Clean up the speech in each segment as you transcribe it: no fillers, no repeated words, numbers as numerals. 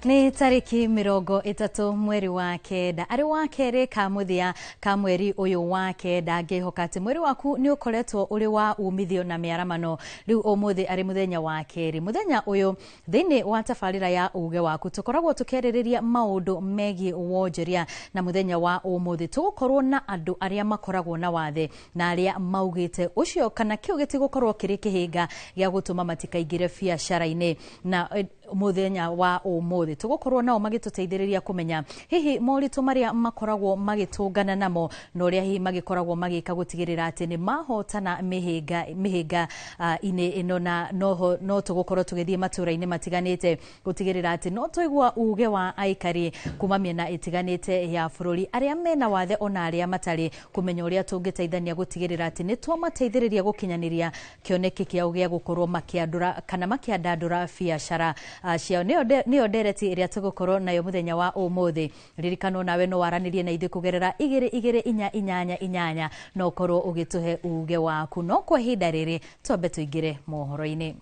Nĩ tarĩki 30 mweri wa kenda, arĩ wa kerĩ ka mũthia ka mweri ũyũ wa kenda. Ngĩhoka atĩ mweri waku nĩ ũkoretwo ũrĩ wa umithio na mĩaramano. Rĩu ũmũthĩ arĩ mũthenya wa kerĩ, mũthenya ũyũ thĩinĩ wa tabarĩra ya uge waku tũkoragwo tũkĩarĩrĩria maũndũ megiĩ wonjoria, na mũthenya wa ũmũthĩ tũgũkorwo na andũ arĩa makoragwo na wathe na arĩa maugĩte ũcio kana kĩu gĩtigũkorwo kĩrĩ kĩhĩnga gĩa gũtũma matikaingĩre biacara-inĩ. Na mũthenya wa ũmũthĩ tũgũkorwo nao magĩtũteithĩrĩria kũmenya hihi moritũ marĩa makoragwo magĩtũngana namo na ũrĩa hihi magĩkoragwo magĩka gũtigĩrĩra atĩ nĩ mahotana mĩhĩnga inĩ ĩno. Na no tũgũkorwo tũgĩthiĩ matũra-inĩ matiganĩte gũtigĩrĩra atĩ no twaigua uge wa aikari kuma mĩena ĩtiganĩte ya bũrũri, arĩa mena wathe ona arĩa matarĩ, kũmenya ũrĩa tũngĩteithania gũtigĩrĩra atĩ nĩ twamateithĩrĩria gũkinyanĩria kĩoneki kĩao gĩa gũkorwo makĩandũra kana makĩandandũra biacara ciao. Nĩyo ndereti ĩrĩa tũgũkorwo nayo mũthenya wa ũmũthĩ. Ririkano nawe no waranĩrie na ithuĩ kũgerera 2 2 4 8 8, no ũkorwo ũgĩtũhe uge waku. No kwa ihinda rĩrĩ twambe tũingĩre mohoro-inĩ.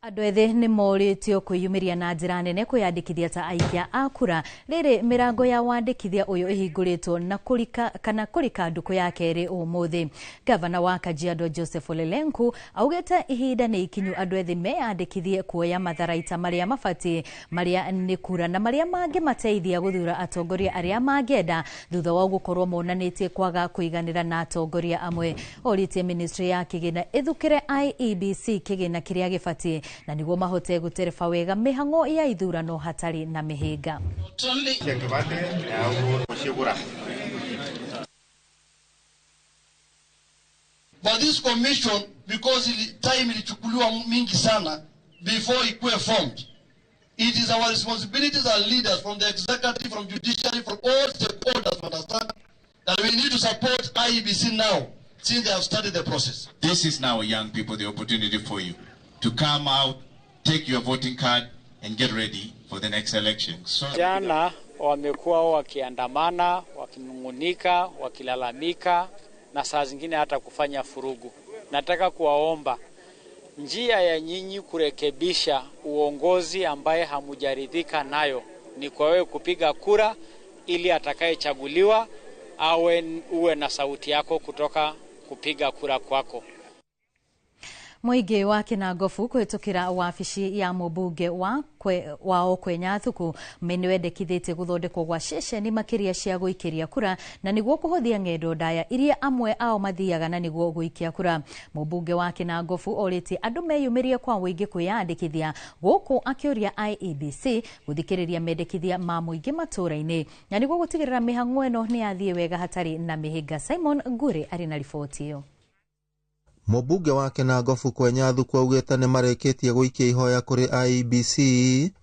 Andũ ethĩ nĩ morĩtio kwĩyumĩria na njĩra nene kwĩyandĩkithia ta aikia a kura. Rĩrĩ mĩrango ya wandĩkithia ũyũ ĩhingũrĩtwo na kũrika kana kũrika ndukũ ya kerĩ ũmũthĩ. Gavana wa Kajiado Joseph Ole Lenku augĩte ihinda nĩ ikinyu andũ ethĩ meyandĩkithie kuoya matharaita marĩa mabatiĩ, marĩa nĩ kura na marĩa mangĩmateithia gũthura atongoria arĩa mangĩenda thutha wa gũkorwo monanĩtie kwaga kũiganĩra na atongoria amwe. Orĩtie ministry ya kĩgĩna ĩthukĩre IEBC kĩgĩna kĩrĩa gĩbatiĩ na nĩguo mahote gũtereba wega mĩhang'o ya ithurano hatarĩ na mĩhĩnga. But this commission, because time ilichukuliwa mingi sana before ikuwe formed, it is our responsibility as leaders from the executive, from judiciary, from all stakeholders to understand that we need to support IEBC now since they have started the process. This is now, young people, the opportunity for you to come out, take your voting card and get ready for the next election. So jana wamekuwa wakiandamana, wakinungunika, wakilalamika na saa zingine hata kufanya furugu. Nataka kuwaomba, njia ya nyinyi kurekebisha uongozi ambaye hamujaridhika nayo ni kwa wewe kupiga kura ili atakayechaguliwa awe uwe na sauti yako kutoka kupiga kura kwako. Mũingĩ wa Kĩnangobu kũhĩtũkĩra wabici ya mũmbunge wao Kwenyathuku nĩwendekithĩtie gũthondekwo gwa ceceni makĩria cia gũikĩria kura na nĩguo kũhũthia ng'endo ndaya iria amwe ao mathiaga na nĩguo gũikia kura. Mũmbunge wa Kĩnangobu orĩtie andũ meyumĩrie kwa ũingĩ kwĩyandĩkithia gũkũ akĩũria IEBC gũthikĩrĩria mendekithia ma mũingĩ matũra-inĩ na nĩguo gũtigĩrĩra mĩhang'o ĩno nĩ yathiĩ wega hatarĩ na mĩhĩnga. Simon Ngure arĩ na riboti ĩyo. Mũmbunge wa Kĩnangobu Kwenyathuku augĩte nĩ marĩkĩtie gũikia ihoya kũrĩ IEBC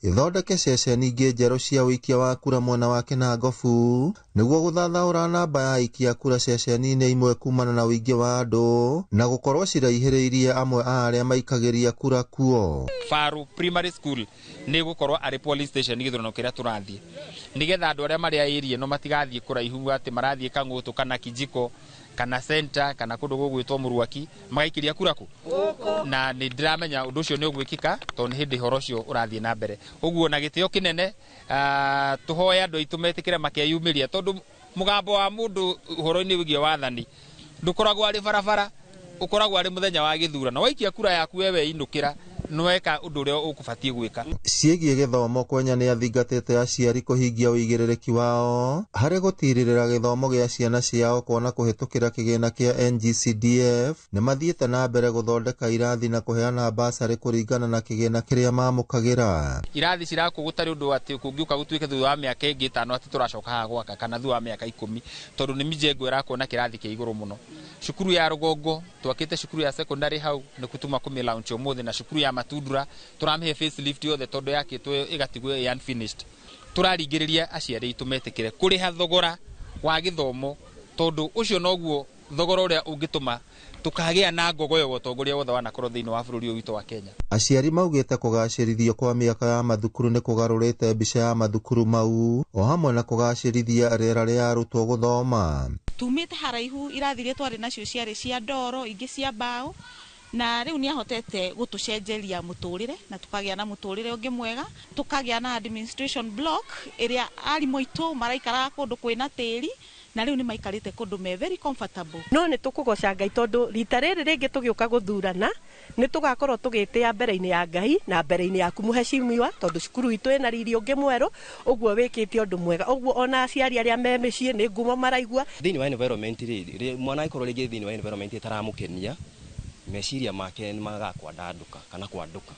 ĩthondeke ceceni ingĩ njerũ cia ũikia wa kura mwena wa Kĩnangobu nĩguo gũthathaũra namba ya aikia kura ceceni-inĩ imwe kumana na ũingĩ wa andũ na gũkorwo ciraihĩrĩirie amwe a arĩa maikagĩria kura kuo. Faru Primary School nĩ gũkorwo arĩ police station gĩthurano kĩrĩa tũrathiĩ nĩgetha andũ arĩa marĩ a area no matigathiĩ kũraihu atĩ marathiĩ Kang'ũtũ kana Kijiko kana center kana kũndũ gũgwĩtwo Mũruaki magaikiria kura ku, na nĩ ndĩramenya ũndũ ũcio nĩ ũgwĩkĩka tondũ nĩ hĩndĩ ũhoro ũcio ũrathiĩ na mbere. Ũguo na gĩtĩo kĩnene tũhoe andũ aitũ metĩkĩre makeyumĩria tondũ mũgambo wa mũndũ ũhoro-inĩ wĩgiĩ wathani ndũkoragwo arĩ barabara, ũkoragwo arĩ mũthenya wa gĩthurano. Waikia kura yaku wewe inũkĩra nweka ũndũ ũrĩa ũkũbatiĩ gwĩka. Ciĩgiĩ gĩthomo Kwenya nĩ athingatĩte aciari kũhingia ũigĩrĩrĩki wao harĩ gũtirĩrĩra gĩthomo gĩa ciana ciao kuona kũhĩtũkĩra kĩgĩna kĩa NGCDF nĩ mathiĩte na mbere gũthondeka irathi na kũheana basarĩ kũringana na kĩgĩna kĩrĩa mamũkagĩra. Irathi cirakwo gũtarĩ ũndũ atĩ kũngĩũka gũtuĩke thutha wa mĩaka ĩngĩ 5 atĩ tũracoka haha gwaka kana thutha wa mĩaka 10 tondũ nĩ mijengo ĩrakwo na kĩrathi kĩa igũrũ mũno. Cukuru ya Rũgongo twakĩte cukuru ya secondary hau nĩ kũtuma kũmĩ launch ũmũthĩ, na cukuru ya Matundura tũramĩhe facelift yothe tondũ yakĩtwo ĩgatigwo ĩ unfinished. Tũraringĩrĩria aciari aitũ metĩkĩre kũrĩha thogora wa gĩthomo tondũ ũcio noguo thogora ũrĩa ũngĩtũma tũkagĩa na ngogoyo wa ũtongoria wothe wanakorwo thĩinĩ wa bũrũri ũyũ witũ wa Kenya. Aciari maugĩte kũgacĩrithio kwa mĩaka ya mathukuru nĩ kũgarũrĩte mbica ya mathukuru mau o hamwe na kũgacĩrithia rĩera rĩa arutwo gũthoma. Tumĩte haraihu irathi iria twarĩ nacio ciarĩ cia ndoro, ingĩ cia mbaũ, Na rĩu nĩ ahotete gũtũcenjeria mũtũrĩre na tũkagĩa na mũtũrĩre ũngĩ mwega, tũkagĩa na administration block ĩrĩa arimũ aitũ maraikaraga kũndũ kwĩna tĩri, na rĩu nĩ maikarĩte kũndũ me very comfortable. No nĩ tũkũgoca Ngai tondũ rita rĩrĩ rĩngĩ tũgĩũka gũthurana nĩ tũgakorwo tũgĩtĩa mbere-inĩ ya Ngai na mbere-inĩ yaku mũhecimiwa, tondũ cukuru itũ ĩna riri ũngĩ mwerũ, ũguo wĩkĩte ũndũ mwega. Ũguo ona aciari arĩa me mĩciĩ nĩ ngumo maraigua. Thĩinĩ wa environment rĩ, mwana angĩkorwo rĩngĩ thĩinĩ wa environment ĩtaramũkenia, meciria make nĩ magaga kwandandũka kana kwandũka.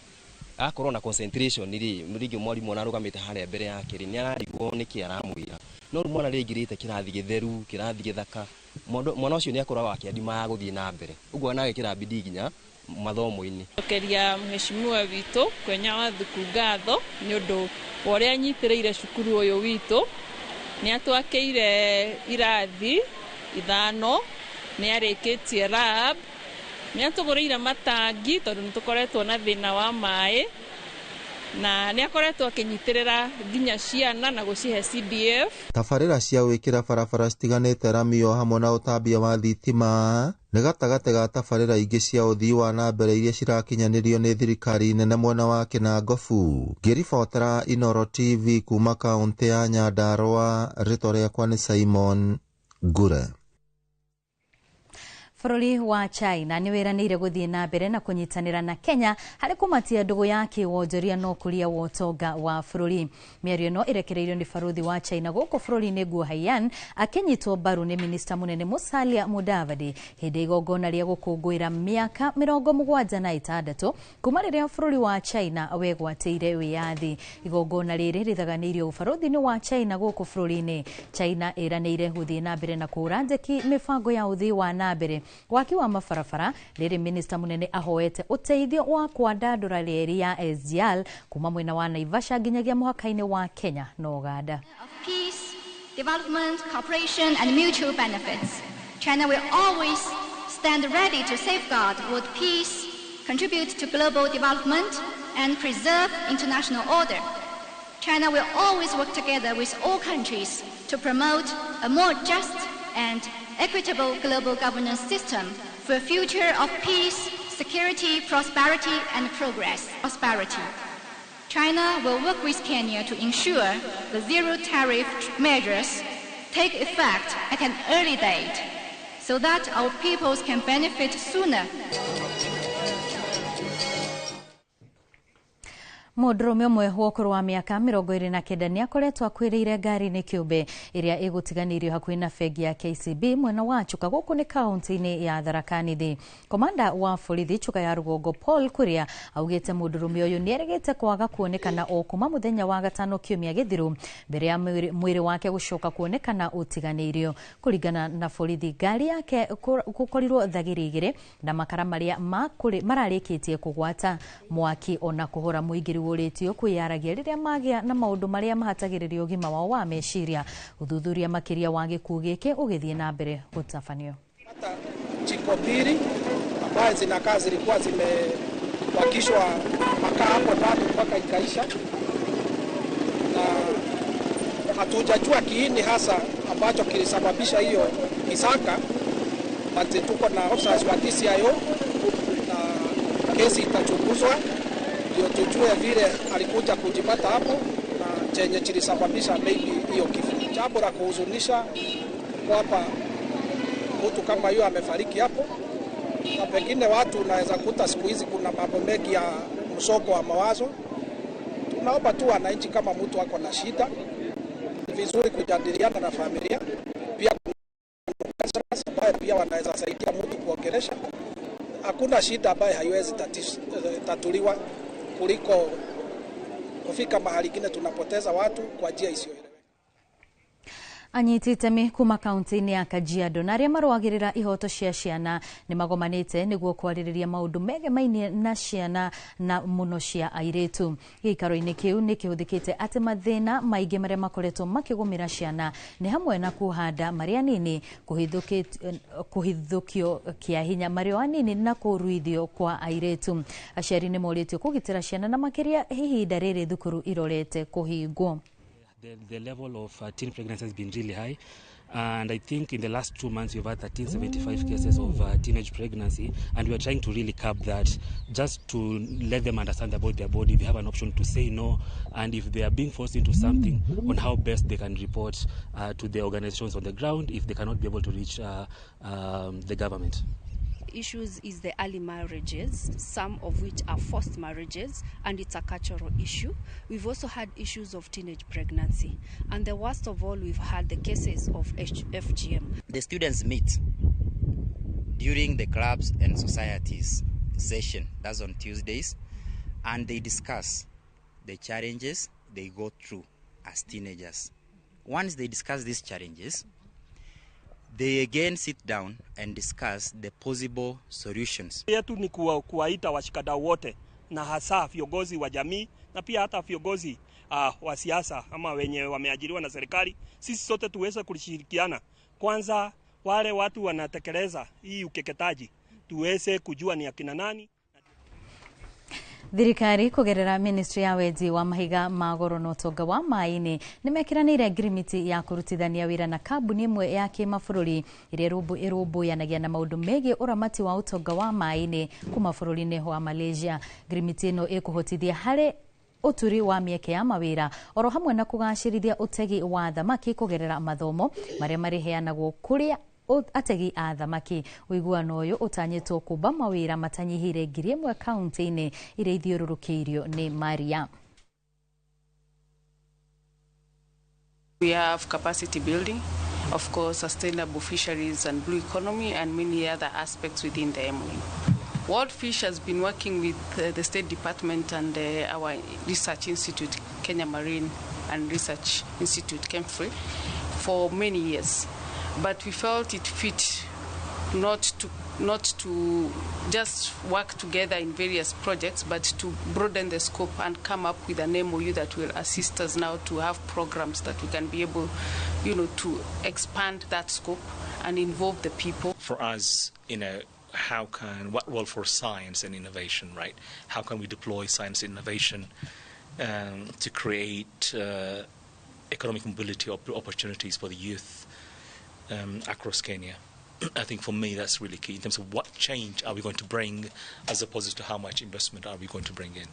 Akorwo na concentration rĩ, rĩngĩ mwarimũ ararũgamĩte harĩa mbere yake rĩ, nĩ ararigwo nĩkĩ aramwĩra. No rĩu mwana rĩngĩrĩte kĩrathi gĩtheru, kĩrathi gĩthaka, mwana ũcio nĩ akoragwo akĩandima gũthiĩ na mbere. Ũguo anagĩkĩra bidii nginya mathomo-inĩ. Cokeria mheshimiwa witũ Kwenya Wathuku ngatho nĩ ũndũ wa ũrĩa anyitĩrĩire cukuru ũyũ witũ. Nĩ atwakĩire irathi 5, nĩ arĩkĩtie lab, nĩ atũgũrĩire matangi tondũ nĩ tũkoretwo na thĩna wa maĩ, na nĩ akoretwo akĩnyitĩrĩra nginya ciana na gũcihe CDF. Tabarĩra cia gwĩkĩra barabara citiganĩte rami o hamwe na ũtambia wa thitima nĩ gatagatĩ ga tabarĩra ingĩ cia ũthii wa na mbere iria cirakinyanĩrio nĩ thirikari nene mwena wa Kĩnangobu. Ngĩribotera Inooro TV kuma kaũntĩ ya Nyandarũa, rĩtwa rĩakwa nĩ Simon Ngure. Bũrũri wa China nĩ wĩranĩire gũthiĩ na mbere na kũnyitanĩra na Kenya harĩ kũmatia ndũgũ ya kĩwonjoria na ũkũria wa ũtonga wa bũrũri. Mĩario ĩno ĩrekereirio nĩ barũthi wa China gũkũ bũrũri-inĩ Guo Haiyan akĩnyitwo mbaru nĩ minista mũnene Musalia Mudavadi hĩndĩ ya igongona rĩa gũkũngũĩra mĩaka 76 kuma rĩrĩa bũrũri wa China wegwatĩire wĩyathi. Igongona rĩrĩ rĩthaganĩirio ũbarũthi-inĩ wa China gũkũ bũrũri-inĩ. China ĩranĩire gũthiĩ na mbere na kũhũra njeki mĩbango ya ũthii wa na mbere, waki wa mabarabara, rĩrĩ minista mũnene ahoete ũteithio wa kwandandũra reri ya SGR kuma mwena wa Naivasha nginyagia mũhaka-inĩ wa Kenya na Uganda. Peace, development, cooperation and mutual benefits. China will always stand ready to safeguard world peace, contribute to global development and preserve international order. China will always work together with all countries to promote a more just and equitable global governance system for a future of peace, security, prosperity, and progress. Prosperity. China will work with Kenya to ensure the zero tariff measures take effect at an early date so that our peoples can benefit sooner. Mũndũrũme ũmwe wa ũkũrũ wa mĩaka 29 nĩ akoretwo akuĩrĩire ngari-inĩ kĩũmbe ĩrĩa ĩgũtiganĩirio hakuhĩ na bengi ya KCB mwena wa Chuka gũkũ nĩ kaũntĩ-inĩ ya Tharaka Nithi. Komanda wa borithi Chuka ya rũgongo Paul Kuria augĩte mũndũrũme ũyũ nĩ erĩgĩte kwaga kuonekana o kuma mũthenya wa gatano kiumia gĩthiru mbere ya mwĩrĩ wake gũcoka kuonekana ũtiganĩirio. Kũringana na borithi, ngari yake gũkorirwo thagiri 2 na makara marĩa mararĩkĩtie kũgwata mwaki ona kũhora mũingĩ ũrĩtio kwĩyaragia rĩrĩa magĩa na maũndũ marĩa mahatagĩrĩria ũgima wao wa meciria. Ũthuthuria makĩria wa gĩkuũ gĩkĩ ũgĩthiĩ na mbere gũtabanio. Jiko mbili ambazo zinakaa zilikuwa zimewakishwa makaa hapo ndani mpaka ikaisha, na hatujajua kiini hasa ambacho kilisababisha hiyo kisaka, but tuko na officers wa DCIO na kesi itachunguzwa ndio tujue vile alikuja kujipata hapo na chenye chilisababisha maybe hiyo kifo. Jambo la kuhuzunisha kwamba mtu kama hiyo amefariki hapo, na pengine watu unaweza kuta siku hizi kuna mambo mengi ya msongo wa mawazo. Tunaomba tu wananchi, kama mtu ako na shida, ni vizuri kujadiliana na familia. Pia kuna pia wanaweza saidia mtu kuongelesha. Hakuna shida ambayo haiwezi tatuliwa kuliko kufika mahali kingine tunapoteza watu kwa njia isiyo. Anyiti itemi kuma kaunti-inĩ ya Kajiado na arĩa marũagĩrĩra ihoto cia ciana nĩ magomanĩte nĩguo kwarĩrĩria maũndũ megemainie na ciana na mũno cia airĩtu. Gĩikaro-inĩ kĩu nĩ kĩhũthĩkĩte atĩ mathĩna maingĩ marĩa makoretwo makĩgũmĩra ciana nĩ hamwe na kũhanda marĩ anini, kũhithũkio kĩa hinya marĩ o anini na kũruithio kwa airĩtu. Aciari nĩ morĩtio kũgitĩra ciana na makĩria ihinda rĩrĩ thukuru irorete kũhingwo. The level of teen pregnancy has been really high, And I think in the last 2 months, we've had 1,375 cases of teenage pregnancy, and we are trying to really curb that, just to let them understand about their body. They have an option to say no, and if they are being forced into something, on how best they can report to the organizations on the ground if they cannot be able to reach the government. Issues is the early marriages, some of which are forced marriages, and it's a cultural issue. We've also had issues of teenage pregnancy, and the worst of all, we've had the cases of FGM. The students meet during the clubs and societies session, that's on Tuesdays, and they discuss the challenges they go through as teenagers. Once they discuss these challenges, they again sit down and discuss the possible solutions. Yetu ni kuwaita washikadau wote na hasa viongozi wa jamii na pia hata viongozi wa siasa ama wenye wameajiriwa na serikali. Sisi sote tuweze kushirikiana. Kwanza wale watu wanatekeleza hii ukeketaji tuweze kujua ni akina nani. Thirikari kugerera ministry ya wenji wa mahiga ma goro na utonga wa maĩ-inĩ nĩmekĩranĩire ngirimiti ya kũrutithania wĩra na kambuni ĩmwe ya kĩmabũrũri ĩrĩa ĩrũmbũyanagia na maũndũ megiĩ ũramati wa ũtonga wa maĩ-inĩ kuma bũrũri-inĩ wa Malaysia. Ngirimiti ĩno ĩkũhotithia harĩ ũturi wa mĩeke ya mawĩra oro hamwe na kũgacĩrithia ũtegi wa thamaki kũgerera mathomo marĩa marĩheanagwo kũrĩa ategi a thamaki. Ũiguano ũyũ ũtanyĩtwo kũmba mawĩra matanyihĩire 1,000 kaunti-inĩ iria ithiũrũrũkĩirio nĩ Maria. We have capacity building, of course, sustainable fisheries and blue economy and many other aspects within the MOU. World Fish has been working with the State Department and our research institute, Kenya Marine and Research Institute, KEMFRI, for many years. But we felt it fit not to just work together in various projects, but to broaden the scope and come up with an MOU that will assist us now to have programs that we can be able, you know, to expand that scope and involve the people. For us, you know, what role for science and innovation, right? How can we deploy science and innovation to create economic mobility opportunities for the youth across Kenya? I think for me that's really key in terms of what change are we going to bring as opposed to how much investment are we going to bring in.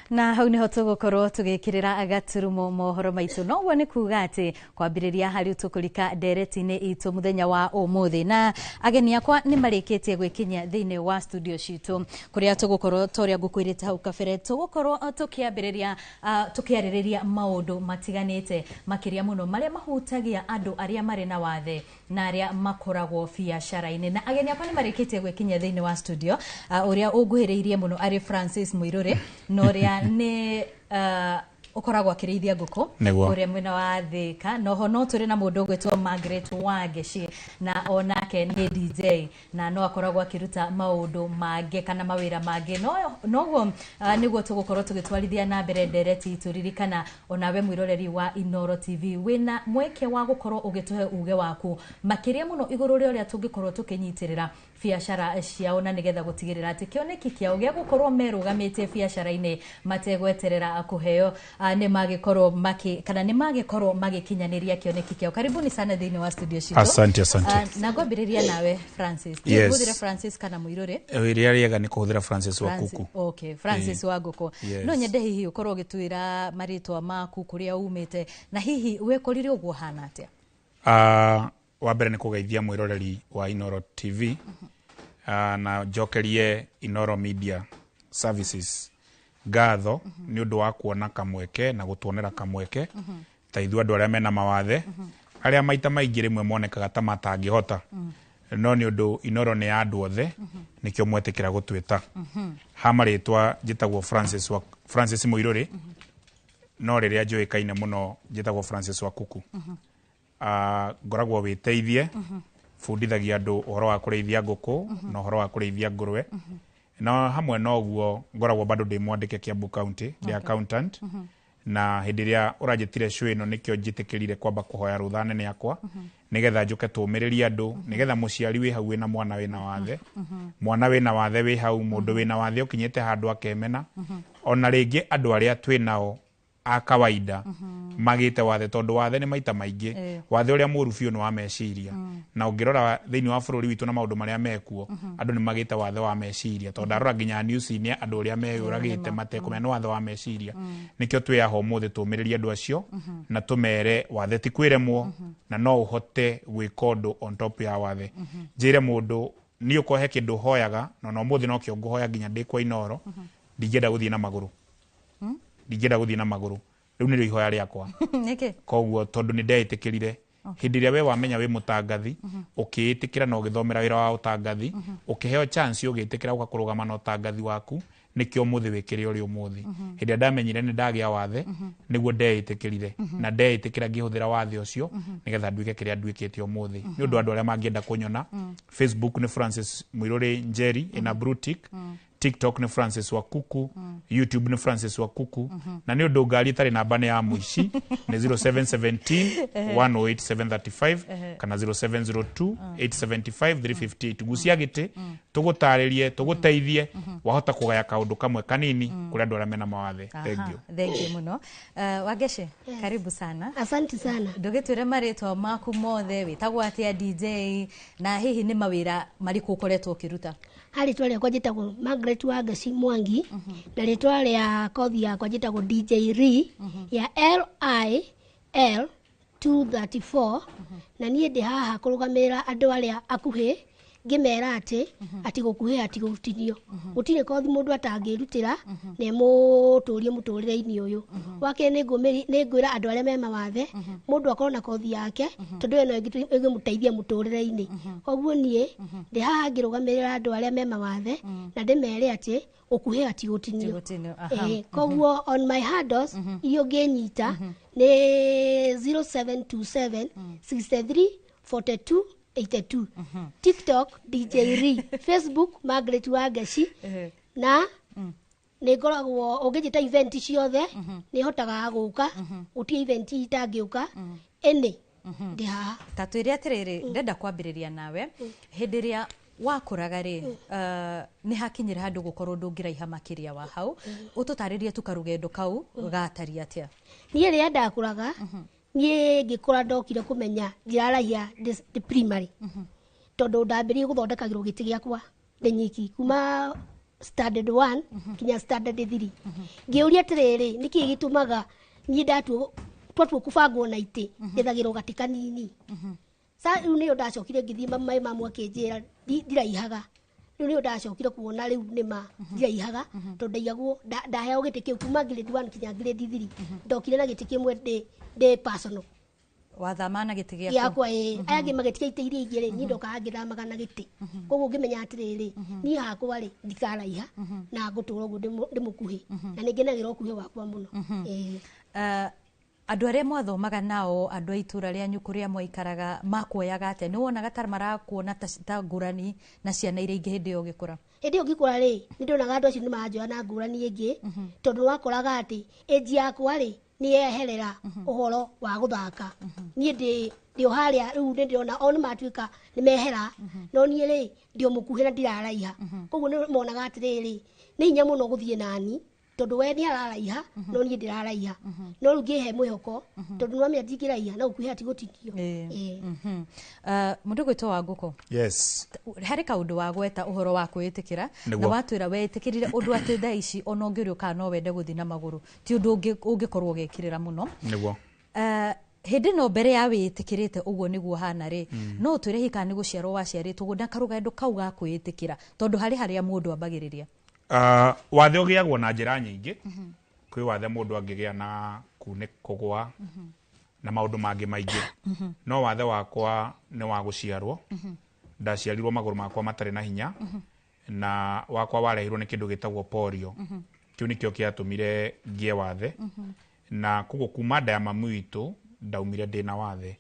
Na hau niho tũgũkorwo tũgĩkĩrĩra gaturumo mohoro maitũ. Noguo nĩ kuga atĩ kwambĩrĩria harĩ tũkũrika ndereti-inĩ itũ mũthenya wa ũmũthĩ, na ageni akwa nĩ marĩkĩtie gwĩkinyia thĩinĩ wa studio citũ kũrĩa tũgũkorwo ta ũrĩa ngũkwĩrĩte hau kabere tũgũkorwo tũkĩambĩrĩria tũkĩarĩrĩria maũndũ matiganĩte makĩria mũno marĩa mahutagia andũ arĩa marĩ na wathe na arĩa makoragwo biacara-inĩ. Na ageni akwa nĩ marĩkĩtie gwĩkinyia thĩinĩ wa studio, ũrĩa ũnguhĩrĩirie mũno arĩ Francis Muiruri, na ũrĩa nĩ ũkoragwo akĩrĩithia ngũkũ ũrĩa mwena wa Thika. Noho no tũrĩ na mũndũ ũgwĩtwo Margaret Wangeci, na onake nĩ DJ na no akoragwo akĩruta maũndũ mangĩ kana mawĩra mangĩ. Noguo nĩguo tũgũkorwo tũgĩtwarithia na mbere ndereti itũ. Ririkana onawe mwĩroreri wa Inooro TV wĩna mweke wa gũkorwo ũgĩtũhe uge waku makĩria mũno igũrũ rĩa ũrĩa tũngĩkorwo tũkĩnyitĩrĩra biacara ciao na nĩgetha gũtigĩrĩra atĩ kĩoneki kĩao gĩa gũkorwo merũgamĩtie biacara-inĩ mategweterera kũheo nĩ magĩkorwo kana nĩ magĩkorwo magĩkinyanĩria kĩoneki kĩao. Karibuni sana thĩinĩ wa studio citũ. Asante, asante. Na ngwambĩrĩria nawe Francis. Yes. Francis kana Muiruri? Ĩrĩa rĩega nĩ kũhũthĩra Francis wa Ngũkũ. Okay, Francis wa Ngũkũ. Yes. No nyende hihi ũkorwo ũgĩtwĩra marĩtwa maku, kũrĩa umĩte, na hihi wĩkorire ũguo hana atĩa? Wa mbere nĩ kũgeithia mwĩroreri wa Inooro TV, na njokerie Inooro Media Services ngatho nĩ ũndũ wa kuona kamweke na gũtuonera kamweke ta ithuĩ andũ arĩa mena mawathe, arĩa maita maingĩ rĩmwe monekaga ta matangĩhota, no nĩ ũndũ Inooro nĩ ya andũ othe, nĩkĩo mwetĩkĩra gũtwĩta. Ha marĩtwa njĩtagwo Francis Muiruri, no rĩrĩa njũĩkaine mũno njĩtagwo Francis wa Kuku. Ngoragwo wĩteithie, bundithagia andũ ũhoro wa kũrĩithia ngũkũ na ũhoro wa kũrĩithia ngũrwe, na hamwe na ũguo ngoragwo bado ndĩ mwandĩke Kiambu County, ndĩ accountant. Na hĩndĩ ĩrĩa ũranjĩtire show ĩno nĩkĩo njĩtĩkĩrire kwamba kũhoya rũtha nene yakwa nĩgetha njũke tũmĩrĩrie andũ, nĩgetha mũciari wĩ hau wĩna mwana wĩna wathe, mwana wĩna wathe wĩ hau, mũndũ wĩna wathe ũkinyĩte handũ akemena, ona rĩngĩ andũ arĩa twĩ nao a kawaida magĩte wathe, tondũ wathe nĩ maita maingĩ. Wathe ũrĩa mũru biũ nĩ wa meciria, na ũngĩrora thĩinĩ wa bũrũri witũ na maũndũ marĩa mekuo, andũ nĩ magĩte wathe wa meciria, tondũ ndarora nginya news-inĩ andũ ũrĩa meyũragĩte matekũmenya nĩ wathe wa meciria. Nĩkĩo twĩ haha ũmũthĩ tũmĩrĩrie andũ acio na tũmere wathe ti kwĩremwo, na no ũhote gwĩka ũndũ on top ya wathe. Njĩre mũndũ niĩ ũkorwo he kĩndũ hoyaga, na ona ũmũthĩ nokĩo ngũhoya nginya ndĩ kwa Inooro, ndingĩenda gũthiĩ na magũrũ, ndingĩenda gũthiĩ na magũrũ. Rĩu nĩrĩo ihoya rĩakwa. Nĩkĩ? Koguo tondũ nĩ ndeĩtĩkĩrire, hĩndĩ ĩrĩa we wamenya wĩ mũtangathi, ũkĩĩtĩkĩra na ũgĩthomera wĩra wa ũtangathi, ũkĩheo chance, ũgĩtĩkĩra gũka kũrũgama na ũtangathi waku, nĩkĩo ũmũthĩ wĩkĩrĩ ũrĩ ũmũthĩ. Hĩndĩ ĩrĩa ndamenyire nĩ ndagĩa wathe, nĩguo ndeĩtĩkĩrire, na ndeĩtĩkĩra ngĩhũthĩra wathe ũcio nĩgetha nduĩke kĩrĩa nduĩkĩte ũmũthĩ. Nĩ ũndũ andũ arĩa mangĩenda kũnyona, Facebook nĩ Francis Mũirũrĩ Njeri ĩna blue tick, TikTok nĩ Francis Wakuku, YouTube nĩ Francis Wakuku. Na nĩ ũndũ ngari ĩtarĩ namba nĩ ya mũici, nĩ 0717 108 735 kana 0702 875 358. Gucia gĩtĩ tũgũtarĩrie, tũgũteithie, wahota kũgaya kaũndũ kamwe kanini kũrĩ andũ arĩa mena mawathe. Thank you. Thank you muno. Wangeci, karibu sana. Asante sana. Ndũgĩtwĩre marĩtwa maku mothe, wĩtagwo atĩa DJ, na hihi nĩ mawĩra marĩkũ ũkoretwo ũkĩruta? Ha rĩtwa rĩakwa njĩtagwo Margaret Wangeci Mwangi, na rĩtwa rĩa kothi yakwa njĩtagwo DJ Ri ya LIL 234. Na niĩ ndĩ haha kũrũgamĩrĩra andũ arĩa akuhĩ, ngĩmera atĩ gũkuhĩha ti gũtinio, gũtirĩ kothi mũndũ atangĩrutĩra na ĩmũtũrie mũtũrĩre-inĩ ũyũ. Wa kerĩ, nĩ ngwĩra andũ arĩa me mawathe, mũndũ akorwo na kothi yake, tondũ ĩyo no ĩngĩmũteithia mũtũrĩre-inĩ. Koguo niĩ ndĩ haha ngĩrũgamĩrĩra andũ arĩa me mawathe na ndĩmere atĩ gũkuhĩha ti gũtinio. Ti gũtinio, aha. Koguo on my handles iria ũngĩnyita nĩ 0727 63 42 82, TikTok DJ Ri, Facebook Margaret Wangeci, na nĩ ngoragwo ũngĩnjĩta event ciothe nĩ hotaga gũka, gũtirĩ event itangĩũka, ĩnĩ ndĩ haha. Ta twĩre atĩrĩrĩ, ndenda kwambĩrĩria nawe. Hĩndĩ ĩrĩa wakũraga rĩ, nĩ hakinyĩra handũ gũkorwo ndũngĩraiha makĩria wa hau, ũtũtarĩrie tu karũgendo kau gatariĩ atĩa? Niĩ rĩrĩa ndakũraga, niĩ ngĩkũra ndokire kũmenya ndiraraiha ndĩ primary, tondũ ndambĩrĩirie gũthondekagĩrwo gĩtĩ gĩakwa ndĩ nyiki kuma standard 1 nginya standard 3. Ngĩũria atĩrĩrĩ, nĩkĩĩ gĩtũmaga niĩ ndatuo twatuo kũbangwo na itĩ njethagĩrwo gatĩ kanini? Sa rĩu nĩyo ndacokire ngĩthiĩ mai mamu akĩnjĩra ndiraihaga. Rĩu nĩyo ndacokire kuona rĩu nĩma ndiraihaga, tondũ ndaigagwo ndaheagwo gĩtĩ kĩu kuma grade 1 nginya grade 3. Ndokire na gĩtĩ kĩmwe ndĩ personal. Wathama na gĩtĩ gĩaku? Gĩakwa, ĩĩ. Aya angĩ magĩtiga itĩ iria ingĩ rĩ, niĩ ndokaga ngĩthamaga na gĩtĩ. Koguo ngĩmenya atĩrĩrĩ, niĩ hakwa rĩ, ndikaraiha na ngũtũra ũguo ndĩ mũkuhĩ, na nĩ ngenagĩra ũkuhĩ wakwa mũno. Ĩĩ. Andũ arĩa mwathomaga nao, andũ a itũra rĩanyu kũrĩa mwaikaraga, makuoyaga atĩa? Nĩ wonaga ta marakuona ta ngũrani na ciana iria ingĩ hĩndĩ ĩyo ũgĩkũra? Hĩndĩ ĩyo ngĩkũra rĩ, nĩ ndonaga andũ acio nĩ maranjoya na ngũrani ĩngĩ, tondũ wakoraga atĩ ĩnji yakwa rĩ, nĩ yeherera ũhoro wa gũthaka. Niĩ ndĩ o harĩa rĩu nĩ ndĩrona o nĩ matuĩka nĩ mehera, no niĩ rĩ, ndĩ o mũkuhĩ na ndiraraiha. Koguo nĩ monaga atĩrĩrĩ, nĩ hinya mũno gũthiĩ nani, tondũ we nĩ araraiha no niĩ ndĩraraiha. No rĩu ngĩhe mwĩhoko, tondũ nĩwamenya ndingĩraiha, no gũkuhĩha ti gũtinio. Ĩĩ. Mũndũ gwĩtwo wa ngũkũ, Yes. harĩ kaũndũ wagweta ũhoro wa kwĩĩtĩkĩra, na watwĩra wetĩkĩrire ũndũ atĩ thaa ici ona ũngĩũrio kana no wende gũthiĩ na magũrũ, ti ũndũ ũngĩkorwo ũgĩkĩrĩra mũno. Nĩguo. Hĩndĩ ĩno mbere ya wĩĩtĩkĩrĩte ũguo nĩguo hana rĩ, no ũtwĩre hihi kana nĩ gũciarwo waciarĩtwo ũguo, na karũgendo kau ga kwĩĩtĩkĩra, tondũ harĩ harĩa mũndũ ambagĩrĩria? Wathe ũgĩagwo na njĩra nyingĩ. Kwĩ wathe mũndũ angĩgĩa na kunĩ kũgwa na maũndũ mangĩ maingĩ, no wathe wakwa nĩ wa gũciarwo. Ndaciarirwo magũrũ makwa matarĩ na hinya, na wakwa warehirwo nĩ kĩndũ gĩtagwo polio. Kĩu nĩkĩo kĩatũmire ngĩe wathe, na koguo kuma nda ya mamu witũ ndaumire ndĩna wathe.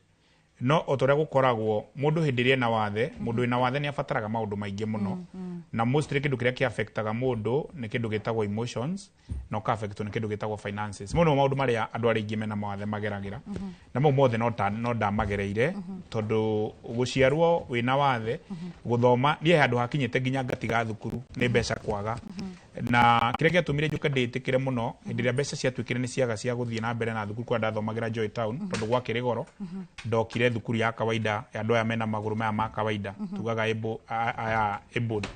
No o ta ũrĩa gũkoragwo, mũndũ hĩndĩ ĩrĩa ena wathe, mũndũ wĩna wathe nĩ abataraga maũndũ maingĩ mũno, na mostly kĩndũ kĩrĩa kĩafectaga mũndũ nĩ kĩndũ gĩtagwo emotions, na ũka-affectwo nĩ kĩndũ gĩtagwo finances. Mau nĩmo maũndũ marĩa andũ arĩa aingĩ mena mawathe mageragĩra, na mau mothe no ndamagereire, tondũ gũciarwo wĩna wathe, gũthoma niĩ handũ hakinyĩte nginya ngatiga thukuru nĩ mbeca kwaga. Na kĩrĩa gĩatũmire njũke ndĩĩtĩkĩre mũno, hĩndĩ ĩrĩa mbeca ciatuĩkire nĩ ciaga cia gũthiĩ na mbere na thukuru kũrĩa ndathomagĩra Joy Town, tondũ gwakĩrĩ goro, ndokire thukuru ya kawaida ya andũ aya mena magũrũ maya ma kawaida, tugaga able, aya abled.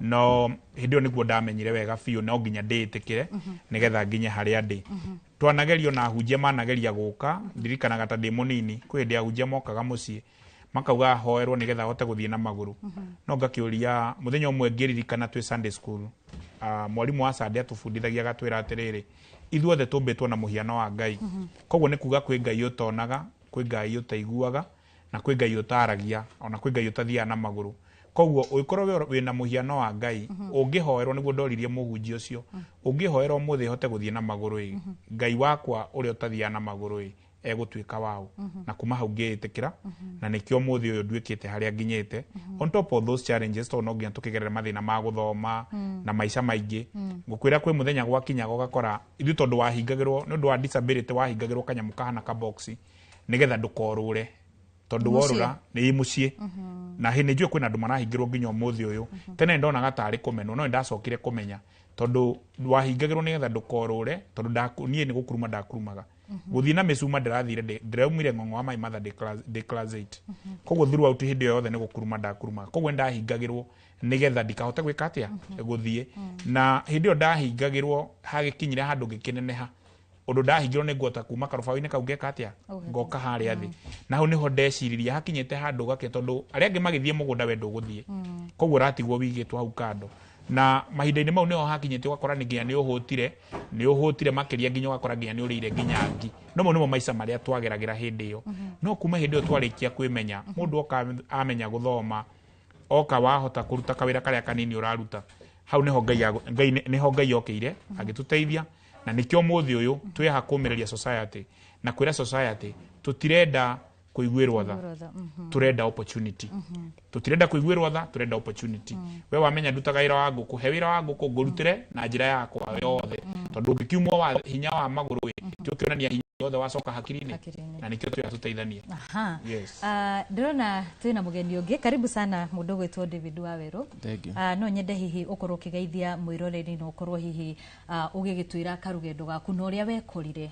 No hĩndĩ ĩyo nĩguo ndamenyire wega biũ no nginya ndĩĩtĩkĩre nĩgetha nginye harĩa ndĩ. Twanagerio na ahunjia manageria gũka, ndirikanaga ta ndĩ mũnini, kwĩ hĩndĩ ahunjia mokaga mũciĩ makauga hoerwo nĩgetha ahote gũthiĩ na magũrũ. No ngakĩũria mũthenya ũmwe ngĩririkana twĩ Sunday school, mwarimũ wa Sunday atũbundithagia agatwĩra atĩrĩrĩ, ithuothe tũmbĩtwo na mũhiano wa Ngai. Koguo nĩ kuga kwĩ Ngai ũtonaga, kwĩ Ngai ũtaiguaga, na kwĩ Ngai ũtaragia, ona kwĩ Ngai ũtathiaga na magũrũ. Koguo ũngĩkorwo wĩna mũhiano wa Ngai, ũngĩhoerwo, nĩguo ndoririe mũhunjia ũcio, ũngĩhoerwo ũmũthĩ hote gũthiĩ na magũrũ ĩ, Ngai wakwa ũrĩa ũtathiaga na magũrũ ĩ, egũtuĩka waũ? Na kuma hau ngĩĩtĩkĩra, na nĩkĩo ũmũthĩ ũyũ nduĩkĩte harĩa nginyĩte. On top of those challenges, tondũ no nginya tũkĩgerere mathĩna ma gũthoma na maica maingĩ. Ngũkwĩra kwĩ mũthenya gwakinyaga ũgakora ithuĩ tondũ wahingagĩrwo nĩ ũndũ wa disability, wahingagĩrwo kanyamũ kahana kaboxi nĩgetha ndũkorũre, tondũ Mũciĩ. Worũra nĩ mũciĩ. Na hĩ nĩ njũĩ kwĩna andũ marahingĩrwo nginya ũmũthĩ ũyũ. Tene ndonaga tarĩ kũmenwo, no nĩndacokire kũmenya tondũ wahingagĩrwo nĩgetha ndũkorũre, tondũ niĩ nĩ gũkuruma ndakurumaga. Gũthiĩ na mĩcuma ndĩrathire, ndĩraumire ng'ong'o wa my mother ndĩ class 8. Koguo throughout hĩndĩ ĩyo yothe nĩ gũkuruma ndakurumaga. Koguo nĩndahingagĩrwo nĩgetha ndikahote gwĩka atĩa, gũthiĩ. Na hĩndĩ ĩyo ndahingagĩrwo, hagĩkinyire handũ ngĩkĩneneha ũndũ ndahingĩrwo nĩ nguota kuma karũbaũ-inĩ kau ngeka atĩa, ngoka harĩa thĩ. Na hau nĩho ndeciririe hakinyĩte handũ gake, tondũ arĩa angĩ magĩthiĩ mũgũnda we ndũgũthiĩ, koguo ũratigwo wigĩtwo hau kando. Na mahinda-inĩ mau nĩho hakinyĩte ũgakora nĩ nginya nĩ ũhũtire makĩria, nginya ũgakora nginya nĩ ũrĩire nginya ngi. No mau nĩmo maica marĩa twageragĩra hĩndĩ ĩyo. No kuma hĩndĩ ĩyo twarĩkia kwĩmenya, mũndũ oka amenya gũthoma, oka wahota kũruta kawĩra karĩa kanini ũraruta, hau nĩho Ngai nĩho Ngai okĩire agĩtũteithia. Na nĩkĩo ũmũthĩ ũyũ twĩ haha kũmĩrĩria society na kwĩra society tũtirenda kũiguĩrwo tha, tũrenda opportunity. Tũtirenda kũiguĩrwo tha, tũrenda opportunity. We wamenya ndutaga wĩra wa ngũkũ, he wĩra wa ngũkũ ngũrutĩre na njĩra yakwa yothe, tondũ ũngĩkiumwo wa hinya wa magũrũ ĩ, ti ũkĩonania hinya wothe wacoka hakiri-inĩ. Hakiri-inĩ. Na nĩkĩo twĩ haha tũteithanie. Aha. Yes. Ndĩrona twĩna mũgeni ũngĩ. Karibu sana mũndũ ũgwĩtwo David Wawerũ. Thank you. No nyende hihi ũkorwo ũkĩgeithia mwĩroreri na ũkorwo hihi ũgĩgĩtwĩra karũgendo gaku na ũrĩa wekorire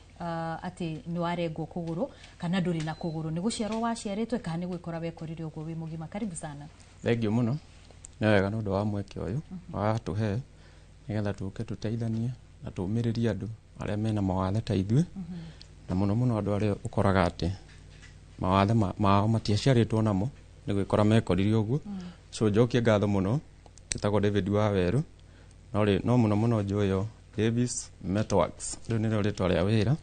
atĩ nĩ warengwo kũgũrũ kana ndũrĩ na kũgũrũ, nĩ gũciarwo waciarĩtwe kana nĩ gwĩkora wekorire ũguo wĩ mũgima. Karibu sana. Thank you mũno, nĩ wega nĩ ũndũ wa mweke ũyũ watũhe nĩgetha tũke tũteithanie na tũmĩrĩrie andũ arĩa mena mawathe ta ithuĩ, na mũno mũno andũ arĩa ũkoraga atĩ mawathe mao matiaciarĩtwo namo, nĩ gwĩkora mekorire ũguo. So njokie ngatho mũno. Njĩtagwo David Wawerũ, no mũno mũno njũĩo Davis Metalworks, rĩu nĩrĩo rĩtwa rĩa wĩra.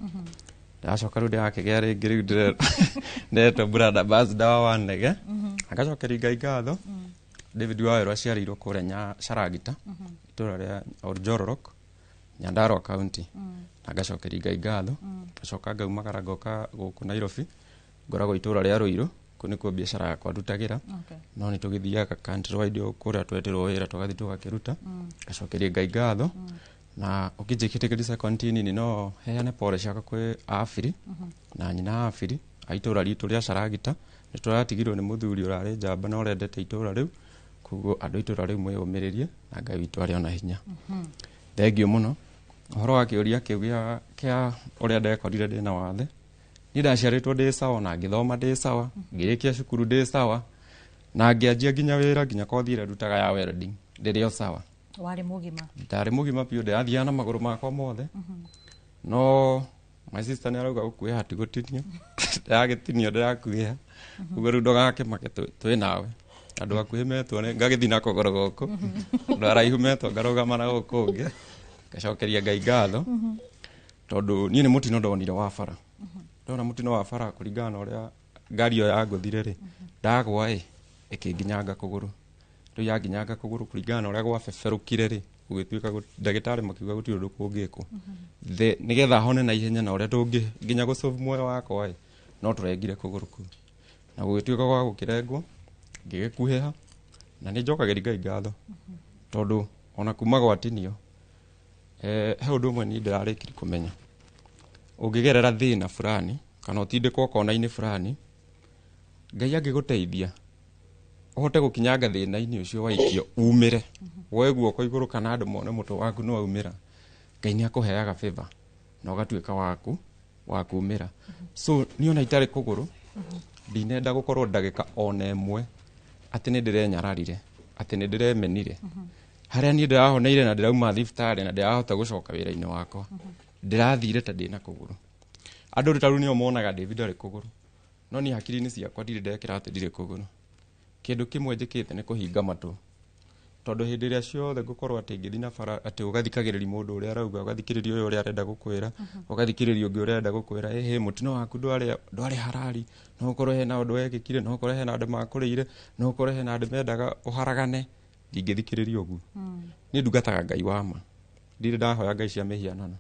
Ndacoka rĩu ndĩrakĩgĩa rĩngĩ, rĩu ndĩretwo brand ambassador wa Wanege. Agacokeria Ngai ngatho. David Wawerũ aciarĩirwo kũrĩa Caragita, itũra rĩa Oljororok, Nyandarua County, na ngacokeria Ngai ngatho. Ngacoka ngaumagara ngoka gũkũ Nairobi, ngoragwo itũra rĩa Ruiru, kũu nĩkuo biacara yakwa ndutagĩra. No nĩ tũgĩthiaga countrywide o kũrĩa twetĩrwo wĩra, tũgathiĩ tũgakĩruta. Ngacokeria Ngai ngatho. Na ũkĩnjĩkĩtĩkĩria second nini, no heane pole ciakwa kwĩ Abiri na nyina Abiri a itũra ritũ rĩa Caragita. Nĩ tũratigirwo nĩ mũthuri ũrarĩ njamba na ũrendete itũra rĩu. Koguo andũ a itũra rĩu mwĩyũmĩrĩrie na Ngai witũ arĩ ona hinya. Thengiũ mũno. Ũhoro wa kĩũria kĩu kĩa ũrĩa ndekorire ndĩna wathe, niĩ ndaciarĩtwo ndĩ sawa, na ngĩthoma ndĩ sawa, ngĩrĩkia cukuru ndĩ sawa, na ngĩanjia nginya wĩra, nginya kothi ĩrĩa ndutaga ya welding ndĩrĩ o sawa. Warĩ mũgima? Ndarĩ mũgima biũ, ndĩrathiaga na magũrũ makwa mothe. No my sister nĩ arauga gũkuĩha ti gũtinio, ndĩragĩtinio, ndĩrakuĩha ũguo. Rĩu ndũgakĩmake, twĩ nawe. Andũ akuhĩ metwo nĩ ngagĩthiĩ na kũgũrũ gũkũ, andũ araihu metwo ngarũgama na gũkũ ũngĩ. Ngacokeria Ngai ngatho, tondũ niĩ nĩ mũtino ndonire wa bara. Ndona mũtino wa bara, kũringana na ũrĩa ngari ĩyo yangũthire rĩ, ndagwa ĩ ĩkĩnginyanga kũgũrũ. Rĩu yanginyanga kũgũrũ, kũringana na ũrĩa gwabeberũkire rĩ, gũgĩtuĩka ndagĩtarĩ makiuga gũtirĩ ũndũ kũngĩkwo. Nĩgetha hone na ihenya na ũrĩa tũngĩ nginya gũcũbu muoyo wakwa ĩ, no tũrengire kũgũrũ kũu, na gũgĩtuĩka gwa gũkĩrengwo ngĩgĩkuhĩha. Na nĩ njokagĩria Ngai ngatho, tondũ ona kuma gwatinio, he ũndũ ũmwe niĩ ndĩrarĩkirie kũmenya: ũngĩgerera thĩna fulani kana ũtindĩkwo kona-inĩ fulani, Ngai angĩgũteithia ũhote gũkinyanga thĩna-inĩ ũcio waikio umĩre. Woe guoko igũrũ kana andũ mone mũtwe waku nĩ waumĩra, Ngai nĩ akũheaga favor na ũgatuĩka waku wa kumĩra. So niĩ ona itarĩ kũgũrũ, ndinenda gũkorwo ndagĩka ona ĩmwe atĩ nĩ ndĩrenyararire, atĩ nĩ ndĩremenire. Harĩa niĩ ndĩrahoneire na ndĩrauma thibitarĩ na ndĩrahota gũcoka wĩra-inĩ wakwa, ndĩrathire ta ndĩna kũgũrũ. Andũ ta rĩu nĩo monaga David arĩ kũgũrũ, no niĩ hakiri-inĩ ciakwa ndirĩ ndekĩra atĩ ndirĩ kũgũrũ. Kĩndũ kĩmwe njĩkĩte nĩ kũhinga matũ, tondũ hĩndĩ ĩrĩa ciothe ngũkorwo atĩ ngĩthiĩ na bara atĩ ũgathikagĩrĩria mũndũ ũrĩa arauga, ũgathikĩrĩria ũyũ ũrĩa arenda gũkwĩra, ũgathikĩrĩria ũngĩ ũrĩa arenda gũkwĩra, ĩhĩ mũtino waku ndwarĩ harari, no ũkorwo hena ũndũ wekĩkire, no ũkorwo hena andũ makũrĩire, no ũkorwo hena andũ mendaga ũharagane. Ndingĩthikĩrĩria ũguo. Niĩ ndungataga Ngai wa ma, ndirĩ ndahoya ngai cia mĩhianano.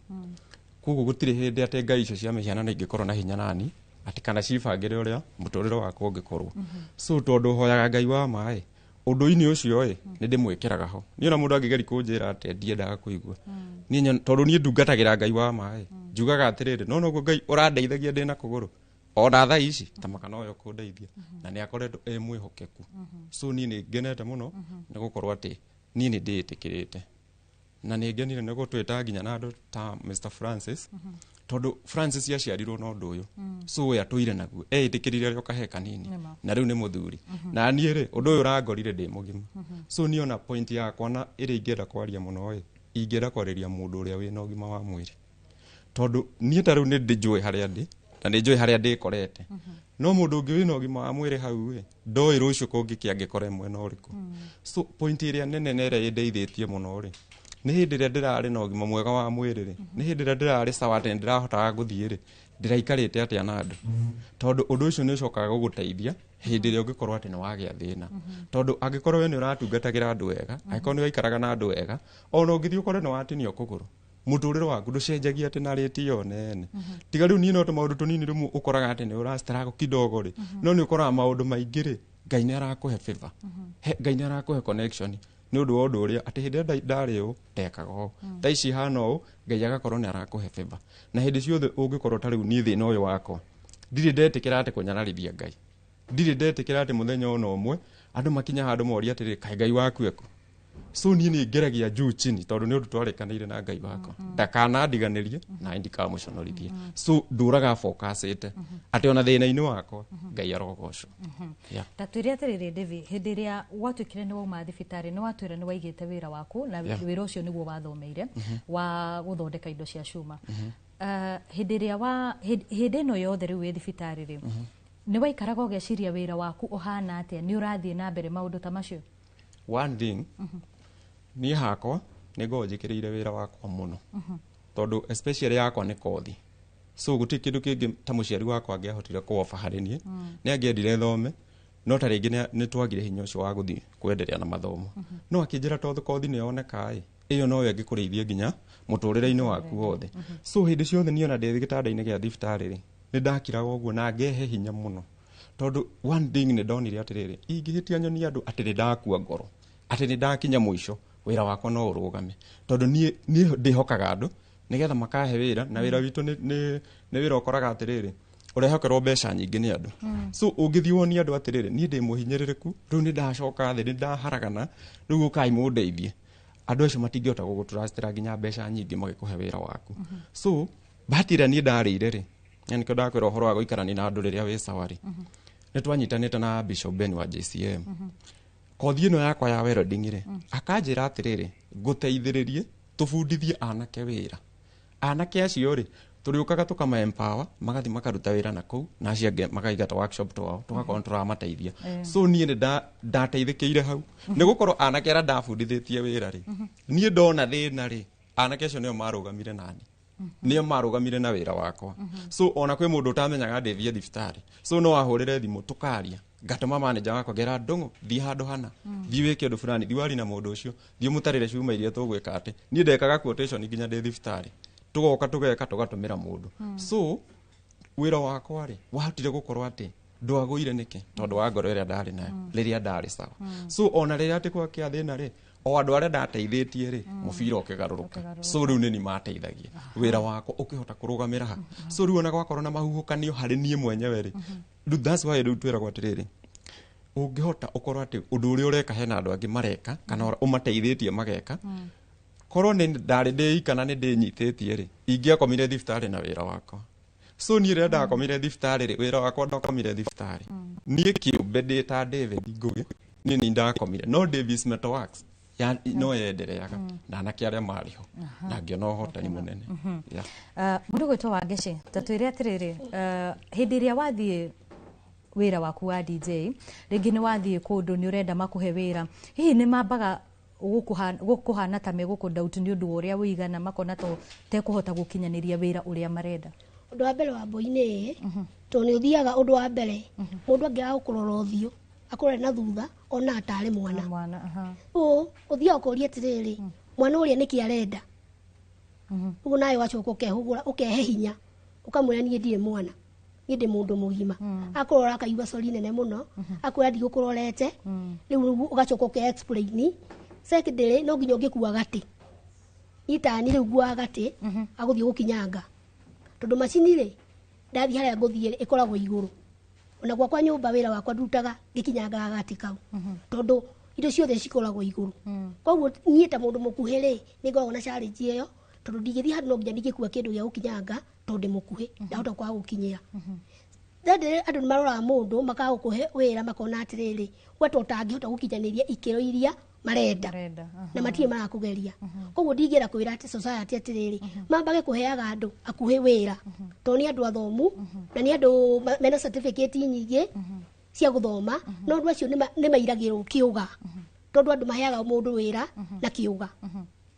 Koguo gũtirĩ hĩndĩ atĩ ngai icio cia mĩhianano ingĩkorwo na hinya nani atĩ kana cibangĩre ũrĩa mũtũrĩre wakwa ũngĩkorwo. So tondũ hoyaga Ngai wa ma ĩ, ũndũ-inĩ ũcio ĩ nĩ ndĩmwĩkĩraga ho. Niĩ ona mũndũ angĩgeria kũnjĩra atĩ ndiendaga kũigua, niĩ tondũ niĩ ndungatagĩra Ngai wa ma ĩ, njugaga atĩrĩrĩ, no noguo Ngai ũrandeithagia ndĩna kũgũrũ ona thaa ici ta maka noyo kũndeithia, na nĩ akoretwo e mwĩhokeku. So niĩ nĩ ngenete mũno nĩ gũkorwo atĩ niĩ nĩ ndĩĩtĩkĩrĩte, na nĩ ngenire nĩ gũtwĩta nginya na andũ ta Mr Francis, tondũ Francis aciarirwo na ũndũ ũyũ. So we atũire naguo, eĩtĩkĩrire arĩ o kahee kanini, na rĩu nĩ mũthuri. Na niĩ rĩ, ũndũ ũyũ ũrangorire ndĩ mũgima. So niĩ ona point yakwa na ĩrĩa ingĩenda kwaria mũno ĩ, ingĩenda kwarĩria mũndũ ũrĩa wĩna ũgima wa mwĩrĩ, tondũ niĩ ta rĩu nĩ ndĩnjũĩ harĩa ndĩ na nĩ njũĩ harĩa ndĩkorete, no mũndũ ũngĩ wĩna ũgima wa mwĩrĩ hau ĩ, ndoĩ rũciũ kũngĩkĩa angĩkora mwena ũrĩkũ. So point ĩrĩa nene na ĩrĩa ĩndeithĩtie mũno rĩ, nĩ hĩndĩ ĩrĩa ndĩrarĩ na ũgima mwega wa mwĩrĩ rĩ, nĩ hĩndĩ ĩrĩa ndĩrarĩ sawa atĩ nĩndĩrahotaga gũthiĩ rĩ, ndĩraikarĩte atĩa na andũ, tondũ ũndũ ũcio nĩ ũcokaga gũgũteithia hĩndĩ ĩrĩa ũngĩkorwo atĩ nĩ wagĩa thĩna. Tondũ angĩkorwo we nĩ ũratungatagĩra andũ wega, angĩkorwo nĩ waikaraga na andũ wega, ona ũngĩthiĩ ũkore nĩ watinio kũgũrũ, mũtũrĩre waku ndũcenjagia atĩ na rĩti ĩyo nene. Tiga rĩu niĩ no tũmaũndũ tũnini rĩmwe ũkoraga atĩ nĩ ũra struggle kidogo rĩ, no nĩ ũkoraga maũndũ maingĩ rĩ, Ngai nĩ arakũhe favor. Ngai nĩ arakũhe connection nĩ ũndũ wa ũndũ ũrĩa atĩ hĩndĩ ĩrĩa ndarĩ ũũ ndekaga ũũ, thaa ici hana ũũ, Ngai agakorwo nĩ arakũhe favor. Na hĩndĩ ciothe ũngĩkorwo ta rĩu niĩ thĩna ũyũ wakwa, ndirĩ ndetĩkĩra atĩ kũnyararithia Ngai, ndirĩ ndetĩkĩra atĩ mũthenya ona ũmwe andũ makinya handũ moria atĩrĩrĩ, kaĩ Ngai waku ekũ? So niĩ nĩ ngeragia juu chini, tondũ nĩ ũndũ twarĩkanĩire na Ngai wakwa, ndakanandiganĩrie na ndikamũconorithie. So ndũraga focusĩte atĩ ona thĩna-inĩ wakwa Ngai arogocwo. Yeah. Ta twĩre atĩrĩrĩ David, hĩndĩ ĩrĩa gwatuĩkire nĩ wauma thibitarĩ, nĩ watwĩra nĩ waigĩte wĩra waku na wĩra ũcio nĩguo wathomeire wa gũthondeka indo cia cuma. Hĩndĩ ĩrĩa wa hĩndĩ ĩno yothe rĩu wĩ thibitarĩ rĩ, nĩ waikaraga ũgeciria wĩra waku ũhana atĩa, nĩ ũrathiĩ na mbere maũndũ ta macio? One thing, niĩ hakwa nĩ ngoragwo njĩkĩrĩire wĩra wakwa mũno, tondũ especially yakwa nĩ kothi. So gũtirĩ kĩndũ kĩngĩ ta mũciari wakwa angĩahotire kũoba harĩ niĩ. Nĩ angĩendire thome, no ta rĩngĩ nĩ twagire hinya ũcio wa gũthiĩ kwenderea na mathomo, no akĩnjĩra tondũ kothi nĩ yoneka ĩ, ĩyo noyo ĩngĩkũrĩithia nginya mũtũrĩre-inĩ waku wothe. So hĩndĩ ciothe niĩ ona ndĩ gĩtanda-inĩ gĩa thibitarĩ rĩ, nĩ ndakiraga ũguo na ngehe hinya mũno, tondũ one thing nĩ ndonire atĩrĩrĩ, ingĩhĩtia nyonie andũ atĩ nĩ ndakua ngoro, atĩ nĩ ndakinya mũico, wĩra wakwa no ũrũgame, tondũ niĩ ndĩhokaga andũ nĩgetha makahe wĩra, na wĩra witũ nĩ wĩra ũkoraga atĩrĩrĩ, ũrehokerwo mbeca nyingĩ nĩ andũ. So ũngĩthiĩ wonie andũ atĩrĩrĩ, niĩ ndĩ mũhinyĩrĩrĩku, rĩu nĩ ndacoka thĩ, nĩ ndaharagana, rĩu ũkai mũndeithie, andũ acio matingĩhota gũgũtrustĩra nginya mbeca nyingĩ magĩkũhe wĩra waku. So bahati ĩrĩa niĩ ndarĩire rĩ, na nĩkĩo ndakwĩra ũhoro wa gũikarania na andũ rĩrĩa wĩ sawa rĩ, nĩ twanyitanĩte na Bishop Ben wa JCM. Kothi ĩno yakwa ya welding rĩ, akanjĩra atĩrĩrĩ, ngũteithĩrĩrie tũbundithie anake wĩra. Anake acio rĩ, tũrĩũkaga tũkama empower, magathiĩ makaruta wĩra na kũu, na acio angĩ makaiga ta workshop twao, tũgakorwo nĩ tũramateithia. So niĩ nĩ ndateithĩkĩire hau, nĩ gũkorwo anake arĩa ndabundithĩtie wĩra rĩ, niĩ ndona thĩna rĩ, anake acio nĩo marũgamire nani, nĩo marũgamire na wĩra wakwa. So ona kwĩ mũndũ ũtamenyaga ndĩthiĩ thibitarĩ, so no ahũrĩre thimũ tũkaria, ngatũma manager wakwa ngera ndũng'ũ, thiĩ handũ hana, thiĩ wĩke ũndũ fulani, thiĩ warie na mũndũ ũcio, thiĩ ũmũtarĩre cuma iria tũgwĩka atĩ. Niĩ ndekaga quotation nginya ndĩ thibitarĩ, tũgoka tũgeka tũgatũmĩra mũndũ. So wĩra wakwa rĩ, wahotire gũkorwo atĩ ndwagũire nĩkĩ, tondũ wa ngoro ĩrĩa ndarĩ nayo rĩrĩa ndarĩ sawa. So ona rĩrĩa atĩ gwakĩa thĩna rĩ, o andũ arĩa ndateithĩtie rĩ, mũbira ũkĩgarũrũka. So rĩu nĩ ni mateithagia, wĩra wakwa ũkĩhota kũrũgamĩra ha. So rĩu ona gwakorwo na mahuhũkanio harĩ niĩ mwenyewe rĩ, rĩu that's why rĩu twĩragwo atĩrĩrĩ, Ũngĩhota ũkorwo atĩ ũndũ ũrĩa ũreka hena andũ angĩ mareka kana ũmateithĩtie mageka. Korwo nĩ ndarĩ ndĩika na nĩ ndĩnyitĩtie rĩ, ingĩakomire thibitarĩ na wĩra wakwa. So niĩ rĩrĩa ndakomire thibitarĩ rĩ, wĩra wakwa ndakomire thibitarĩ. Niĩ kĩũmbe ndĩ ta David Ngũgĩ, niĩ nĩ ndakomire, no Davis Metal Works ya, no yendereaga na anake arĩa marĩ ho na ngĩona ũhotani mũnene. Yeah. Mũndũ gwĩtwo Wangeci, ta twĩre atĩrĩrĩ, hĩndĩ ĩrĩa wathiĩ wĩra waku wa DJ, rĩngĩ nĩ wathiĩ kũndũ nĩ ũrenda makũhe wĩra, hihi nĩ mambaga gũkũhana ta megũkũ doubt nĩ ũndũ wa ũrĩa wĩigana, makona ta ũtekũhota gũkinyanĩria wĩra ũrĩa marenda? Ũndũ wa mbere wa mbũi-inĩ, tondũ nĩ ũthiaga, ũndũ wa mbere mũndũ angĩaga gũkũrora ũthiũ akũrore na thutha ona tarĩ mwana. Mwana, aha. Ũ ũthiaga ũkoria atĩrĩrĩ, mwana ũrĩa nĩkĩ arenda? Ũguo nawe wacoka ũkehũgũra, ũkehe hinya, ũkamwĩra niĩ ndirĩ mwana, niĩ ndĩ mũndũ mũgima. Akũrora akaigua cori nene mũno, akwĩra ndigũkũrorete. Rĩu ũgacoka ũke explain. Secondary, no nginya ũngĩkua gatĩ, niĩ tani rĩu nguaga gatĩ agũthiĩ gũkinyanga, tondũ macini rĩ, ndathiĩ harĩa ngũthiĩ rĩ, ĩkoragwo igũrũ. Ona gwakwa nyũmba wĩra wakwa ndutaga ngĩkinyangaga gatĩ kau, tondũ indo ciothe cikoragwo igũrũ. Koguo niĩ ta mũndũ mũkuhĩ rĩ, nĩ ngoragwo na challenge ĩyo, tondũ ndingĩthiĩ handũ no nginya ndingĩkua kĩndũ gĩa gũkinyanga, tondũ ndĩ mũkuhĩ, ndahota kwaga gũkinyĩra. Thirdly, andũ nĩ maroraga mũndũ makaga gũkũhe wĩra, makona atĩrĩrĩ, we to ũtangĩhota gũkinyanĩria ikĩro iria marenda na matirĩ marakũgeria. Koguo ndingĩenda kwĩra atĩ society atĩrĩrĩ, mambage kũheaga andũ akuhĩ wĩra, tondũ nĩ andũ athomu na nĩ andũ mena certificate nyingĩ cia gũthoma, no andũ acio nĩ mairagĩrwo kĩũga, tondũ andũ maheaga mũndũ wĩra na kĩũga.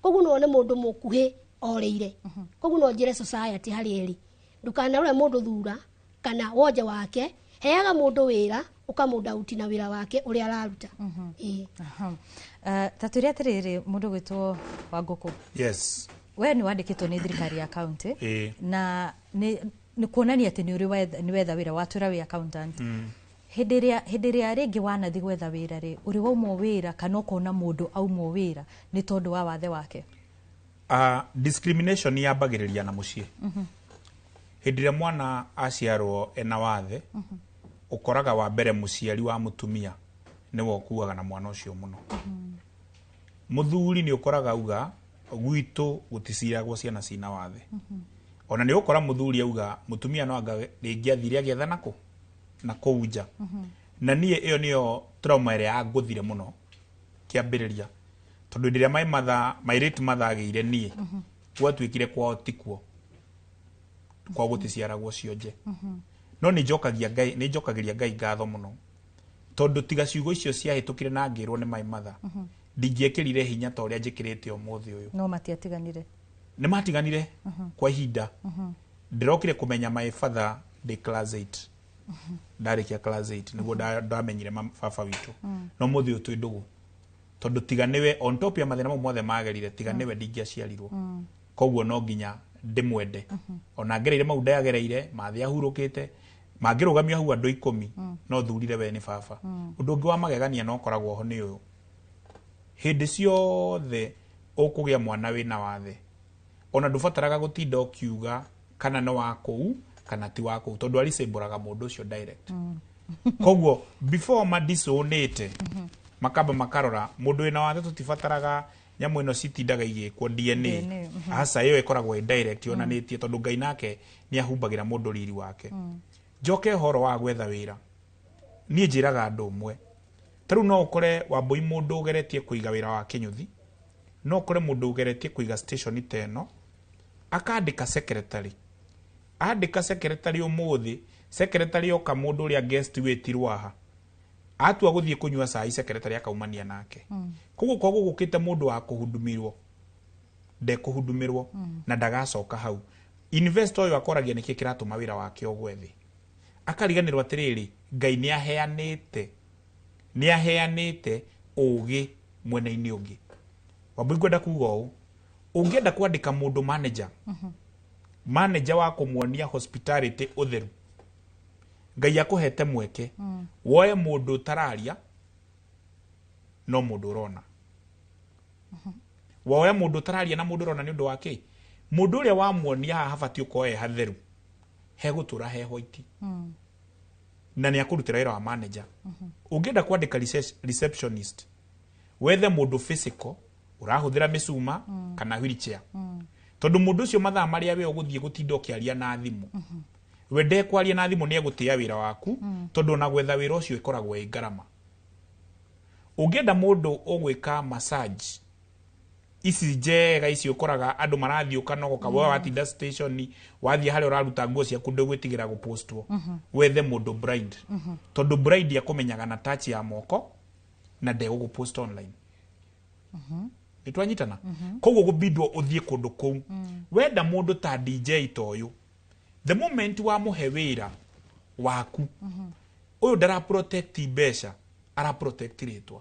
Koguo no wone mũndũ mũkuhĩ orĩire. Koguo no njĩre society harĩa ĩrĩ, ndũkanarore mũndũ thura kana wonje wake, heaga mũndũ wĩra ũkamũdauti na wĩra wake ũrĩa araruta. Ĩĩ. Aha. Ta twĩre atĩrĩrĩ, mũndũ gwĩtwo Wangũkũ, Yes. we nĩ wandĩkĩtwo nĩ thirikari ya kaunti na nĩ kuonania atĩ nĩ ũrĩ nĩ wetha wĩra, watwĩra wĩ accountant. Hĩndĩ ĩrĩa rĩngĩ wanathi gwetha wĩra rĩ, ũrĩ waumwo wĩra kana ũkona mũndũ aumwo wĩra nĩ tondũ wa wathe wake? Discrimination yambagĩrĩria na mũciĩ. Hĩndĩ ĩrĩa mwana aciarwo ena wathe, ũkoraga wa mbere mũciari wa mũtumia nĩwe ũkuaga na mwana ũcio mũno. Mũthuri nĩ ũkoraga auga gwitũ gũticiragwo ciana cina wathe. Ona nĩ ũkora mũthuri auga mũtumia no anga rĩngĩ athire agĩetha nakũ na kũu nja. Na niĩ ĩyo nĩyo trauma ĩrĩa yangũthire mũno kĩambĩrĩria, tondũ hĩndĩ ĩrĩa my mother, my late mother agĩire niĩ, gwatuĩkire kwao tikuo kwao gũticiaragwo cionje. No nĩ njokagia Ngai, nĩ njokagĩria Ngai ngatho mũno, tondũ tiga ciugo icio ciahĩtũkire na ngĩrwo nĩ my mother, ndingĩekĩrire hinya ta ũrĩa njĩkĩrĩte ũmũthĩ ũyũ. No matiatiganire? Nĩ matiganire kwa ihinda. Ndĩrokire kũmenya my father ndĩ class 8. Ndarĩkia class 8 nĩguo ndamenyire baba witũ. No mũthĩ ũyũ twĩ ndũgũ, tondũ tiga nĩwe, on top ya mathĩna mau mothe magerire, tiga nĩwe ndingĩaciarirwo. Koguo no nginya ndĩmwende ona ngereire mau ndagereire mathĩ ahurũkĩte mangĩrũgamio hau andũ 10, no thurire we nĩ baba. Ũndũ ũngĩ wa magegania no ũkoragwo ho nĩ ũyũ: hĩndĩ ciothe ũkũgĩa mwana wĩna wathe, ona ndũbataraga gũtinda ũkiuga kana nĩ wa kũu kana ti wa kũu, tondũ aricembũraga mũndũ ũcio direct. Koguo before madisonĩte, makamba makarora mũndũ wĩna wathe. Tũtibataraga nyamũ ĩno citindaga igĩkwo DNA. DNA. Aca, ĩyo ĩkoragwo ĩ direct yonanĩtie, tondũ Ngai nake nĩ ahumbagĩra mũndũ riri wake. Njoke ũhoro wa gwetha wĩra, niĩ njĩraga andũ ũmwe, ta rĩu no ũkore Wambũi mũndũ ũgeretie kũiga wĩra wa kĩnyũthi, no ũkore mũndũ ũgeretie kũiga station ta ĩno, akandĩka secretary, andĩka secretary ũmũthĩ, secretary oka, mũndũ ũrĩa guest wĩtirwo haha atua gũthiĩ kũnyua cai, secretary akaumania nake. Koguo kwa gũgũkĩte mũndũ wa kũhudumirwo ndekũhudumirwo na ndagacoka hau. Investor ũyũ akoragia nĩkĩ kĩratũma wĩra wake ũgwe thĩ, akariganĩrwo atĩrĩrĩ, Ngai nĩ aheanĩte ũgĩ mwena-inĩ ũngĩ. Wambui, ngwenda kuga ũũ: ũngĩenda kwandĩka mũndũ manager, manager wa kũmuonia hospitality, ũtheru, Ngai akũhete mweke woe mũndũ ũtararia no mũndũ ũrona. Woe mũndũ ũtararia na mũndũ ũrona, nĩ ũndũ wa kĩ? Mũndũ ũrĩa wamuonia haha habatiĩ ũkorwo he hatheru, hegũtũra he white. Na nĩ akũrutĩra wĩra wa manager. Ũngĩenda kwandĩka receptionist, wethe mũndũ physical ũrahũthĩra mĩcuma kana wheelchair, tondũ mũndũ ũcio mathaa marĩa we ũgũthiĩ gũtinda ũkĩaria na thimũ, we ndekwaria na thimũ, nĩ egũtĩa wĩra waku, tondũ ona gwetha wĩra ũcio ĩkoragwo ĩ ngarama. Ũngĩenda mũndũ ũgwĩka massage ici njega, ici ũkoraga andũ marathiĩ ũkanogoka, we watinda station, wathiĩ harĩa ũraruta nguo ciaku, ndũgwĩtigĩra gũpostwo, wethe mũndũ blind, tondũ blind akũmenyaga na touch ya moko na ndegũgũpost online. Nĩ twanyitana? Koguo gũbindwo ũthiĩ kũndũ kũu. Wenda mũndũ ta DJ ta ũyũ, the moment wamũhe wĩra waku, ũyũ ndara protect mbeca, ara protect rĩtwa.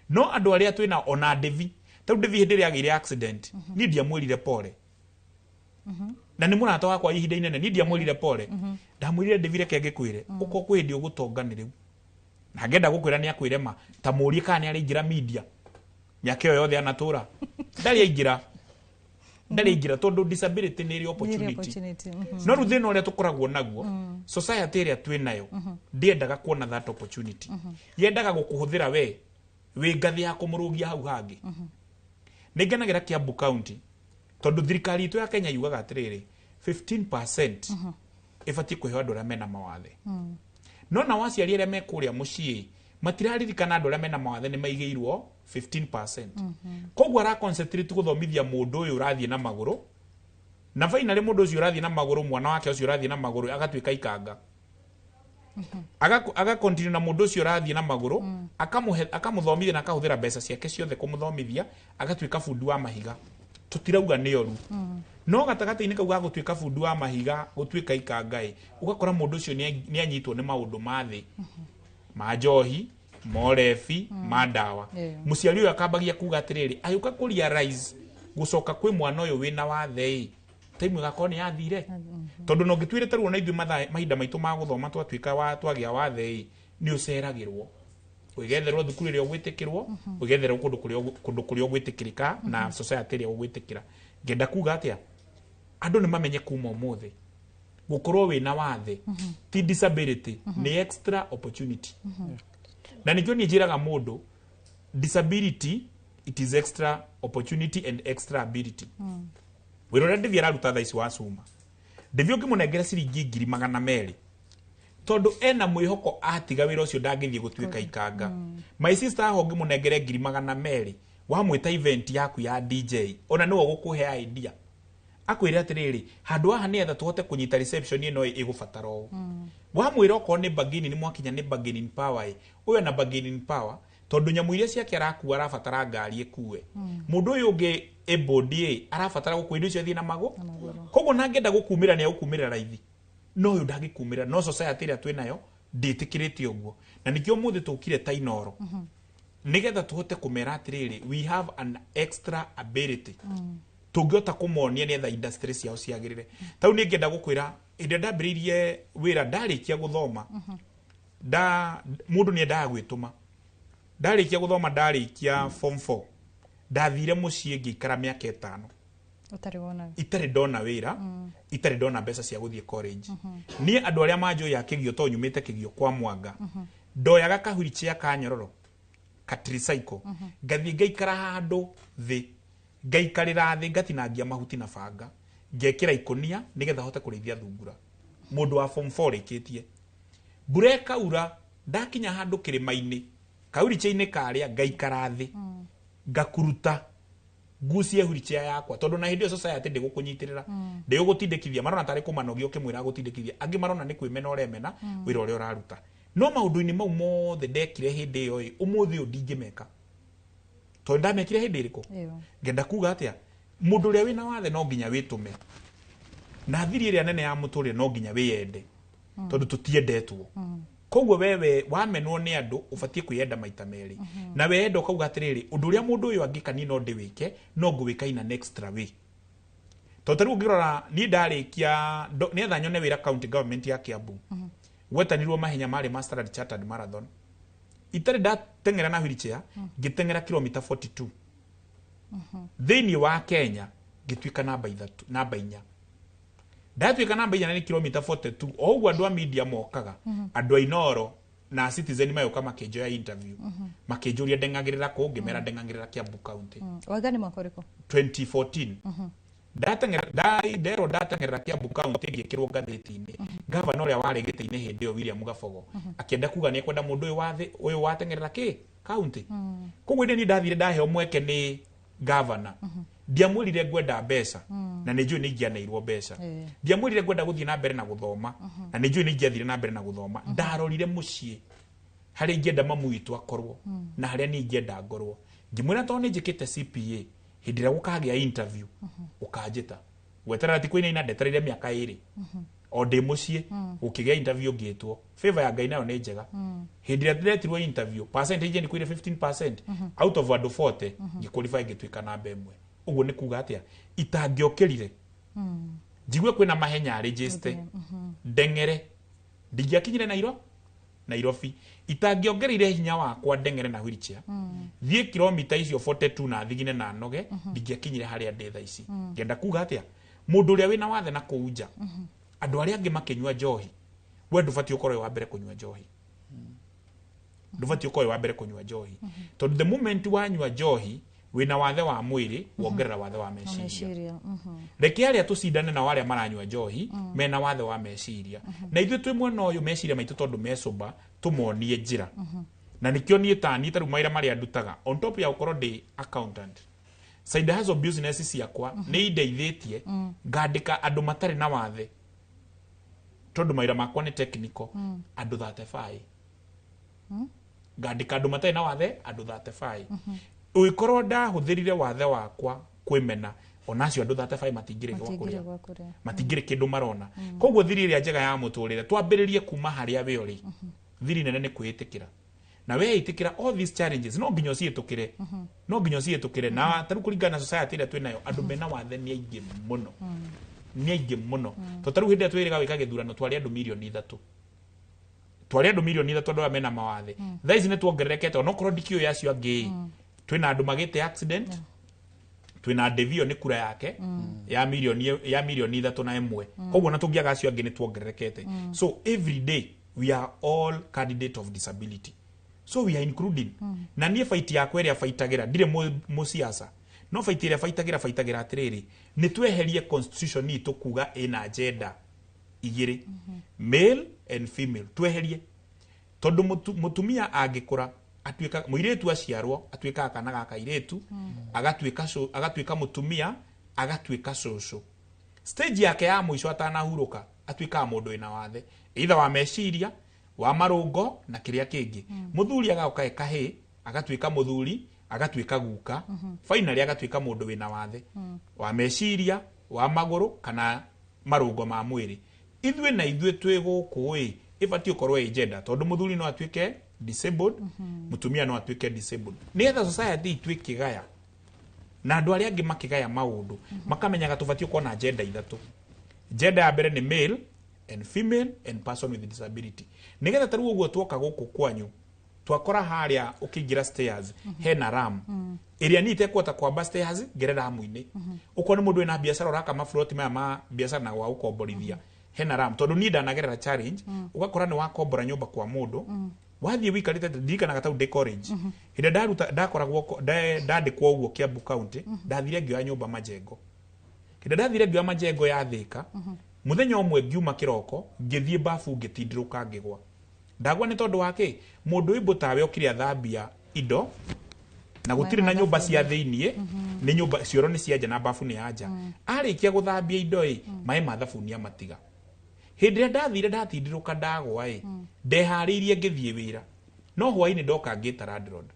No andũ arĩa twĩna ona Devi, tarĩu Devi hĩndĩ ĩrĩa agĩire accident, niĩ ndiamwĩrire pole, na nĩ mũrata wakwa ihinda inene. Niĩ ndiamwĩrire pole, ndamwĩrire, "Devi, reke ngĩkwĩre, ũkorwo kwĩ hĩndĩ ũgũtonga nĩ rĩu." Na ngenda gũkwĩra nĩ akwĩre ma ta mũrie kana nĩ araingĩra media mĩaka ĩyo yothe anatũra, ndarĩ aingĩra, ndarĩ aingĩra, tondũ disability nĩ ĩrĩ opportunity. Opportunity. No rĩu thĩna ũrĩa tũkoragwo naguo, society ĩrĩa twĩ nayo ndĩendaga kuona that opportunity, yendaga gũkũhũthĩra we wĩ ngathĩ ya kũmũrũgia hau hangĩ. Nĩ ngenagĩra Kiambu County, tondũ thirikari itũ ya Kenya yugaga atĩrĩrĩ, 15% ĩbatiĩ kũheo andũ arĩa mena mawathe. No nao aciari arĩa me kũrĩa mũciĩ matiraririkana andũ arĩa mena mawathe nĩ maigĩirwo 15%. Koguo ara concentrate gũthomithia mũndũ ũyũ ũrathiĩ na magũrũ, na finally mũndũ ũcio ũrathiĩ na magũrũ, mwana wake ũcio ũrathiĩ na magũrũ agatuĩka ikanga, aga continue na mũndũ ũcio ũrathiĩ na magũrũ, akamũhe, akamũthomithia na akahũthĩra mbeca ciake ciothe kũmũthomithia, agatuĩka bundi wa mahiga. Tũtirauga nĩ oru, no gatagatĩ-inĩ kau ga gũtuĩka bundi wa mahiga gũtuĩka ikanga ĩ, ũgakora mũndũ ũcio nĩ anyitwo nĩ maũndũ ma thĩ, ma njohi, ma ũrebi, ma ndawa. Mũciari ũyũ akambagia kuga atĩrĩrĩ, agĩũka kũ realize gũcoka kwĩ mwana ũyũ wĩna wathe ĩ, time ĩgakorwo nĩ yathire, tondũ no ngĩtuĩre tarĩu ona ithuĩ mahinda maitũ ma gũthoma, twatuĩka wa twagĩa wathe ĩ, nĩ ũceragĩrwo wĩgetherwo thukuru ĩrĩa ũgwĩtĩkĩrwo, wĩgetherwo kũndũ kũrĩa ũgwĩtĩkĩrĩka na society ĩrĩa ũgwĩtĩkĩra. Ngenda kuga atĩa? Andũ nĩ mamenye kuma ũmũthĩ gũkorwo wĩna wathe ti disability, nĩ extra opportunity. Na nĩkĩo niĩ njĩraga mũndũ, disability, it is extra opportunity and extra ability. Wĩra ũrĩa Ndĩvi araruta thaa ici wa cuma, Ndĩvi ũngĩmũnengera ciringi 200,000, tondũ ena mwĩhoko atiga wĩra ũcio ndangĩthiĩ gũtuĩka ikanga. My sister, aho ũngĩmũnengere 200,000, wamwĩta event yaku ya DJ, ona nĩwe ũgũkũhe idea, akwĩre atĩrĩrĩ, handũ haha nĩgetha tũhote kũnyita reception ĩno ĩgũbatara ũũ. Wamwĩra okorwo nĩ bargaining, nĩ mwakinya nĩ bargaining power ĩ, ũyũ ena bargaining power, tondũ nyamũ iria ciake arakua arabatara ngari ĩkue. Mũndũ ũyũ ũngĩ ĩbũndi ĩ arabatara gũkua indo icio athiĩ na magũ, koguo na angĩenda gũkumĩra nĩ egũkumĩra raithi, no ũyũ ndangĩkumĩra. No society ĩrĩa twĩ nayo ndĩtĩkĩrĩte ũguo, na nĩkĩo ũmũthĩ tũkire ta Inoro, nĩgetha tũhote kũmera atĩrĩrĩ, we have an extra ability tũngĩhota kũmonia nĩgetha industry ciao ciagĩrĩre. Tau nĩ ngĩenda gũkwĩra, hĩndĩ ĩrĩa ndambĩrĩirie wĩra ndarĩkia gũthoma, nda mũndũ nĩ endaga gwĩtũma. Ndarĩkia gũthoma, ndarĩkia form 4, ndathire mũciĩ ngĩikara mĩaka 5 ũtarĩ wona itarĩ ndona wĩra, itarĩ ndona mbeca cia gũthiĩ college. Niĩ andũ arĩa manjũĩ a Kĩgio, tondũ nyumĩte Kĩgio kwa Mwanga, ndoyaga ka wheelchair ka nyororo ka tricycle, ngathiĩ ngaikara handũ thĩ, ngaikarĩra thĩ, ngatinangia mahuti na banga, ngekĩra ikũnia nĩgetha hote kũrĩithia thungura. Mũndũ wa form 4 rĩkĩtie, mbura ĩkaura, ndakinya handũ kĩrĩma-inĩ kauricha-inĩ karĩa ngaikara thĩ, ngakuruta ngucie wheelchair yakwa, tondũ na hĩndĩ ĩyo society ndĩgũkũnyitĩrĩra, ndĩgũgũtindĩkithia, marona tarĩ kũmanogia ũkĩmwĩra agũtindĩkithia, angĩ marona nĩ kwĩmena ũremena wĩra ũrĩa ũraruta. No maũndũ-inĩ mau mothe ndekire hĩndĩ ĩyo ĩ, ũmũthĩ ũyũ ndingĩmeka, tondũ ndamekire hĩndĩ ĩrĩkũ? Ngenda kuga atĩa? Mũndũ ũrĩa wĩna wathe no nginya wĩtũme, na thiri ĩrĩa nene ya mũtũrĩre no nginya wĩyende, tondũ tũtiendetwo. Koguo wewe wamenwo nĩ andũ, ũbatiĩ kwĩyenda maita merĩ, na weyenda ũkauga atĩrĩrĩ, ũndũ ũrĩa mũndũ ũyũ angĩka niĩ no ndĩwĩke, no ngũwĩka in an extra way. Tondũ tarĩu ũngĩrora niĩ ndarĩkia nĩgetha nyone wĩra county government ya Kiambu, gwetanirwo mahenya marĩ ma Standard Chartered Marathon, itarĩ ndateng'era na wheelchair, ngĩteng'era kilomita 42 thĩinĩ wa Kenya, ngĩtuĩka namba 3, namba 4. Ndatuĩka namba 4 nĩ kilomita 42. O ũguo andũ a media mokaga, andũ a Inoro na Citizen mayoka makĩnjoya interview, makĩnjũria ndeng'agĩrĩra kũ, ngĩmera ndeng'agĩrĩra Kiambu County. Waiga nĩ mwaka ũrĩkũ? 2014. Ndateng'era nderwo ndateng'erera Kiambu County, ngĩkĩrwo ngathĩti-inĩ. Gavana ũrĩa warĩ gĩtĩ-inĩ hĩndĩ ĩyo, William Gabogo, akĩenda kuga nĩ ekwenda mũndũ ũyũ wa thĩ ũyũ wateng'erera kĩ county. Koguo hĩndĩ niĩ ndathire ndaheo mweke nĩ gavana, ndiamwĩrire ngwenda mbeca, na nĩ njũĩ nĩ ingĩaneirwo mbeca. Ndiamwĩrire ngwenda gũthiĩ na mbere na gũthoma, na nĩ njũĩ nĩ ingĩathire na mbere na gũthoma. Ndarorire mũciĩ harĩa ingĩenda mamu witũ akorwo na harĩa niĩ ingĩenda ngorwo. Ngĩmwĩra tondũ nĩ njĩkĩte CPA, hĩndĩ ĩrĩa gũkagĩa interview ũkanjĩta. Gweterera ti kũinaina, ndetereire mĩaka 2 o ndĩ mũciĩ. Gũkĩgĩa interview, ngĩtwo. Favor ya Ngai nayo nĩ njega. Hĩndĩ ĩrĩa ndetirwo interview, percentage nĩ kwire 15% out of andũ 40, ngĩqualify, ngĩtuĩka namba 1. Ũguo nĩ kuga atĩa? Itangĩokĩrire njigue kwĩna mahenya register ndeng'ere, ndingĩakinyire Nairobi. Itangĩongereire hinya wakwa ndeng'ere na wheelchair, thiĩ kilomita icio 42 na thigine na noge, ndingĩakinyire harĩa ndĩ thaa ici. Ngenda kuga atĩa? Mũndũ ũrĩa wĩna wathe na kũu nja, andũ arĩa angĩ makĩnyua njohi, we ndũbatiĩ ũkorwo wĩ wa mbere kũnyua njohi. Ndũbatiĩ ũkorwo wĩ wa mbere kũnyua njohi, tondũ the moment wanyua njohi wĩna wathe wa mwĩrĩ, wongerera wathe wa meciria. Meciria. Reke arĩa tũcindane nao arĩa maranyua njohi mena wathe wa meciria, na ithuĩ twĩ mwena ũyũ meciria maitũ tondũ mecũmba, tũmonie njĩra. Na nĩkĩo niĩ ta niĩ tarĩu mawĩra marĩa ndutaga, on top ya gũkorwo ndĩ accountant, side hustle business ciakwa nĩ indeithĩtie ngandĩka andũ matarĩ na wathe, tondũ mawĩra makwa nĩ technical, andũ 35. Ngandĩka andũ matarĩ na wathe, andũ 35. Ũgĩkorwo ndahũthĩrire wathe wakwa kwĩmena, onacio andũ 35 matingĩrĩ gwa Matingĩrĩ kũrĩa. Gwa kũrĩa. Matingĩrĩ kĩndũ marona. Koguo thiri ĩrĩa njega ya mũtũrĩre, twambĩrĩrie kuma harĩa we ũrĩ. Thiri nene nĩ kwĩĩtĩkĩra, na weĩtĩkĩra, all these challenges no nginya ũciĩtũkĩre, no nginya ũciĩtũkĩre. Na tarĩu kũringana na society ĩrĩa twĩnayo, andũ mena wathe nĩ aingĩ mũno, nĩ aingĩ mũno. To tarĩu hĩndĩ ĩrĩa twĩrĩga gwĩka gĩthurano, twarĩ andũ 3 mirioni, twarĩ andũ 3 mirioni andũ aya mena mawathe. Thaa ici nĩ tuongererekete, onokorwo ndikĩũĩ acio angĩ. Twĩna andũ magĩte accident, twĩna Devio nĩ kura yake ya 3.1 mirioni. Koguo na tũngĩaga acio angĩ nĩ tuongererekete. So every day we are all candidate of disability, so we are including. Na niĩ fight yakwa ĩrĩa baitagĩra, ndirĩ mũciaca, no fight ĩrĩa baitagĩra atĩrĩrĩ, nĩ tweherie constitution itũ kuga ĩna gender igĩrĩ, male and female. Tweherie, tondũ mũtumia angĩkũra atuĩka mũirĩtu, aciarwo atuĩkaga kana ga kairĩtu, agatuĩka agatuĩka mũtumia, agatuĩka cũcũ. Stage yake ya mũico atanahurũka atuĩkaga mũndũ wĩna wathe, either wa meciria, wa marũngo na kĩrĩa kĩngĩ. Mũthuri agoka e kahĩ, agatuĩka mũthuri, agatuĩka guka, finally agatuĩka mũndũ wĩna wathe wa meciria, wa magũrũ kana marũngo ma mwĩrĩ. Ithuĩ na ithuĩ twĩ gũkũ ĩ ĩbatiĩ gũkorwo ĩ gender, tondũ mũthuri no atuĩke disabled, mũtumia no atuĩke disabled, nĩgetha society itũ ĩkĩgaya na andũ arĩa angĩ makĩgaya maũndũ makamenyaga tũbatiĩ gũkorwo na gender ithatũ. Gender ya mbere nĩ male and female and person with disability, nĩgetha tarĩu ũguo tuoka gũkũ kwanyu, twakora harĩa ũkĩingĩra stairs hena ram ĩrĩa niĩ itekũhota kwamba stairs ngere ramu-inĩ. Ũkorwo nĩ mũndũ wĩna biacara ũraka maburoti maya ma biacara na gwa gũkomborithia, hena ram, tondũ niĩ ndanagerera challenge. Ũgakora nĩ wakombora nyũmba kwa mũndũ, wathiĩ wikarĩte. Ndirikanaga tau ndĩ college, hĩndĩ ĩrĩa ndaruta ndakoragwo ndandĩkwo ũguo Kiambu County, ndathire ngĩoya nyũmba Majengo. Hĩndĩ ĩrĩa ndathire ngĩoya Majengo ya Thĩka, mũthenya ũmwe ngiuma kĩroko ngĩthiĩ babu, ngĩtindĩrũka, ngĩgwa. Ndagwa nĩ tondũ wa kĩ? Mũndũ wĩ tawe okire athambia indo na gũtirĩ na nyũmba cia thĩiniĩ, nĩ nyũmba cioro nĩ cia nja na babu nĩ ya nja. Arĩkia gũthambia indo ĩ, maĩ ma thabuni amatiga. Hĩndĩ ĩrĩa ndathire ndatindĩrũka ndagwa ĩ, ndeharĩirie ngĩthiĩ wĩra, no hwainĩ ndoka ngĩta landlord,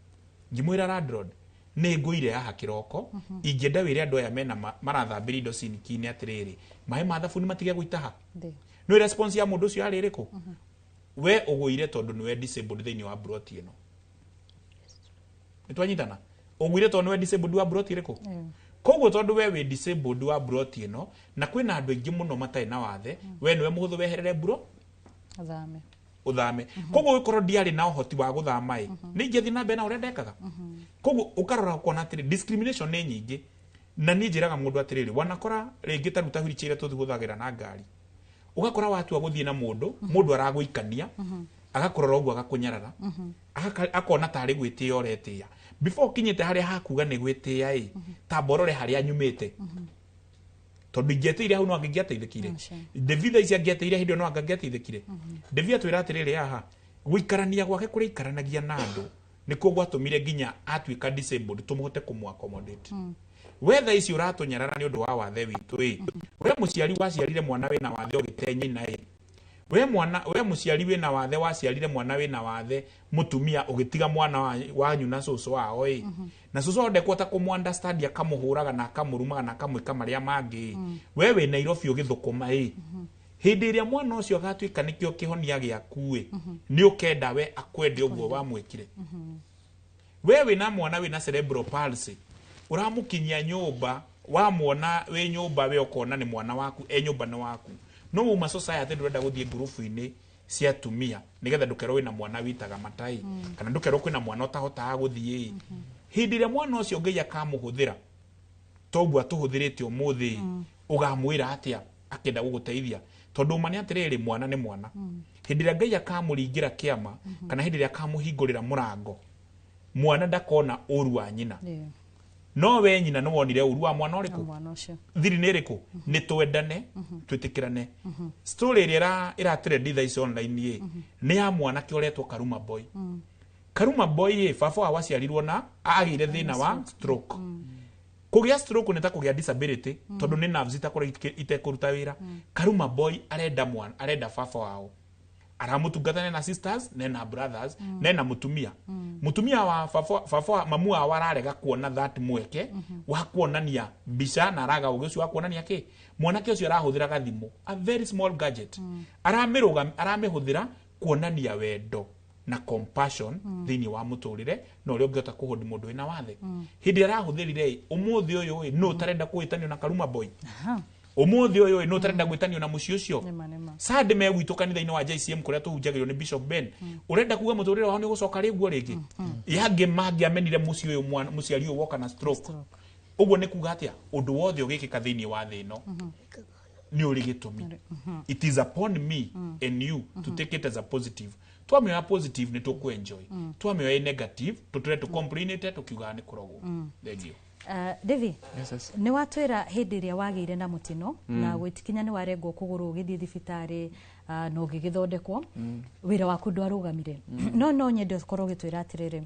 ngĩmwĩra, "Landlord, nĩ ngũire haha kĩroko, ingĩenda wĩre andũ aya mena marathambĩria indo siniki-inĩ atĩrĩrĩ, maĩ ma thabuni matige gũitaha." Nĩ response ya mũndũ ũcio yarĩ ĩrĩkũ? "We ũgũire tondũ nĩwe disabled thĩinĩ wa broti ĩno." Nĩ twanyitana? Ũgũire tondũ nĩwe disabled wa broti ĩrĩkũ? Koguo tondũ we wĩ disabled wa broti ĩno na kwĩna andũ aingĩ mũno matarĩ na wathe, we nĩwe mũhũthũ weherere mburo. Ũthame. Ũthame. Koguo ũgĩkorwo ndiarĩ na ũhoti wa gũthama ĩ, nĩ ingĩathiĩ na mbere na ũrĩa ndekaga. Koguo ũkarora ũkona atĩrĩ, discrimination nĩ nyingĩ. Na niĩ njĩraga mũndũ atĩrĩrĩ, wanakora rĩngĩ ta rĩu ta wheelchair tũhũthagĩra na ngari, ũgakora watua gũthiĩ na mũndũ, mũndũ aragũikania, agakũrora ũguo, agakũnyarara, akona tarĩ gwĩtĩĩa ũretĩĩa. Before ũkinyĩte harĩa hakuga nĩ gwĩtĩĩa ĩ, tamba ũrore harĩa nyumĩte, tondũ ingĩetĩire hau no angĩngĩateithĩkire. David ici angĩetĩire hĩndĩ ĩyo no angĩateithĩkire. David atwĩra atĩrĩrĩ haha, gũikarania gwake kũrĩa aikaranagia na andũ nĩkuo gwatũmire nginya atuĩka disabled tũmũhote kũmũ accommodate. We thaa ici ũratũnyarara nĩ ũndũ wa wathe witũ ĩ. We mũciari waciarire mwana wĩna wathe ũgĩte nyina ĩ, we mwana, we mũciari wĩna wathe waciarire mwana wĩna wathe, mũtumia ũgĩtiga mwana wanyu na cũcũ wao ĩ, na cũcũ wao ndekũhota kũmũ understand, akamũhũraga na akamũrumaga na akamwĩka marĩa mangĩ ĩ. We wĩ Nairobi ũgĩthũkũma ĩ, hĩndĩ ĩrĩa mwana ũcio agatuĩka nĩkĩo kĩhonia gĩaku ĩ, nĩ ũkenda we akwende ũguo wamwĩkire? We wĩna mwana wĩna cerebral palsy, ũramũkinyia nyũmba, wamwona wĩ nyũmba, we ũkona nĩ mwana waku, e nyũmba nĩ waku, no uma society ndũrenda gũthiĩ ngurubu-inĩ cia atumia nĩgetha ndũkerwo wĩna mwana witaga matai, kana ndũkerwo kwĩna mwana ũtahotaga gũthiĩ. Hĩndĩ ĩrĩa mwana ũcio Ngai akamũhũthĩra toguo atũhũthĩrĩte ũmũthĩ, ũgamwĩra atĩa akĩenda gũgũteithia? Tondũ ma nĩ atĩrĩrĩ, mwana nĩ mwana. Hĩndĩ ĩrĩa Ngai akamũringĩra kĩama, kana hĩndĩ ĩrĩa akamũhingũrĩra mũrango, mwana ndakona ũru wa nyina. No we nyina nĩ wonire ũru wa mwana ũrĩkũ? Mwana ũcio. Thiri nĩ ĩrĩkũ? Nĩ twendane, twĩtĩkĩrane. Story ĩrĩa ĩra trend thaa ici online ĩ, nĩ ya mwanake ũretwo Karuma Boy. Karuma Boy ĩ, baba wao aciarirwo na agĩire thĩna wa stroke. Kũgĩa stroke nĩ ta kũgĩa disability, tondũ nĩ nerves itakorwo itekũruta wĩra. Karuma Boy arenda mwana, arenda baba wao, aramũtungata, nena sisters, nena brothers, nena mũtumia. Mũtumia wa baba, baba wa mamu wao ararega kuona that mweke wa kuonania mbica, na araga ũgĩ ũcio wa kuonania kĩ. Mwanake ũcio arahũthĩra gathimũ, a very small gadget, aramĩrũgam aramĩhũthĩra kuonania wendo na compassion thĩinĩ wa mũtũrĩre na ũrĩa ũngĩhota kũhũndi mũndũ wĩna wathe. Hĩndĩ ĩrĩa arahũthĩrire ĩ, ũmũthĩ ũyũ ĩ, nũ ũtarenda kũhĩtanio na Karuma Boy? Ũmũthĩ ũyũ ĩ, nũ ũtarenda gwĩtanio na mũciĩ ũcio? Nĩma, nĩma. Sunday me gwitũ kanitha-inĩ wa JCM kũrĩa tũhunjagĩrio nĩ Bishop Ben. Ũrenda kuga mũtũrĩre wao nĩ ũgũcoka rĩguo rĩngĩ? Yangĩ mangĩamenire mũciĩ ũyũ, mwana mũciari ũyũ woka na stroke. Ũguo nĩ kuga atĩa? Ũndũ wothe ũgĩkĩka thĩinĩ wa thĩ ĩno nĩ ũrĩ gĩtũmi. It is upon me and you to take it as a positive. Twamĩoya positive nĩ tũkũ-enjoy, twamĩoya ĩ negative tũtũre tũcomplainĩte tũkiugaga nĩ kũrogwo. Thank you. Devi, Yes. nĩ watwĩra hĩndĩ ĩrĩa wagĩire na mũtino na gwĩtikinya nĩ warengwo kũgũrũ, ũgĩthiĩ thibitarĩ, na ũgĩgĩthondekwo, wĩra waku ndwarũgamire. No nyende ũkorwo ũgĩtwĩra atĩrĩrĩ,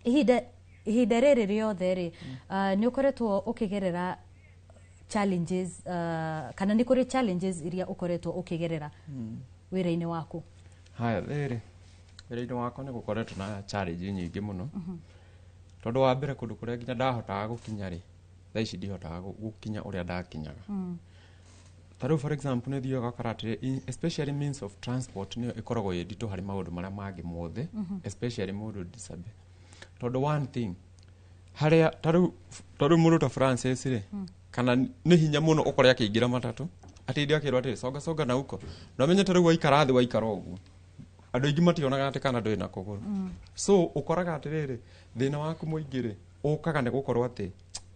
ihinda rĩrĩ rĩothe rĩ, nĩ ũkoretwo ũkĩgerera challenges, kana nĩ kũrĩ challenges iria ũkoretwo ũkĩgerera wĩra-inĩ waku? Haya, rĩrĩ wĩra-inĩ wakwa nĩ gũkoretwo na challenge nyingĩ mũno, tondũ wa mbere kũndũ kũrĩa nginya ndahotaga gũkinya rĩ, thaa ici ndihotaga gũkinya ũrĩa ndakinyaga. Ta rĩu for example, nĩ thiaga ũgakora atĩrĩ, especially means of transport nĩyo ĩkoragwo ĩ nditũ harĩ maũndũ marĩa mangĩ mothe, especially mũndũ disable, tondũ one thing harĩa ta rĩu mũndũ ta Francis rĩ, kana nĩ hinya mũno ũkore akĩingĩra matatũ atĩ inde akĩrwo atĩrĩ, "Songa songa na huko," na ũmenye ta rĩu waikara thĩ, waikara ũguo, andũ aingĩ mationaga atĩ kana ndũrĩ na kũgũrũ. So ũkoraga atĩrĩrĩ, thĩna waku mũingĩ rĩ, ũkaga nĩ gũkorwo atĩ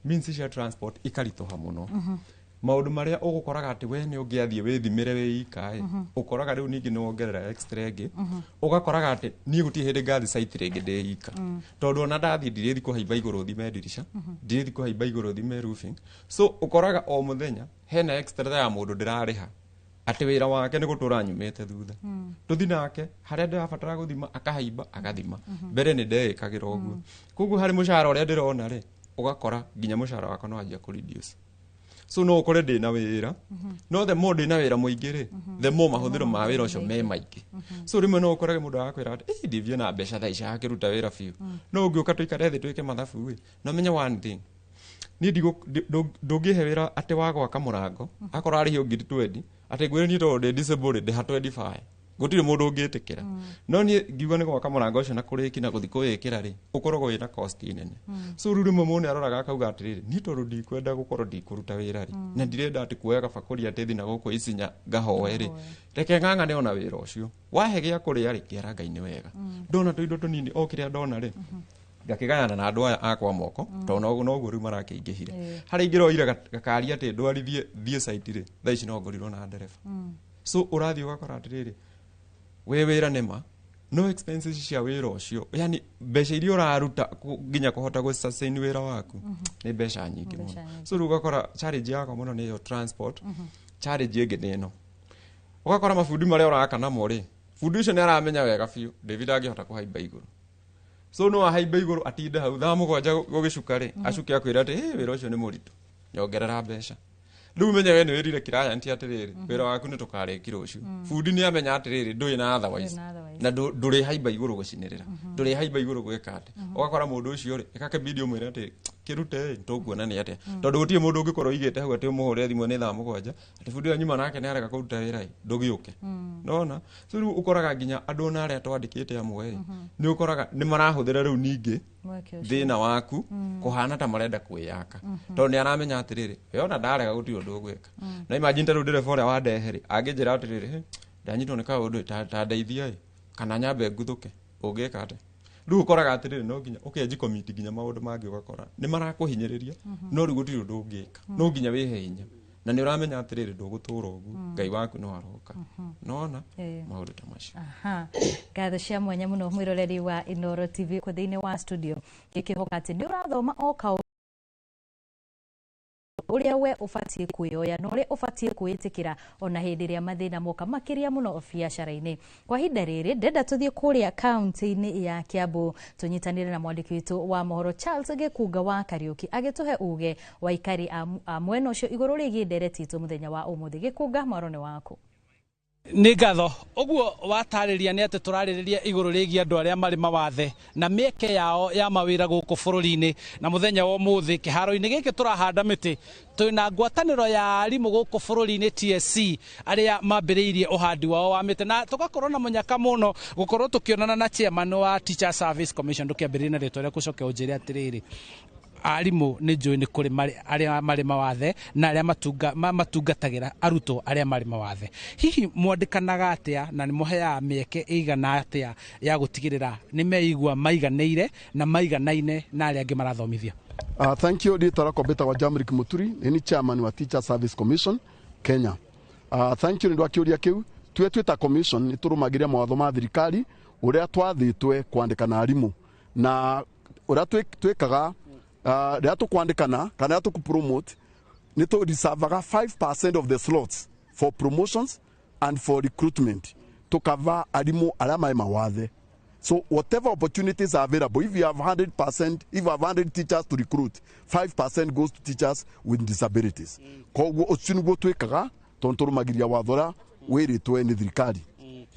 means cia transport ikaritũha mũno. Maũndũ marĩa ũgũkoraga atĩ we nĩ ũngĩathiĩ wĩthimĩre wĩ ika ĩ, ũkoraga rĩu ningĩ nĩ wongerera extra ĩngĩ. Ũgakoraga atĩ niĩ gũtirĩ hĩndĩ ngathi site rĩngĩ ndĩ ika, tondũ ona ndathiĩ ndirĩthi kũhaimba igũrũ thime ndirica, ndirĩthi kũhaimba igũrũ thime roofing. So ũkoraga o mũthenya hena extra ya mũndũ ndĩrarĩha atĩ wĩra wake nĩ gũtũra nyumĩte thutha, tũthi nake harĩa ndĩrabatara gũthima, akahaimba agathima. Mbere nĩ ndeĩkagĩra ũguo. Koguo harĩ mũcara ũrĩa ndĩrona rĩ, ũgakora nginya mũcara wakwa no wanjia kũ reduce. So no ũkore ndĩna wĩra, no the more ndĩna wĩra mũingĩ rĩ, the more mahũthĩro ma wĩra ũcio me maingĩ. So rĩmwe no ũkorage mũndũ arakwĩra atĩ, "Ĩ, ndivyo na mbeca thaa ici akĩruta wĩra biũ." No ũngĩũka tũikare thĩ twĩke mathabu ĩ, no menye one thing, niĩ ndũngĩhe wĩra atĩ wa gwaka mũrango akorwo arĩhio 20,000, atĩ ngwĩre niĩ tondũ ndĩ disabled ndĩha 25, gũtirĩ mũndũ ũngĩtĩkĩra. No niĩ ngiuga nĩ gwaka mũrango ũcio na kũrĩki na gũthiĩ kũwĩkĩra rĩ, ũkoragwo wĩna cost nene. So rĩu rĩmwe mũndũ nĩ aroraga akauga atĩrĩrĩ, niĩ tondũ ndikwenda gũkorwo ndikũruta wĩra rĩ, na ndirenda atĩ kuoya gabakũri atĩ thi na gũkũ Isinya ngahoe rĩ, reke ng'ang'ane ona wĩra ũcio wahe gĩa kũrĩa rĩ, kĩara Ngai nĩ wega. Ndona tũindo tũnini o kĩrĩa ndona rĩ, Ngakĩgayana na andũ aya akwa moko, tondũ noguo rĩu marakĩingĩhire. Harĩa ingĩroire gakari atĩ ndwarithie thiĩ site rĩ, thaa ici no ngorirwo na ndereba. So ũrathiĩ ũgakora atĩrĩrĩ, wĩ wĩra nĩma, no expenses cia wĩra ũcio, yani mbeca iria ũraruta nginya kũhota gũ sustain wĩra waku nĩ mbeca nyingĩ Mbeca mũno. nyingĩ. So rĩu ũgakora challenge yakwa mũno nĩ ĩyo transport. Challenge ĩngĩ nĩ ĩno, ũgakora mabundi marĩa ũraka namo rĩ, bundi ũcio nĩ aramenya wega biũ David angĩhota kũhaimba igũrũ, so no ahaimba igũrũ atinde hau thaa 7 gũgĩcuka rĩ, acuke akwĩra atĩ, "Hey, wĩra ũcio nĩ mũritũ, nyongerera mbeca." Rĩu menye we nĩ wĩrire client atĩrĩrĩ, wĩra waku nĩ tũkarĩki rũciũ. Bundi nĩ amenya atĩrĩrĩ, ndũrĩ na otherwise Ndũrĩ na otherwise. Na ndũrĩhaimba igũrũ gũcinĩrĩra, ndũrĩhaimba igũrũ gwĩka atĩ. Ũgakora mũndũ ũcio rĩ, ĩgakĩbidi ũmwĩre atĩ kĩrute ĩ, tũkuona nĩ atĩa, tondũ gũtirĩ mũndũ ũngĩkorwo ũigĩte hau atĩ ũmũhũre thimũ nĩ thaa 7 atĩ bundi ũyũ nyuma nake nĩ arega kũruta wĩra ĩ, ndũgĩũke. Nona so rĩu ũkoraga nginya andũ ona arĩa twandĩkĩte amwe ĩ, nĩ ũkoraga nĩ marahũthĩra rĩu ningĩ Mweke ũcio. Thĩna waku kũhana ta marenda kwĩyaka, tondũ nĩ aramenya atĩrĩrĩ, we ona ndarega gũtirĩ ũndũ ũgwĩka. Na imagine ta rĩu ndereba ũrĩa wandehe rĩ, angĩnjĩra atĩrĩrĩ, "Hey, ndanyitwo nĩ kaũndũ ĩ, ta ndeithia ĩ, kana nyambe nguthũke," ũngĩka atĩa? Rĩu ũkoraga atĩrĩrĩ, no nginya ũkenji komiti nginya maũndũ mangĩ, ũgakora nĩ marakũhinyĩrĩria, no rĩu gũtirĩ ũndũ ũngĩka, no nginya wĩhe hinya na nĩ ũramenya atĩrĩrĩ, ndũgũtũra ũguo, Ngai waku no aroka. Nona maũndũ ta macio. Aha. Ngatho cia mwanya mũno mwĩroreri wa Inoro TV kũ thĩinĩ wa studio, ngĩkĩhoka atĩ nĩ ũrathoma o kaũndũ ũrĩa we ũbatiĩ kwĩyoya na ũrĩa ũbatiĩ kwĩĩtĩkĩra ona hĩndĩ ĩrĩa mathĩna moka, makĩria mũno biacara-inĩ. Kwa ihinda rĩrĩ ndenda tũthiĩ kũrĩa kaunti-inĩ ya Kiambu tũnyitanĩre na mwandĩki witũ wa mohoro Charles Gĩkunga wa Kariũki agĩtũhe uge wa aikari a mwena ũcio igũrũ rĩgiĩ ndereti itũ mũthenya wa ũmũthĩ. Gĩkunga, mwaro nĩ waku. Nĩ ngatho. Ũguo watarĩria nĩ atĩ tũrarĩrĩria igũrũ rĩgiĩ andũ arĩa marĩ mawathe na mĩeke yao ya mawĩra gũkũ bũrũri-inĩ. Na mũthenya wa ũmũthĩ kĩharo-inĩ gĩkĩ tũrahanda mĩtĩ, twĩna ngwatanĩro ya arimũ gũkũ bũrũri-inĩ TSC arĩa mambĩrĩirie ũhandi wao wa mĩtĩ, na tũgakorwo na mũnyaka mũno gũkorwo tũkĩonana na chairman wa Teacher Service Commission. Ndũkĩambĩrĩrie na rĩtwa rĩaku, ũcoke ũnjĩre atĩrĩrĩ, arimũ nĩ njũĩ nĩ kũrĩ arĩa marĩ mawathe na arĩa matungatagĩra arutwo arĩa marĩ mawathe. Hihi mwandĩkanaga atĩa na nĩ mũheaga mĩeke ĩigana atĩa ya gũtigĩrĩra nĩ meigua maiganĩire na maiganaine na arĩa angĩ marathomithia? Thank you. Rĩtwa rĩakwa mbĩtagwo Jamrick Muturi, nĩ ni chairman wa Teacher Service Commission Kenya. Thank you nĩ ũndũ wa kĩũria kĩu. Tue twĩta commission nĩ tũrũmagĩrĩra mawatho ma thirikari ũrĩa twathĩtwe kwandĩkana arimũ, na ũrĩa twĩkaga rĩrĩa tũkwandĩkana kana rĩrĩa tũkũpromote, nĩ tũ reservaga 5% of the slots for promotions and for recruitment to cover arimũ arĩa marĩ mawathe. So whatever opportunities are available, if you have 100%, if you have 100 teachers to recruit, 5% goes to teachers with disabilities. Koguo ũcio nĩguo twĩkaga, tondũ tũrũmagĩrĩria watho ũrĩa wĩrĩtwe nĩ thirikari.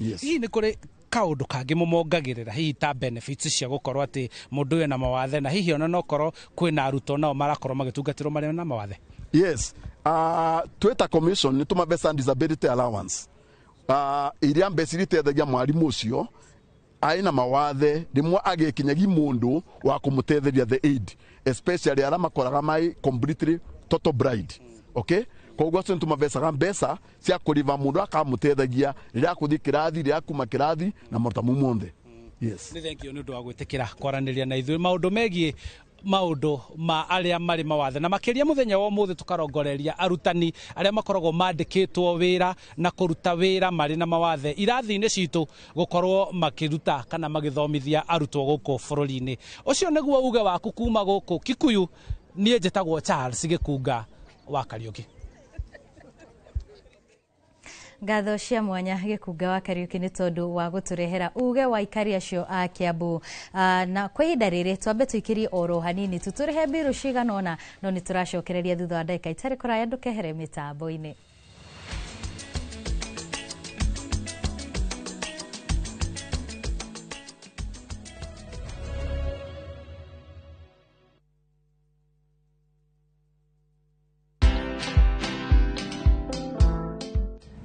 Yes. Hihi nĩ kũrĩ kaũndũ kangĩ mũmongagĩrĩra, hihi ta benefits cia gũkorwo atĩ mũndũ ũyũ na mawathe, na hihi ona no korwo kwĩna arutwo nao marakorwo magĩtungatĩrwo marĩ na mawathe? Yes. Twĩta commission nĩ tũmabeca disability allowance. Iria mbeca iria iteithagia mwarimũ ũcio arĩ na mawathe rĩmwe agĩkinyagi mũndũ wa kũmũtetheria, the aid, especially arĩa makoraga mai completely total blind, okay? Koguo acio nĩtũmabecaga mbeca cia kũriba mũndũ akamũteithagia rĩrĩa akũthiĩ kĩrathi, rĩrĩa akuma kĩrathi na maũndũ mau monthe. Yes. Nĩ thank you nĩ ũndũ wa gwĩtĩkĩra kwaranĩria na ithuĩ maũndũ megiĩ maũndũ ma arĩa marĩ mawathe, na makĩria mũthenya wa ũmũthĩ tũkarongoreria arutani arĩa makoragwo mandĩkĩtwo wĩra na kũruta wĩra marĩ na mawathe irathi-inĩ citũ, gũkorwo makĩruta kana magĩthomithia arutwo gũkũ bũrũri-inĩ. Ũcio nĩguo uge waku kuma gũkũ Kikuyu. Niĩ njĩtagwo Charles Gĩkunga wa Kariũki. Ngatho cia mwanya Gĩkunga wa Kariũki nĩ tondũ wa gũtũrehera uge wa aikari acio a Kiambu. Na kwa ihinda rĩrĩ twambe tũikĩrie oro hanini tu tũrĩhe mbirũ cigana ũna, no nĩ tũracokereria thutha wa ndagĩka itarĩ kũraya. Ndũkehere mĩtambo-inĩ.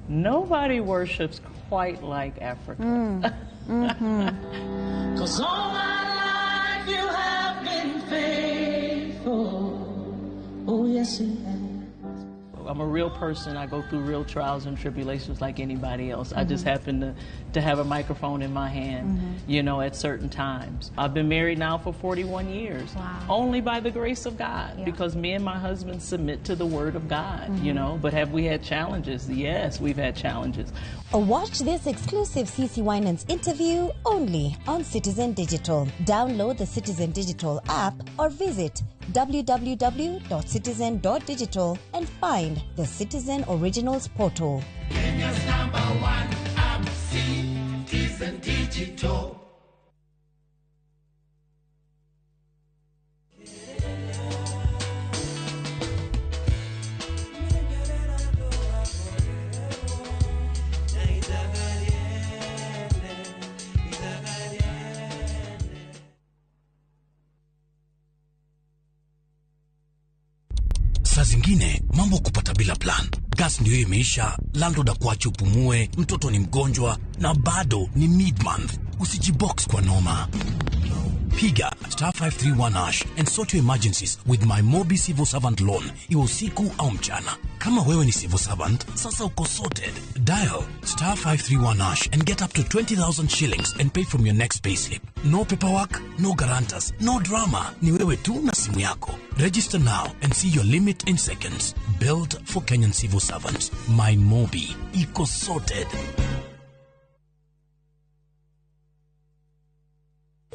Nobody worships quite like Africa. 'Cause all my life you have been faithful. Oh, yes, you have. I'm a real person. I go through real trials and tribulations like anybody else. I just happen to have a microphone in my hand, you know, at certain times. I've been married now for 41 years. Wow. Only by the grace of God, because me and my husband submit to the word of God, you know. But have we had challenges? Yes, we've had challenges. Watch this exclusive CeCe Winans interview only on Citizen Digital. Download the Citizen Digital app or visit www.citizen.digital and find the Citizen Originals portal. Kenya's number one app, Citizen Digital. Saa zingine mambo kupata bila plan. Gas ndio imeisha, landlord akuache upumue, mtoto ni mgonjwa na bado ni mid-month. Usijibox kwa noma. Piga *531# and sort your emergencies with my Mobi Civil Servant Loan, iwe usiku au mchana. Kama wewe ni civil servant, sasa uko sorted. Dial *531# and get up to 20,000 shillings and pay from your next payslip. No paperwork, no guarantors, no drama. Ni wewe tu na simu yako. Register now and see your limit in seconds. Built for Kenyan civil servants. My Mobi. Iko sorted.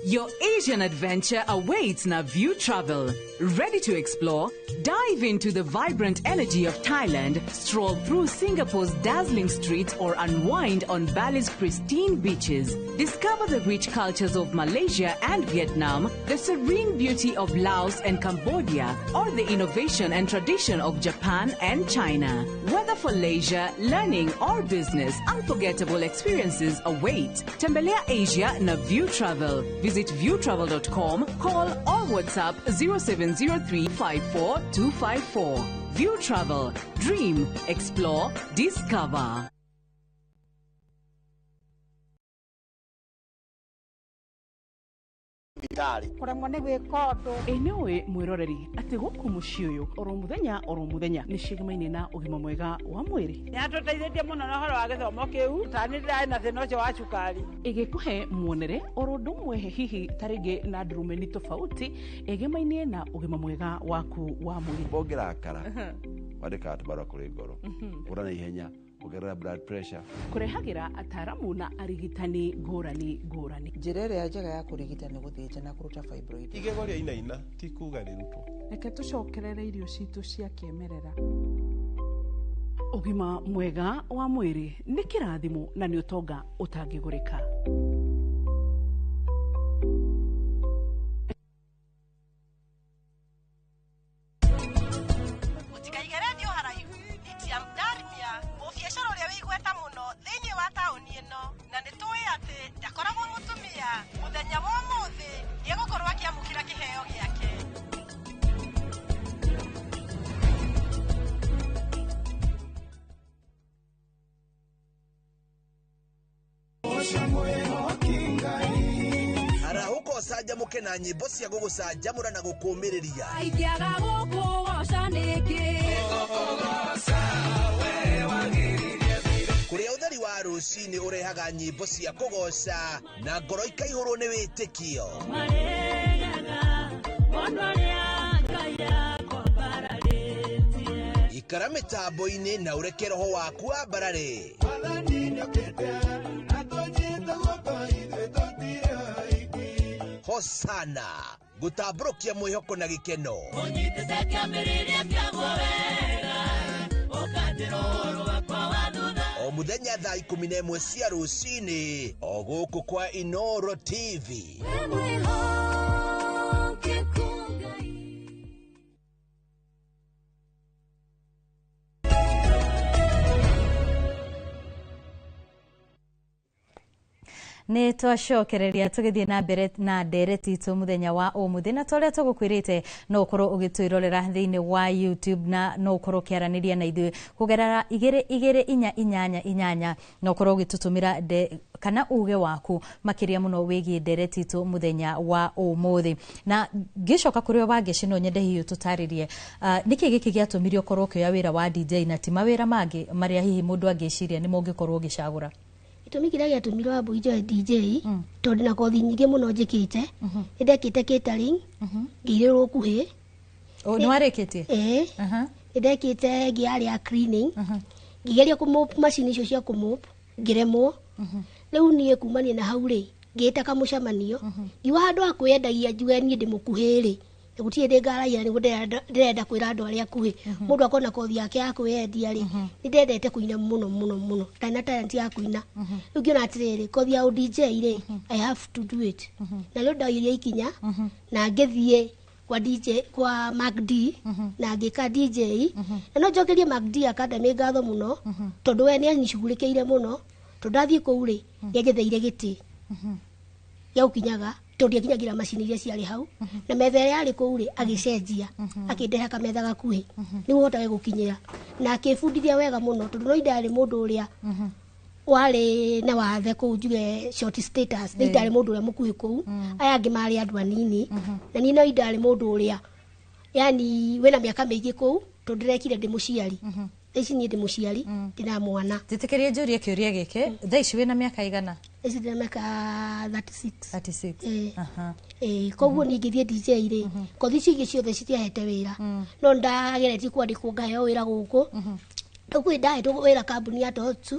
Your Asian adventure awaits na View Travel. Ready to explore? Dive into the vibrant energy of Thailand, stroll through Singapore's dazzling streets, or unwind on Bali's pristine beaches. Discover the rich cultures of Malaysia and Vietnam, the serene beauty of Laos and Cambodia, or the innovation and tradition of Japan and China. Whether for leisure, learning, or business, unforgettable experiences await. Tembelea Asia na View Travel. Visit viewtravel.com, call or WhatsApp 0703 54254. View Travel. Dream, explore, discover. Kũremwo nĩ gwĩka ũndũ. Ĩ nĩũĩ mwĩroreri atĩ gũkũ mũciĩ ũyũ oro mũthenya oro mũthenya nĩ cigemaine na ũgima mwega wa mwĩrĩ. Nĩ atũteithĩtie mũno na ũhoro wa gĩthomo kĩu, ta nĩ ndĩrarĩ na thĩna ũcio wa cukari. Ĩgĩkũhe muonere oro ũndũ ũmwe hihi ta rĩngĩ na ndurumeni tofauti ĩgemainie na ũgima mwega waku wa mwĩrĩ. Ũngĩrakara wandĩkaga tũbarũa kũrĩ ngoro ũra na ihenya ongerera blood pressure. Kũrehagĩra ataramu na arigitani ngũrani ngũrani. Njĩra ĩrĩa njega ya kũrigita nĩ gũthĩnja na kũruta fibroid. Igego rĩa inaina ti kuga rĩrutwo. Reke tũcokerere irio citũ cia kĩmerera. Ũgima mwega wa mwĩrĩ nĩ kĩrathimo na nĩ ũtonga ũtangĩgũrĩka. Arahũka ũcanjamũke na nyĩmbo cia gũgũcanjamũra na gũkũmĩrĩria. Ingĩaga gũkũgoca nĩkĩ? Kũrĩa ũtheri wa rũcinĩ ũrehaga nyĩmbo cia kũgoca na ngoro ikaihũrwo nĩ wĩtĩkio. Ikara mĩtambo-inĩ na ũreke roho waku wambarare. Hosana gũtambũrũkia mwĩhoko na gĩkeno. O mũthenya thaa 11 cia rũcinĩ o gũkũ kwa Inoro TV. Nä twacokereria tũgĩthiĩ na mbere na ndereti itũ mũthenya wa ũmũthĩ, na ta ũrĩa tũgũkwĩrĩte, no ũkorwo ũgĩtwĩrorera thĩinĩ wa YouTube na no ũkorwo ũkĩaranĩria na ithuĩ kũgerera 22488, na ũkorwo ũgĩtũtũmĩra kana uge waku makĩria mũno wĩgiĩ ndereti itũ mũthenya wa ũmũthĩ. Na ngĩcoka kũrĩ Wangeci, no nyende hihi ũtũtarĩrie nĩkĩ gĩkĩ gĩatũmire ũkorwo ũkĩoya wĩra wa DJ na ti mawĩra mangĩ marĩa hihi mũndũ angĩciria nĩmo ũngĩkorwo ũgĩcagũra? Gĩtũmi kĩrĩa gĩatũmire Wambui njoe DJ, tondũ ndĩna kothi nyingĩ mũno njĩkĩte. Nĩ ndekĩte catering, ngĩirĩrwo kuhĩ. Nĩ warĩkĩtie? Ĩĩ, nĩ ndekĩte ngĩarĩ ya cleaning, ngĩgeria kũmop macini icio cia kũmop, ngĩremwo. Rĩu niĩ kumania na hau rĩ, ngĩĩta kamũcemanio, ngiuga handũ ha kwĩyendagia njuge niĩ ndĩ mũkuhĩ rĩ, na gũtirĩ hĩndĩ ngaraia, nĩguo ndĩrenda kwĩra andũ arĩa akuhĩ, mũndũ akorwo na kothi yake ya kwĩyendia rĩ. Nĩ ndendete kũina mũno mũno mũno, ndarĩ na talent ya kũina. Rĩu ngĩona atĩrĩrĩ, kothi ya DJ rĩ, I have to do it. Na rĩu ndoire ikinya na ngĩthiĩ kwa DJ, kwa Mark D, na ngĩka DJ. Na no njokerie Mark D Academy ngatho mũno, tondũ we nĩ anicugurĩkĩire mũno, tondũ ndathiĩ kũu rĩ, nĩ anjetheire gĩtĩ gĩa gũkinyaga, tondũ ndiakinyagĩra macini iria ciarĩ hau, na metha ĩrĩa yarĩ kũu rĩ, agĩcenjia, akĩndeha kametha gakuhĩ nĩguo hotage gũkinyĩra, na akĩbundithia wega mũno, tondũ no indarĩ mũndũ ũrĩa warĩ na wathe kũu, njuge short status, nĩ indarĩ mũndũ ũrĩa mũkuhĩ kũu. Aya angĩ marĩ andũ anini, na niĩ no indarĩ mũndũ ũrĩa yani wĩna mĩaka mĩingĩ kũu, tondũ ndĩrekire ndĩ mũciari. Thaa ici niĩ ndĩ mũciari, ndĩna mwana. Njĩtĩkĩrie njũrie kĩũria gĩkĩ, thaa ici wĩna mĩaka igana? Thaa ici ndĩna mĩaka 36. 36. Ĩĩ. Ĩĩ, koguo niĩ ngĩthiĩ DJ rĩ, kothi icio ingĩ ciothe citiahete wĩra, no ndageretie kwandĩkwo ngaheo wĩra gũkũ. Rĩu kwĩ ndahetwo wĩra kambuni ya Toyota,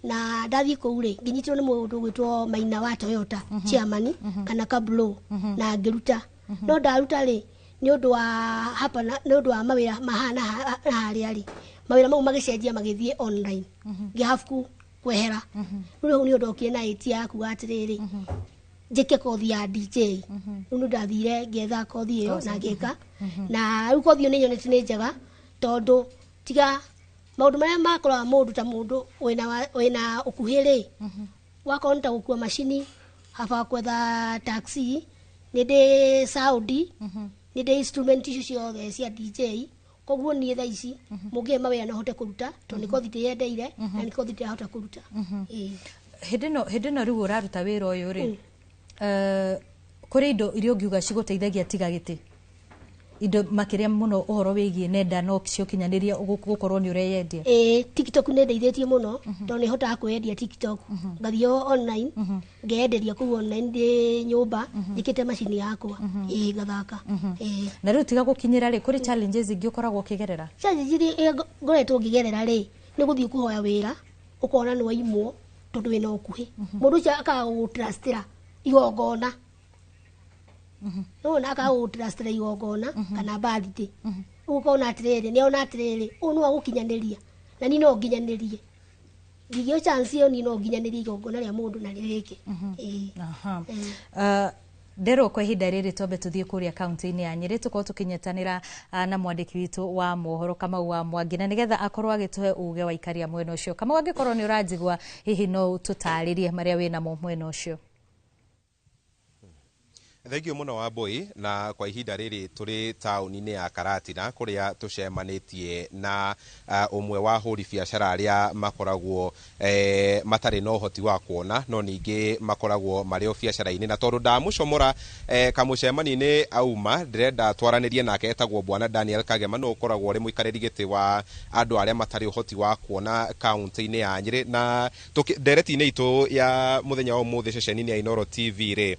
na ndathiĩ kũu rĩ, ngĩnyitwo nĩ mũndũ ũgwĩtwo Maina wa Toyota, chairman kana Kablo, na ngĩruta. No ndaruta rĩ, nĩ ũndũ wa hapa na nĩ ũndũ wa mawĩra mahana na harĩa rĩ, mawĩra mau magĩcenjia magĩthiĩ online, ngĩ ku kwehera. Rĩu hau nĩ ndokire na ĩtia ya kuga atĩrĩrĩ, njĩke kothi ya DJ. Rĩu nĩ ndathire ngĩetha kothi ĩyo na ngĩka, na rĩu kothi ĩyo nĩ nyonete nĩ njega, tondũ tiga maũndũ marĩa makoraga mũndũ ta mũndũ wĩna ũkuhĩ rĩ, wakorwo nĩ ta gũkua macini, haba gwetha taxi, nĩ ndĩ sound, nĩ ndĩ instrument icio ciothe cia DJ. Koguo niĩ thaa ici mũngĩhe mawĩra no hote kũruta, tondũ nĩ kothi ndĩyendeire na nĩ kothi ndĩrahota kũruta. Ĩĩ. Hĩndĩ ĩno rĩu ũraruta wĩra ũyũ rĩ, kũrĩ indo iria ũngiuga cigũteithagia tiga gĩtĩ, indo makĩria mũno ũhoro wĩgiĩ nenda no ciũkinyanĩria gũkorwo nĩ ũreyendia? Ĩĩ, TikTok nĩ ndeithĩtie mũno, tondũ nĩ hotaga kwĩyendia TikTok. Ngathiĩ online, ngeyenderia kũu online ndĩ nyũmba, njĩkĩte macini yakwa. Ĩĩ, ngathaka. Ĩĩ. Na rĩu tiga gũkinyĩra rĩ, kũrĩ challenges ingĩ ũkoragwo ũkĩgerera? Challenge iria ngoretwo ngĩgerera rĩ, nĩ gũthiĩ kũhoya wĩra, ũkona nĩ waimwo tondũ wĩna ũkuhĩ. Mũndũ ũcio akaga gũgũtrustĩra igongona. Nĩwona akaga gũgũtrustĩra igongona kana birthday. Rĩu ũkona atĩrĩrĩ, nĩ ona atĩrĩrĩ, ũyũ nĩ wa gũkinyanĩria, na niĩ no nginyanĩrie. Ngĩgĩo chance ĩyo, niĩ no nginyanĩrie igongona rĩa mũndũ na rĩrĩke. Ĩĩ. Aha. Nderwo kwa ihinda rĩrĩ twambe tũthiĩ kũrĩa kaunti-inĩ ya Nyĩrĩ, tũkorwo tũkĩnyitanĩra na mwandĩki witũ wa mohoro Kamau wa Mwangi, na nĩgetha akorwo agĩtũhe uge wa ikaria mwena ũcio. Kamau, angĩkorwo nĩ ũranjigua, hihi no ũtũtarĩrie marĩa wĩnamo mwena ũcio? Thengio mũno Wambui. Na kwa ihinda rĩrĩ tũrĩ taũni-inĩ ya Karatina, kũrĩa tũcemanĩtie na ũmwe wa hũri biacara arĩa makoragwo matarĩ na ũhoti wa kuona, no ningĩ makoragwo marĩ o biacara-inĩ. Na tondũ ndamũcomora kamũcemanio-inĩ auma, ndĩrenda twaranĩrie nake. Etagwo Bwana Daniel Kagema, no ũkoragwo ũrĩ mũikarĩri gĩtĩ wa andũ arĩa matarĩ ũhoti wa kuona kaunti-inĩ ya Nyĩrĩ. Na ndereti-inĩ itũ ya mũthenya wa ũmũthĩ ceceni-inĩ ya Inooro TV rĩ,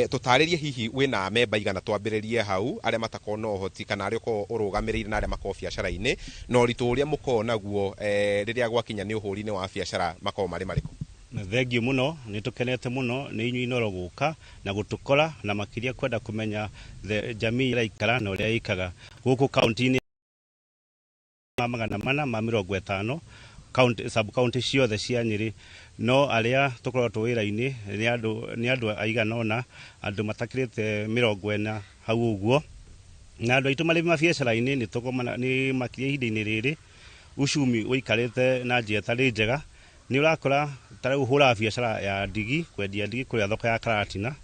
tũtarĩrie hihi wĩna memba igana, twambĩrĩrie hau, arĩa matakorwo na ũhoti kana arĩa ũkoragwo ũrũgamĩrĩire na arĩa makoragwo biacara-inĩ, na ũritũ ũrĩa mũkoragwo naguo rĩrĩa gwakinya nĩ ũhũri-inĩ wa biacara makoragwo marĩ marĩkũ? Thengio mũno, nĩ tũkenete mũno nĩ inyuĩ Inooro gũka na gũtũkora, na makĩria kwenda kũmenya the jamii ĩraikara na ũrĩa ĩikaga gũkũ kaunti-inĩ 450 county, sub county ciothe cia Nyĩrĩ. No arĩa tũkoretwo wĩra-inĩ nĩ andũ aigana ũna, andũ matakĩrĩte 40 hau ũguo. Na andũ aitũ marĩ mabiacara-inĩ nĩ tũgomana nĩ makĩria ihinda-inĩ rĩrĩ uchumi ũikarĩte na njĩra ĩtarĩ njega, nĩ ũrakora Ta rĩu hũraga biacara ya ndigi, kwendia ndigi kũrĩa thoko ya Karatina.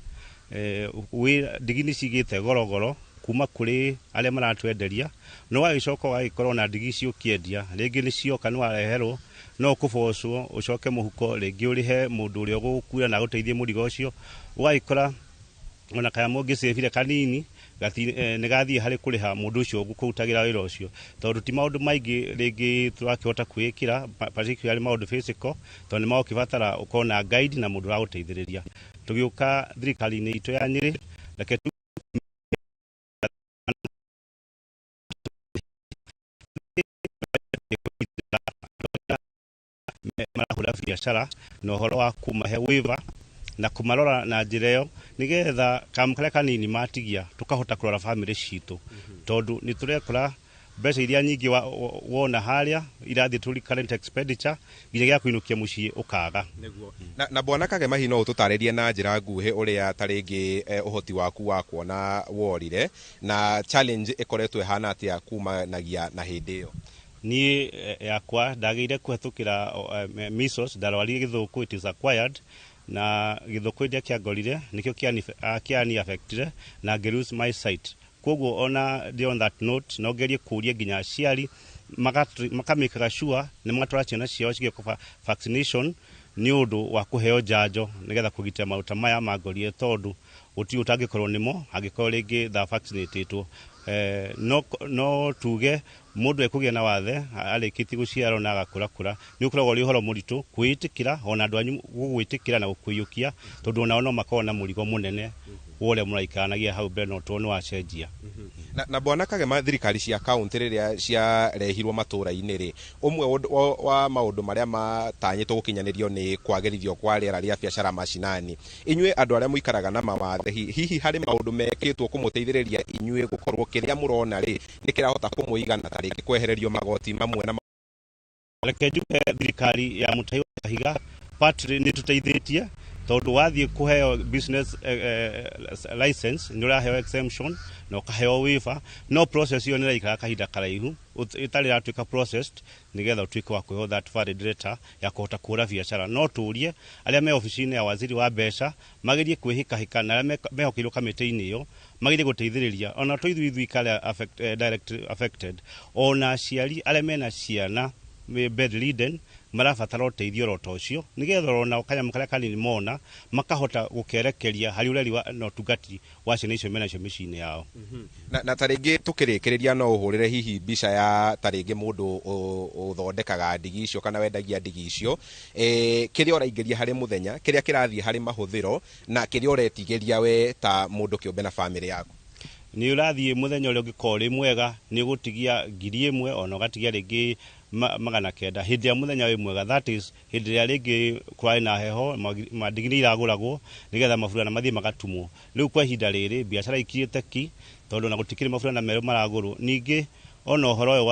Ndigi nĩ cigĩte gorogoro kuma kũrĩ arĩa maratwenderia, no wagĩcoka ũgagĩkorwo na ndigi icio ũkĩendia, rĩngĩ nĩ cioka nĩ wareherwo, no ũkũbocwo ũcoke mũhuko, rĩngĩ ũrĩhe mũndũ ũrĩa ũgũgũkuĩra na agũteithie mũrigo ũcio, ũgagĩkora ona kaya mũngĩcĩbire kanini nĩ gathiĩ harĩ kũrĩha mũndũ ũcio ũgũkũrutagĩra wĩra ũcio, tondũ ti maũndũ maingĩ rĩngĩ tũrakĩhota kwĩĩkĩra, particularly maũndũ physical, tondũ nĩ magũkĩbatara ũkorwo na guide na mũndũ ũragũteithĩrĩria. Tũgĩũka thirikari-inĩ itũ ya Nyĩrĩ, reke marahũra biacara na ũhoro wa kũmahe waiver na kũmarora na njĩra ĩyo, nĩgetha kamũ karĩa kanini matigia tũkahota kũrora bamĩrĩ citũ, tondũ nĩ tũrekora mbeca iria nyingĩ wona harĩa irathiĩ tũ current expenditure nginya gĩa kũinũkia mũciĩ ũkaga. Na Bwana Kagema, hihi no ũtũtarĩrie na njĩra nguhĩ ũrĩa ta rĩngĩ ũhoti waku wa kuona worire, na challenge ĩkoretwo ĩhana atĩa kumanagia na hĩndĩ ĩyo? Niĩ yakwa ndagĩire kũhetũkĩra measles, ndarwarire gĩthũkũ, it is acquired, na gĩthũkũ ĩrĩa kĩangorire nĩkĩo kĩani affectire na ngĩ lose my sight. Koguo ona ndĩ on that note no ngerie kũria nginya aciari makamĩkaga sure nĩ matwara ciana ciao cigĩkwo vaccination nĩ ũndũ wa kũheo njanjo nĩgetha kũgitĩra maũndũ maya mangorire, tondũ gũtirĩ ũtangĩkorwo nĩmo angĩkorwo rĩngĩ tha vaccinatĩtwo. No tuge mũndũ ekũgĩa na wathe arĩkĩtie gũciarwo na agakũrakũra, nĩ ũkoragwo ũrĩ ũhoro mũritũ kwĩĩtĩkĩra, ona andũ anyu gũgwĩtĩkĩra na gũkũiyũkia, tondũ onao no makoragwo na mũrigo mũnene wa ũrĩa mũraikaranagia hau mbere, no tondũ nĩ wacenjia. Na Bwana Kagema, thirikari cia kaunti rĩrĩa ciarehirwo matũra-inĩ rĩ, ũmwe wa maũndũ marĩa matanyĩtwo gũkinyanĩrio nĩ kwagĩrithio kwa rĩera rĩa biacara macinani. Inyuĩ andũ arĩa mũikaraga na mawathe, hihi harĩ maũndũ mekĩtwo kũmũteithĩrĩria inyuĩ gũkorwo kĩrĩa mũrona rĩ nĩ kĩrahota kũmũigana, ta rĩngĩ kwehererio magoti mamwe na Reke njuge thirikari ya Mũtai wa Kahiga partly nĩ tũteithĩtie, tondũ wathiĩ kũheo business license nĩ ũraheo exemption na ũkaheo waiver, no process ĩyo nĩ ĩraikara kahinda karaihu ĩtarĩ ĩratuĩka processed nĩgetha ũtuĩke wa kũheo that valid letter ya kũhota kũhũra biacara. No tũrie arĩa me obici-inĩ ya waziri wa mbeca magerie kwĩhĩkahĩka, na arĩa mehokeirwo kamĩtĩ-inĩ ĩyo magerie gũteithĩrĩria ona to ithuĩ ithuĩ arĩa direct affected, ona aciari arĩa mena ciana bedridden marabatara ũteithio oro ta ũcio, nĩgetha ona kanyamũ karĩa kanini mona makahota gũkerekeria harĩ ũreri na ũtungati wa ciana icio menacio mĩciĩ-inĩ yao. Na ta rĩngĩ tũkĩrĩkĩrĩria, no ũhũrĩre hihi mbica ya ta rĩngĩ mũndũ ũthondekaga ndigi icio kana wendagia ndigi icio, kĩrĩa ũraingĩria harĩ mũthenya, kĩrĩa kĩrathiĩ harĩ mahũthĩro, na kĩrĩa ũretigĩria we ta mũndũ kĩũmbe na bamĩrĩ yaku? Nĩ ũrathiĩ mũthenya ũrĩa ũngĩkorwo ũrĩ mwega nĩ ũgũtigia 1000, ona ũgatigia rĩngĩ 900 hĩndĩ ya mũthenya wĩ mwega, that is hĩndĩ ĩrĩa rĩngĩ kwarĩ na heho, ndigi nĩ iragũragwo nĩgetha maburana mathiĩ magatumwo. Rĩu kwa ihinda rĩrĩ biacara ikirĩte ki, tondũ ona gũtikĩrĩ maburana merũ maragũrwo. Ningĩ ona ũhoro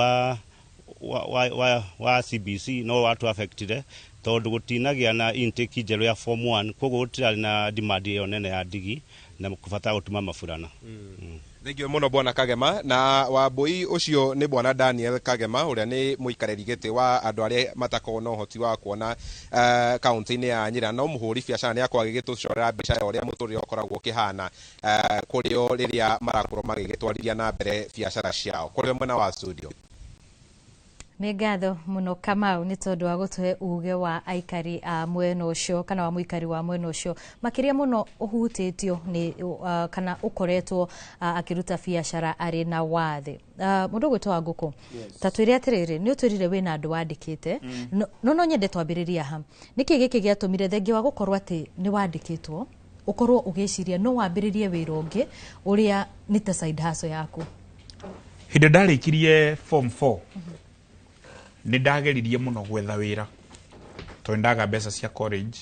ũyũ wa CBC no watu affectire, tondũ gũtinagĩa na intake njerũ ya form 1, koguo gũtirarĩ na demand ĩyo nene ya ndigi na kũbatara gũtuma maburana. Thengiũ mũno Bwana Kagema. Na Wambui, ũcio nĩ Bwana Daniel Kagema, ũrĩa nĩ mũikarĩri gĩtĩ wa andũ arĩa matakoragwo na ũhoti wa kuona kaunti-inĩ ya Nyĩrĩ, no mũhũri biacara. Nĩ akorwo agĩgĩtũcorera mbica ya ũrĩa mũtũrĩre ũkoragwo ũkĩhana kũrĩ o rĩrĩa marakorwo magĩgĩtwarithia na mbere biacara ciao. Kũrĩ mwena wa studio. Nĩ ngatho mũno Kamau nĩ tondũ wa gũtũhe uge wa aikari a mwena ũcio, kana wa mũikari wa mwena ũcio makĩria mũno ũhutĩtio nĩ kana ũkoretwo akĩruta biacara arĩ na wathe. Mũndũ ũgwĩtwo wa ngũkũ, ta twĩre atĩrĩrĩ, nĩ ũtwĩrire wĩna andũ wandĩkĩte, no nyende twambĩrĩria ha. Nĩkĩ gĩkĩ gĩatũmire, thengia wa gũkorwo atĩ nĩ wandĩkĩtwo, ũkorwo ũgĩciria no wambĩrĩrie wĩra ũngĩ ũrĩa nĩ ta side hustle yaku? Hĩndĩ ndarĩkirie form 4, nĩ ndageririe mũno gwetha wĩra tondũ ndaga mbeca cia college.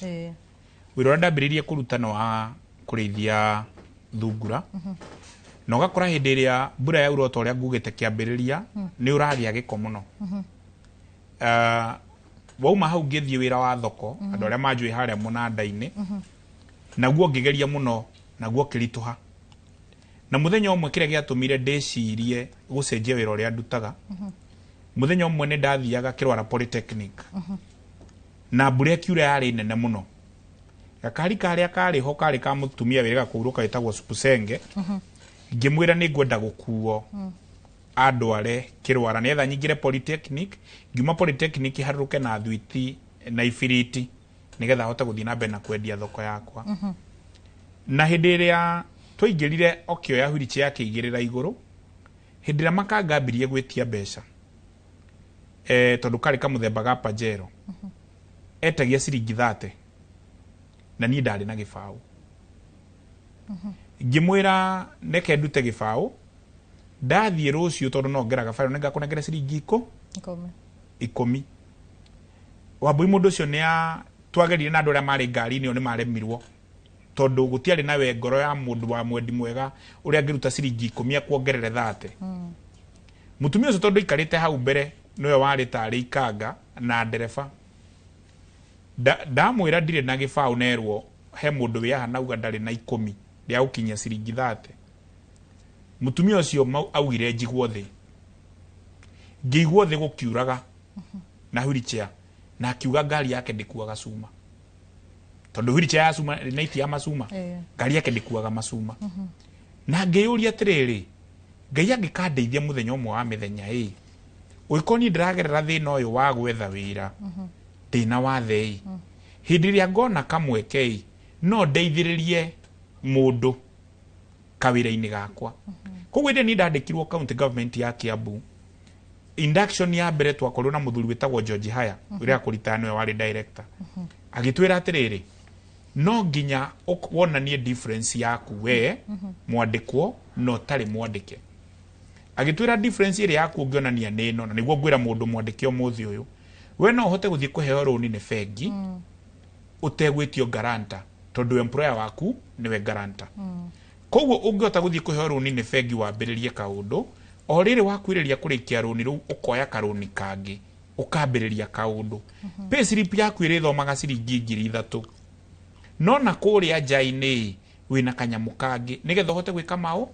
Wĩra ũrĩa ndambĩrĩirie kũruta nĩ wa kũrĩithia thungura, na ũgakora hĩndĩ ĩrĩa mbura yaura, o ta ũrĩa ngugĩte kĩambĩrĩria, nĩ ũragĩa gĩko mũno. Wauma hau ngĩthiĩ wĩra wa thoko, andũ arĩa manjũĩ harĩa mũnanda-inĩ, naguo ngĩgeria mũno, naguo ũkĩritũha. Na mũthenya ũmwe kĩrĩa gĩatũmire ndĩcirie gũcenjia wĩra ũrĩa ndutaga, mũthenya ũmwe nĩ ndathiaga Kĩrwara Polytechnic. Na mbura ĩkiura yarĩ nene mũno. Gakari karĩa karĩ ho karĩ ka mũtumia wĩrĩga kũhurũka wĩtagwo Supusenge. Ngĩmwĩra nĩ ngwenda gũkuo andware Kĩrwara nĩgetha nyingĩre polytechnic, ngiuma polytechnic harũrũke na thwiti na ibiriti nĩgetha hote gũthiĩ na mbere na kwendia thoko yakwa. Na hĩndĩ ĩrĩa twaingĩrire okĩoya wheelchair akĩigĩrĩra igũrũ, hĩndĩ ĩrĩa makanga ambirie gwĩtia mbeca, tondũ karĩ kamũthemba ga Pajero, etagia ciringi 30 na niĩ ndarĩ na gĩbaũ. Ngĩmwĩra neke ndute gĩbaũ ndathiĩ rũciũ tondũ no ngeraga bayo nĩngakũnengera ciringi 10. Wambui mũndũ ũcio nĩ twagerire na andũ arĩa marĩ ngari-inĩ ĩyo nĩ maremirwo tondũ gũtiarĩ na we ngoro ya mũndũ wa mwendi mwega ũrĩa angĩruta ciringi 10 akuongerere 30. Mũtumia ũcio tondũ aikarĩte hau mbere nĩwe warĩ tarĩ ikanga na ndereba, ndamwĩra ndirĩ na gĩbaũ nerwo he mũndũ wĩ haha nauga ndarĩ na 10 rĩa gũkinyia ciringi 30. Mũtumia ũcio augire njigwo thĩ, ngĩigwo thĩ gũkiuraga na wheelchair, na akiuga ngari yake ndĩkuaga cuma tondũ wheelchair ya cuma nĩ iti ya macuma, ngari yake ndĩkuaga macuma. Na ngĩyũria atĩrĩrĩ, Ngai angĩkandeithia mũthenya ũmwe wa mĩthenya ĩ, ũngĩkorwo niĩ ndĩragerera thĩna ũyũ wa gwetha wĩra ndĩna wathe ĩ, hĩndĩ ĩrĩa ngona kamweke ĩ, no ndeithĩrĩrie mũndũ kawĩra-inĩ gakwa. Koguo hĩndĩ ĩrĩa niĩ ndandĩkirwo county government ya Kiambu, induction ya mbere twakorirwo na mũthuri wĩtagwo George Haya, ũrĩa akũritaya nĩwe warĩ director, agĩtwĩra atĩrĩrĩ, no nginya wonanie difference yaku we mwandĩkwo na ũtarĩ mwandĩke. Agĩtwĩra difference ĩrĩa yaku ũngĩonania nĩ ĩno, na nĩguo ngwĩra mũndũ mwandĩke ũmũthĩ ũyũ, we no ũhote gũthiĩ kũheo rũni nĩ bengi ũtegwĩtio guarantor tondũ employer waku nĩwe guarantor. Koguo ũngĩhota gũthiĩ kũheo rũni nĩ bengi wambĩrĩrie kaũndũ, o rĩrĩ wakwĩrĩria kũrĩkia rũni rũu ũkoya karũni kangĩ ũkambĩrĩria kaũndũ. Payslip yaku ĩrĩthomaga ciringi 3,000, no na kũrĩa nja-inĩ wĩna kanyamũ kangĩ nĩgetha ũhote gwĩka maũ,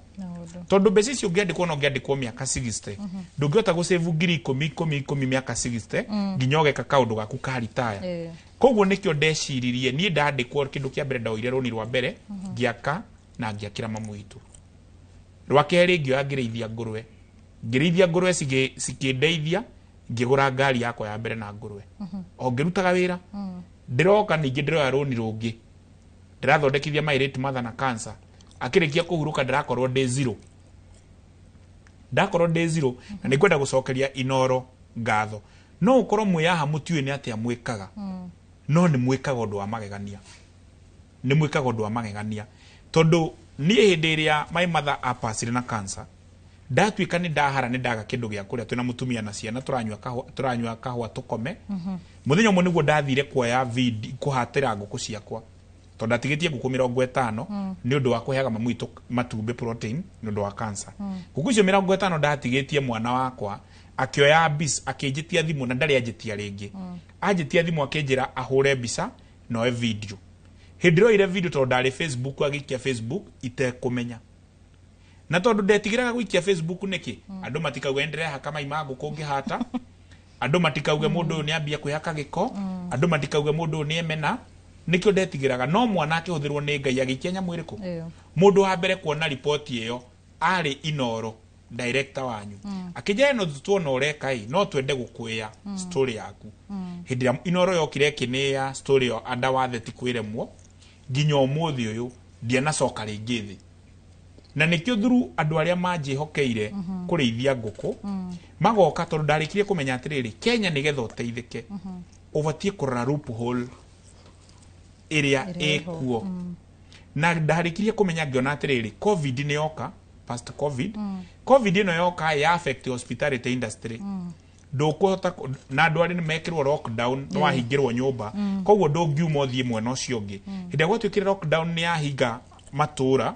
tondũ mbeca icio ũngĩandĩkwo no ũngĩandĩkwo mĩaka 60, ndũngĩhota gũsave 10,000 10 10 mĩaka 60 nginya ũgeka kaũndũ gaku ka retire. Koguo nĩkĩo ndeciririe niĩ ndandĩkwo kĩndũ kĩa mbere ndaoire rũni rwa mbere ngĩaka na ngĩakĩra mamu witũ. Rwa kerĩ ngĩoya ngĩrĩithia ngũrwe, ngĩrĩithia ngũrwe cikĩndeithia ngĩgũra ngari yakwa ya mbere na ngũrwe. O ngĩrutaga wĩra ndĩroka ningĩ ndĩroya rũni rũngĩ ndĩrathondekithia my late mother na cancer, akĩrĩkia kũhurũka ndĩrakorwo ndĩ zero, ndakorwo ndĩ zero. Na nĩngwenda gũcokeria Inoro ngatho. No ũkorwo mwĩ haha mũtiũĩ nĩ atĩa mwĩkaga, no nĩ mwĩkaga ũndũ wa magegania, nĩ mwĩkaga ũndũ wa magegania tondũ niĩ hĩndĩ ĩrĩa my mother apacire na cancer ndatuĩka nĩ ndahara nĩ ndaga kĩndũ gĩa kũrĩa, twĩna mũtumia na ciana tũranyua kahũa tũkome. Mũthenya ũmwe nĩguo ndathire kuoya video kũhatĩra ngũkũ ciakwa tondũ ndatigĩtie ngũkũ 50 nĩ ũndũ wa kũheaga mamu witũ matumbĩ protein nĩ ũndũ wa cancer. Ngũkũ icio 50 ndatigĩtie mwana wakwa akĩoya mbica akĩnjĩtia thimũ na ndarĩ anjĩtia rĩngĩ, anjĩtia thimũ akĩnjĩra ahũre mbica noe video. Hĩndĩ ĩrĩa oire video tondũ ndarĩ Facebook agĩikia Facebook itekũmenya, na tondũ ndetigĩraga gũikia Facebook nĩkĩ, andũ matikauge nĩndĩrehaka mai ma ngũkũ ngĩhata, andũ matikauge mũndũ ũyũ nĩambia kwĩhaka gĩko, andũ matikauge mũndũ ũyũ nĩemena, nĩkĩo ndetigĩraga. No mwana akĩhũthĩrwo nĩ Ngai agĩikia nyamũ ĩrĩkũ. Mũndũ wa mbere kuona riboti ĩyo arĩ Inoro director wanyu, akĩnjĩra no tuona ũreka ĩ, no twende gũkwĩya story yaku. Hĩndĩ ĩrĩa Inoro yokire ĩkĩnĩya story ĩyo anda wathe ti kwĩremwo nginya ũmũthĩ ũyũ ndianacoka rĩngĩ thĩ. Na nĩkĩo through andũ arĩa manjĩhokeire kũrĩithia ngũkũ magoka, tondũ ndarĩkirie kũmenya atĩrĩrĩ, Kenya nĩgetha ũteithĩke ũbatiĩ kũrora loophole ĩrĩa ĩkuo. Na ndarĩkirie kũmenya ngĩona atĩrĩrĩ, COVID nĩ yoka, past COVID, COVID ĩno yoka ya affect hospitality industry, ndũkũhota na andũ arĩa nĩmekĩrwo lockdown nĩ wahingĩrwo nyũmba, koguo ndũngiuma ũthiĩ mwena ũcio ũngĩ. Hĩndĩ ĩrĩa gwatuĩkire lockdown nĩ yahinga matũra,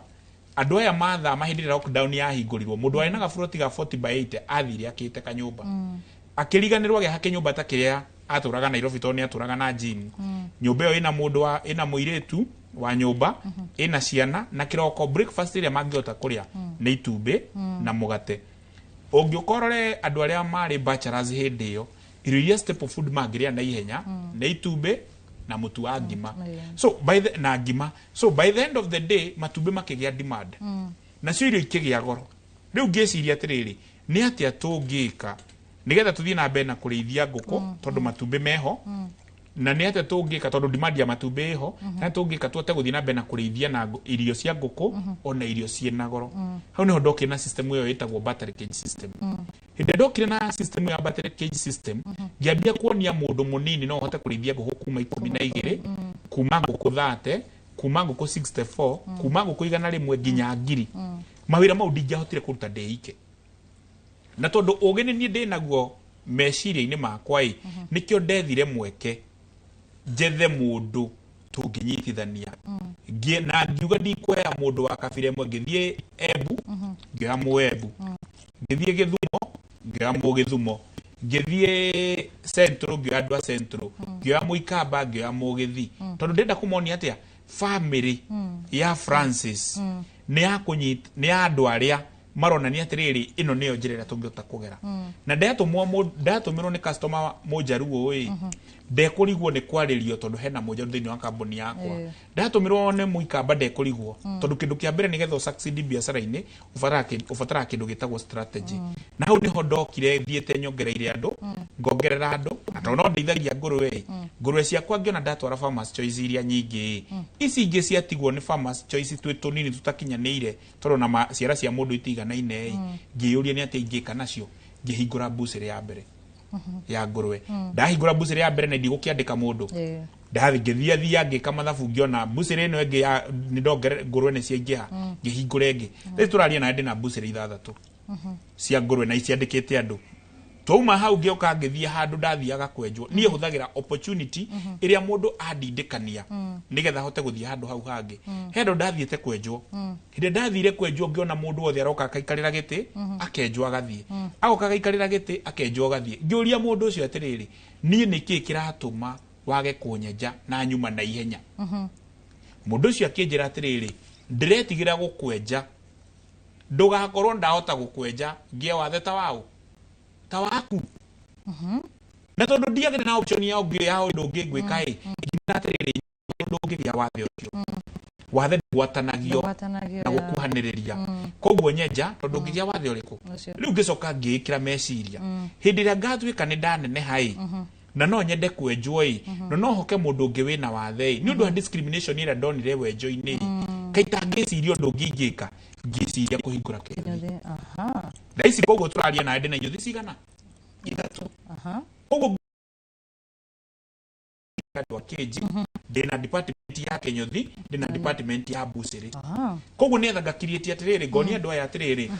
andũ aya mathama hĩndĩ ĩrĩa lockdown yahingũrirwo, mũndũ warĩ na gaburoti ga 40 by 80 athire akĩte kanyũmba, akĩriganĩrwo agĩaka kĩnyũmba ta kĩrĩa atũraga Nairobi tondũ nĩ atũraga na gym. Nyũmba ĩyo ĩna mũndũ wa ĩna mũirĩtu wa nyũmba, ĩna ciana, na kĩroko breakfast ĩrĩa mangĩhota kũrĩa nĩ itumbĩ na mũgate. Ũngĩũka ũrore andũ arĩa marĩ bachelors hĩndĩ ĩyo, Irio iria staple food mangĩrĩa na ihenya nĩ itumbĩ na mũtu wa ngima. So by the, na ngima, so by the end of the day matumbĩ makĩgĩa demand, nacio irio ikĩgĩa goro. Rĩu ngĩciria atĩrĩrĩ, nĩ atĩa tũngĩka nĩgetha tũthiĩ na mbere na kũrĩithia ngũkũ, tondũ matumbĩ meho, na nĩ atĩa tũngĩka tondũ demand ya matumbĩ ĩho, na tũngĩka tũhote gũthiĩ na mbere na kũrĩithia na irio cia ngũkũ ona irio ciĩna goro. Hau nĩho ndokire na system ĩyo ĩtagwo battery cage system. Hĩndĩ ĩrĩa ndokire na system ya battery cage system, ngĩambia kuonia mũndũ mũnini no ũhote kũrĩithia ngũkũ kuma 12, kuma ngũkũ 30, kuma ngũkũ 64, kuma ngũkũ 100 nginya 1000. Mawĩra mau ndingĩahotire kũruta ndĩ ike, na tondũ ũgĩ nĩ niĩ ndĩ naguo meciria-inĩ makwa ĩ, nĩkĩo ndethire mweke njethe mũndũ tũngĩnyitithania. Na ngiuga ndikuoya mũndũ wa kabira ĩmwe. Ngĩthiĩ Embu, ngĩoya Mũembu, ngĩthiĩ Gĩthumo, ngĩoya Mũgĩthumo, ngĩthiĩ Central, ngĩoya andũ a Central, ngĩoya Mũikamba, ngĩoya Mũgĩthi, tondũ ndĩrenda kũmonia atĩa family ya Francis nĩ ya kũnyita, nĩ ya andũ arĩa maronania atĩrĩrĩ, ĩno nĩyo njĩra ĩrĩa tũngĩhota kũgera. Na ndatũmĩrwo nĩ customer mũnjaruo ĩ, ndekũrigwo nĩ kwarĩrio tondũ hena mũnjaruo thĩinĩ wa kambuni yakwa. Ndatũmĩrwo nĩ mũikamba, ndekũrigwo, tondũ kĩndũ kĩa mbere nĩgetha ũsucceed biacara-inĩ ũbataraga kĩndũ gĩtagwo strategy. Na hau nĩho ndokire thiĩte nyongereire andũ, ngongerera andũ, na tondũ no ndeithagia ngũrwe ĩ, ngũrwe ciakwa ngĩona ndatwara Farmers Choice iria nyingĩ ĩ, ici ingĩ ciatigwo nĩ Farmers Choice twĩ tũnini tũtakinyanĩire, tondũ na ciara cia mũndũ itiganaine ĩ, ngĩyũria nĩ atĩa ingĩka nacio. Ngĩhingũra mbucĩrĩ ya mbere ya ngũrwe. Ndahingũra mbucĩrĩ ya mbere na ndigũkĩandĩka mũndũ, ndathi ngĩthia thia ngĩka mathabu, ngĩona mbucĩrĩ ĩno ĩngĩ ya nĩ ndongere ngũrwe nĩ ciaingĩha, ngĩhingũra ĩngĩ. Rĩu tũraria na ndĩ na mbucĩrĩ ithathatũ cia ngũrwe na iciandĩkĩte andũ. Twauma hau ngĩũka ngĩthiĩ handũ ndathiaga kwenjwo. Niĩ hũthagĩra opportunity ĩrĩa mũndũ andindĩkania nĩgetha hote gũthiĩ handũ hau hangĩ. He handũ ndathiĩte kwenjwo. Hĩndĩ ĩrĩa ndathire kwenjwo, ngĩona mũndũ wothe aroka akaikarĩra gĩtĩ, akenjwo agathiĩ, agoka agaikarĩra gĩtĩ, akenjwo agathiĩ. Ngĩũria mũndũ ũcio atĩrĩrĩ, niĩ nĩkĩĩ kĩratũma wage kũnyenja na nyuma na ihenya? Mũndũ ũcio akĩnjĩra atĩrĩrĩ, ndĩretigĩra gũkwenja ndũgakorwo ndahota gũkwenja ngĩe wathe ta waũ ta waku. Na tondũ ndiagĩrĩ na option ya ũngĩ ya ũndũ ũngĩ ngwĩka ĩ, ngiuga atĩrĩrĩ, ũndũ ũngĩgĩa wathe ũcio, wathe ndũgwatanagio Ndũgwatanagio, na gũkuhanĩrĩria. Koguo nyenja tondũ ũngĩgĩa wathe ũrĩkũ. Ũcio. Rĩu ngĩcoka ngĩĩkĩra meciria, hĩndĩ ĩrĩa ngatuĩka nĩ ndaneneha ĩ, na no nyende kwenjwo ĩ, na no hoke mũndũ ũngĩ wĩna wathe ĩ, nĩ ũndũ wa discrimination ĩrĩa ndonire wenjo-inĩ ĩ, kaita ngĩciria ũndũ ũngĩ ingĩka, ngĩciria kũhingũra kĩnyũthi. Kĩnyũthi, aha. Thaa ici koguo tũraria nawe ndĩna inyũthi cigana? Ithatũ. Koguo andũ a kĩnji, ndĩna department ya kĩnyũthi, ndĩna department ya mbucĩrĩ. Koguo nĩgetha ngakiriĩtie atĩrĩrĩ, ngonia andũ aya atĩrĩrĩ,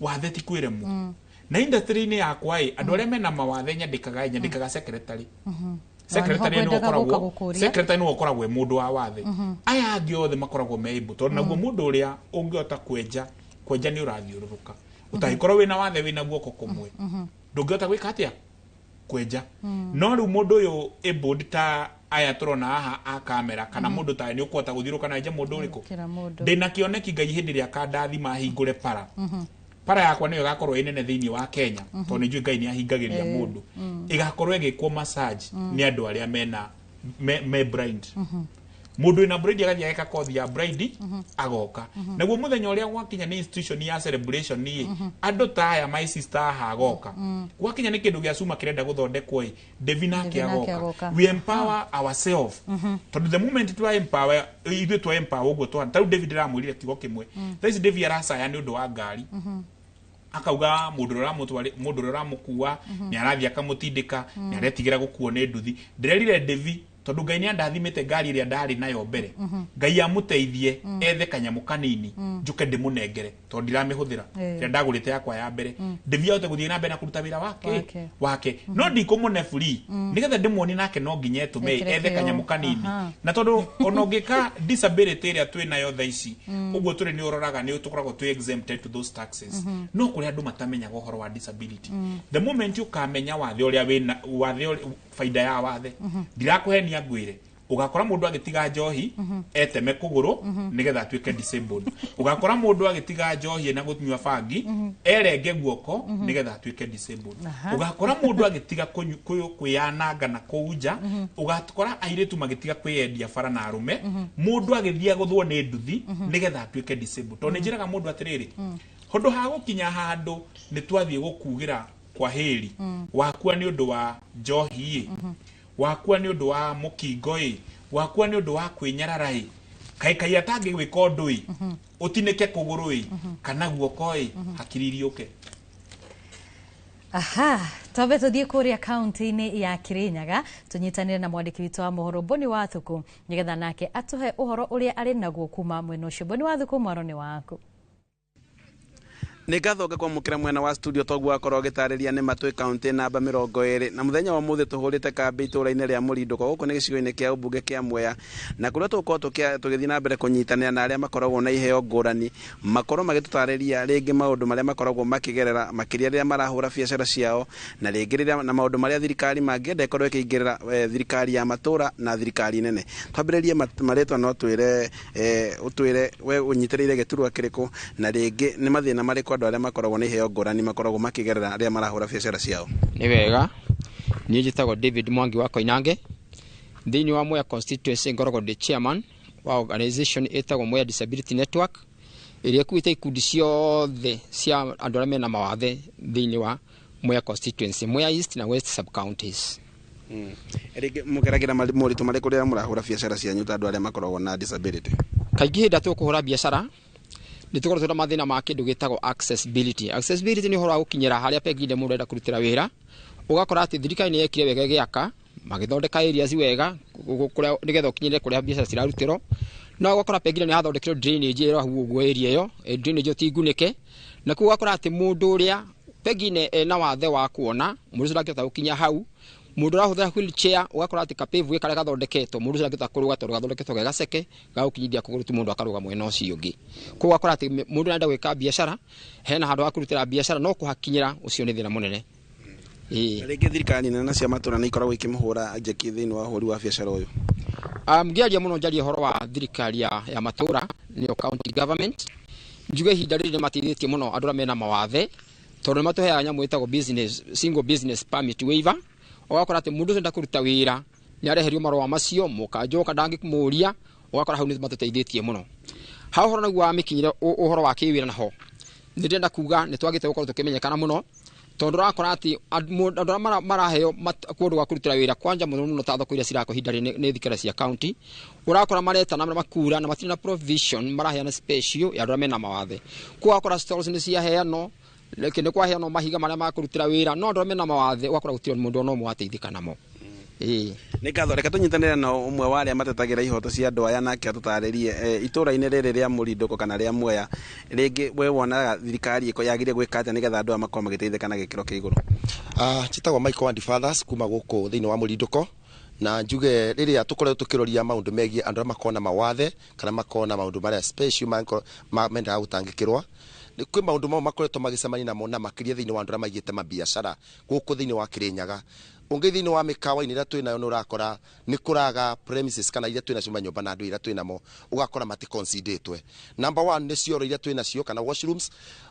wathe ti kwĩremwo. Na industry-inĩ yakwa ĩ, andũ arĩa mena mawathe nyandĩkaga ĩ, nyandĩkaga secretary. Secretary nĩwe ũkoragwo, secretary nĩwe ũkoragwo e mũndũ wa wathe. Aya angĩ othe makoragwo me able, tondũ naguo mũndũ ũrĩa ũngĩhota kwenja, kwenja nĩ ũrathiũrũrũka, ũtangĩkorwo wĩna wathe wĩna guoko kũmwe, ndũngĩhota gwĩka atĩa? Kwenja. No rĩu mũndũ ũyũ able ta aya tũrona haha a kamera, kana mũndũ ta nĩ ũkũhota gũthiũrũrũka na enje mũndũ ũrĩkũ. Kĩra mũndũ. Ndĩna kĩoneki Ngai hĩndĩ ĩrĩa akandathima ahingũre para, para yakwa nĩyo ĩgakorwo ĩ nene thĩinĩ wa Kenya, tondũ nĩ njũĩ Ngai nĩ ahingagĩria mũndũ. Ĩgakorwo ĩgĩkwo massage nĩ andũ arĩa mena me blind. Mũndũ wĩna blind agathiĩ ageka kothi ya blind, agoka. Naguo mũthenya ũrĩa gwakinya nĩ institution ya celebration ĩ, andũ ta aya my sister haha agoka. Gwakinya nĩ kĩndũ gĩa cuma kĩrenda gũthondekwo ĩ, Devi nake Devi nake agoka. Agoka. We empower ourselves, tondũ the moment twa empower ithuĩ, twa empower ũguo twa tarĩu David ndĩramwĩrire kiugo kĩmwe. Thaa ici David aracaya nĩ ũndũ wa ngari, akauga mũndũ ũrĩa ũramũtwari, mũndũ ũrĩa ũramũkua nĩ arathiĩ akamũtindĩka, nĩ aretigĩra gũkuo nĩ nduthi. Ndĩrerire Devi, tondũ Ngai nĩ andathimĩte ngari ĩrĩa ndarĩ nayo mbere, Ngai amũteithie ethe kanyamũ kanini, njũke ndĩmũnengere, tondũ ndiramĩhũthĩra ĩrĩa ndagũrĩte yakwa ya mbere. Devi ahote gũthiĩ na mbere na kũruta wĩra wake. Wake. Wake no ndikũmũne free, nĩgetha ndĩmuonie nake no nginya etũme Ekĩre ethe kĩo. Kanyamũ kanini. Na tondũ ona ũngĩka disability ĩrĩa twĩ nayo thaa ici, ũguo tũrĩ nĩ ũroraga nĩ tũkoragwo twĩ exempted to those taxes. No kũrĩ andũ matamenyaga ũhoro wa disability. The moment ũkamenya wathe ũrĩa wĩna wathe, baida ya wathe, ndirakũhenia ngwĩre Ugakora mundu agitiga njohi eteme kuguru nigetha atuike disabled. Ugakora mundu agitiga njohi na gunyua bangi erenge guoko nigetha atuike disabled. Ugakora mundu agitiga kwiyananga na kuunja. Ugakora airitu magitiga kwiyendia bara na arume, mundu agithia guthwo ni nduthi nigetha atuike disabled. To ni njiraga mundu atiriri, hondu ha gukinya handu ni twathie gukugira kwa heri wakua ni undu wa njohi, wakua ni undu wa mukingo, wakua ni undu wa kwinyarara, kai kai atangi gwika undu utinike kuguru kana guoko hakiri iriuke. Aha, twambe tuthie kuria kaunti-inĩ ya Kirinyaga tunyitanire na mwandĩki witũ wa mohoro Boni wa Thuku nigetha nake atuhe ũhoro ũrĩa arĩ naguo kuma mwena ũcio. Boni wa Thuku, mwaro nĩ waku. Nĩ ngatho ngakwamũkĩra mwena wa studio toguo akorwo gĩtarĩria nĩ matwĩ kaunti namba 20 na mũthenya wa mũthĩ tũhũrĩte kambĩ itũra-inĩ rĩa Mũrindũko gũkũ nĩ gĩcigo-inĩ kĩa ũmbunge kĩa Mwea, na kũrĩa tũgũkorwo tũgĩthiĩ na mbere kũnyitanĩra na arĩa makoragwo na iheo ngũrani makorwo magĩtũtarĩria rĩngĩ maũndũ marĩa makoragwo makĩgerera makĩria rĩrĩa marahũra biacara ciao, na rĩngĩ rĩrĩa na maũndũ marĩa thirikari mangĩenda ĩkorwo ĩkĩingĩrĩra thirikari ya matũra na thirikari nene. Twambĩrĩrie marĩtwa, no twĩre ũtwĩre we ũnyitĩrĩire gĩturwa kĩrĩkũ na rĩngĩ nĩ mathĩna marĩkũ andũ arĩa makoragwo na iheo ngũrani makoragwo makĩgerera rĩrĩa marahũra biacara ciao. Nĩ wega, niĩ njĩtagwo David Mwangi wa Koinange. Thĩinĩ wa Mwea constituency ngoragwo ndĩ chairman wa organization ĩtagwo Mwea Disability Network ĩrĩa ĩkuĩte ikundi ciothe cia andũ arĩa mena mawathe thĩinĩ wa Mwea constituency, Mwea East na West sub counties. Rĩngĩ mũgeragĩra moritũ marĩkũ rĩrĩa mũrahũra biacara cianyu ta andũ arĩa makoragwo na disability? Kaingĩ hĩndĩ ĩrĩa tũkũhũra biacara nĩ tũkoragwo twĩna mathĩna ma kĩndũ gĩtagwo accessibility. Accessibility nĩ ũhoro wa gũkinyĩra harĩa pengine mũndũ arenda kũrutĩra wĩra. Ũgakora atĩ thirikari nĩ yekire wega ĩgĩaka, magĩthondeka areas wega nĩgetha ũkinyĩre kũrĩa biacara cirarutĩrwo, no ũgakora pengine nĩ hathondekirwo drainage ĩyo hau ũguo area ĩyo, drainage ĩyo ti ngunĩke, na kũu ũgakora atĩ mũndũ ũrĩa pengine ena wathe wa kuona, mũndũ ũcio ndangĩhota gũkinya hau. Mũndũ ũrahũthĩra wheelchair ũgakora atĩ kapĩvu karĩa gathondeketwo mũndũ ũcio ndangĩhota kũrũga tondũ gathondeketwo ge gaceke gagũkinyithia kũgũrũ tu mũndũ akarũga mwena ũcio ũngĩ. Koguo ũgakora atĩ mũndũ arenda gwĩka biacara hena handũ ha kũrutĩra biacara no kũhakinyĩra ũcio nĩ thĩna mũnene. Rĩngĩ thirikari nene na cia matũra nĩ ikoragwo ikĩmũhũra njeki thĩinĩ wa ũhũri wa biacara ũyũ? Ngĩaria mũno njarie ũhoro wa thirikari ya matũra nĩyo county government, njuge ihinda rĩrĩ nĩ mateithĩtie mũno andũ arĩa mena mawathe tondũ nĩ matũheaga nyamũ ĩtagwo business single business permit waiver. Ũgakora atĩ mũndũ ũcio enda kũruta wĩra nĩ areherio marũa macio mũkanjoka ndangĩmũria, ũgakora hau nĩ matũteithĩtie mũno. Ha ũhoro naguo wa mĩkinyĩre ũhoro wa kĩwĩra naho nĩ ndĩrenda kuga nĩ twagĩte gũkorwo tũkĩmenyekana mũno tondũ ũrakora atĩ andũ arĩa maraheo kũndũ gwa kũrutĩra wĩra kwanja mũno mũno ta thoko iria cirakwo ihinda rĩrĩ nĩ thirikari cia county, ũrakora maretana na makura na matirĩ na provision maraheana special ya andũ arĩa mena mawathe. Koguo ũgakora stalls nĩ ciaheanwo, nĩ kwaheanwo mahiga marĩa ma kũrutĩra wĩra, no andũ arĩa mena mawathe ũgakora gũtirĩ mũndũ ona ũmwe wateithĩka namo. Nĩ ngatho, reke tũnyitanĩre na ũmwe wa arĩa matetagĩra ihoto cia andũ aya nake atũtarĩrie itũra-inĩ rĩrĩ rĩa Mũrindũko kana rĩa Mwea, rĩngĩ we wonaga thirikari yagĩrĩire gwĩka atĩa nĩgetha andũ aya makorwo magĩteithĩka na gĩkĩro kĩa igũrũ? Njĩtagwo Michael Wandi Fathers kuma gũkũ thĩinĩ wa Mũrindũko, na njuge rĩrĩa tũkoretwo tũkĩroria maũndũ megiĩ andũ arĩa makoragwo na mawathe kana makoragwo na maũndũ marĩa special mendaga gũtangĩkĩrwo, kwĩ maũndũ mamwe makoretwo magĩcemania namo na makĩria thĩinĩ wa andũ arĩa maigĩte mabiacara gũkũ thĩinĩ wa Kirinyaga. Ũngĩ thĩinĩ wa mĩkawa-inĩ ĩrĩa twĩ nayo nĩ ũrakora nĩ kũraga premises kana iria twĩ nacio manyũmba na andũ iria twĩ namo ũgakora maticonsiderĩtwe. Number one nĩ cioro iria twĩ nacio kana washrooms,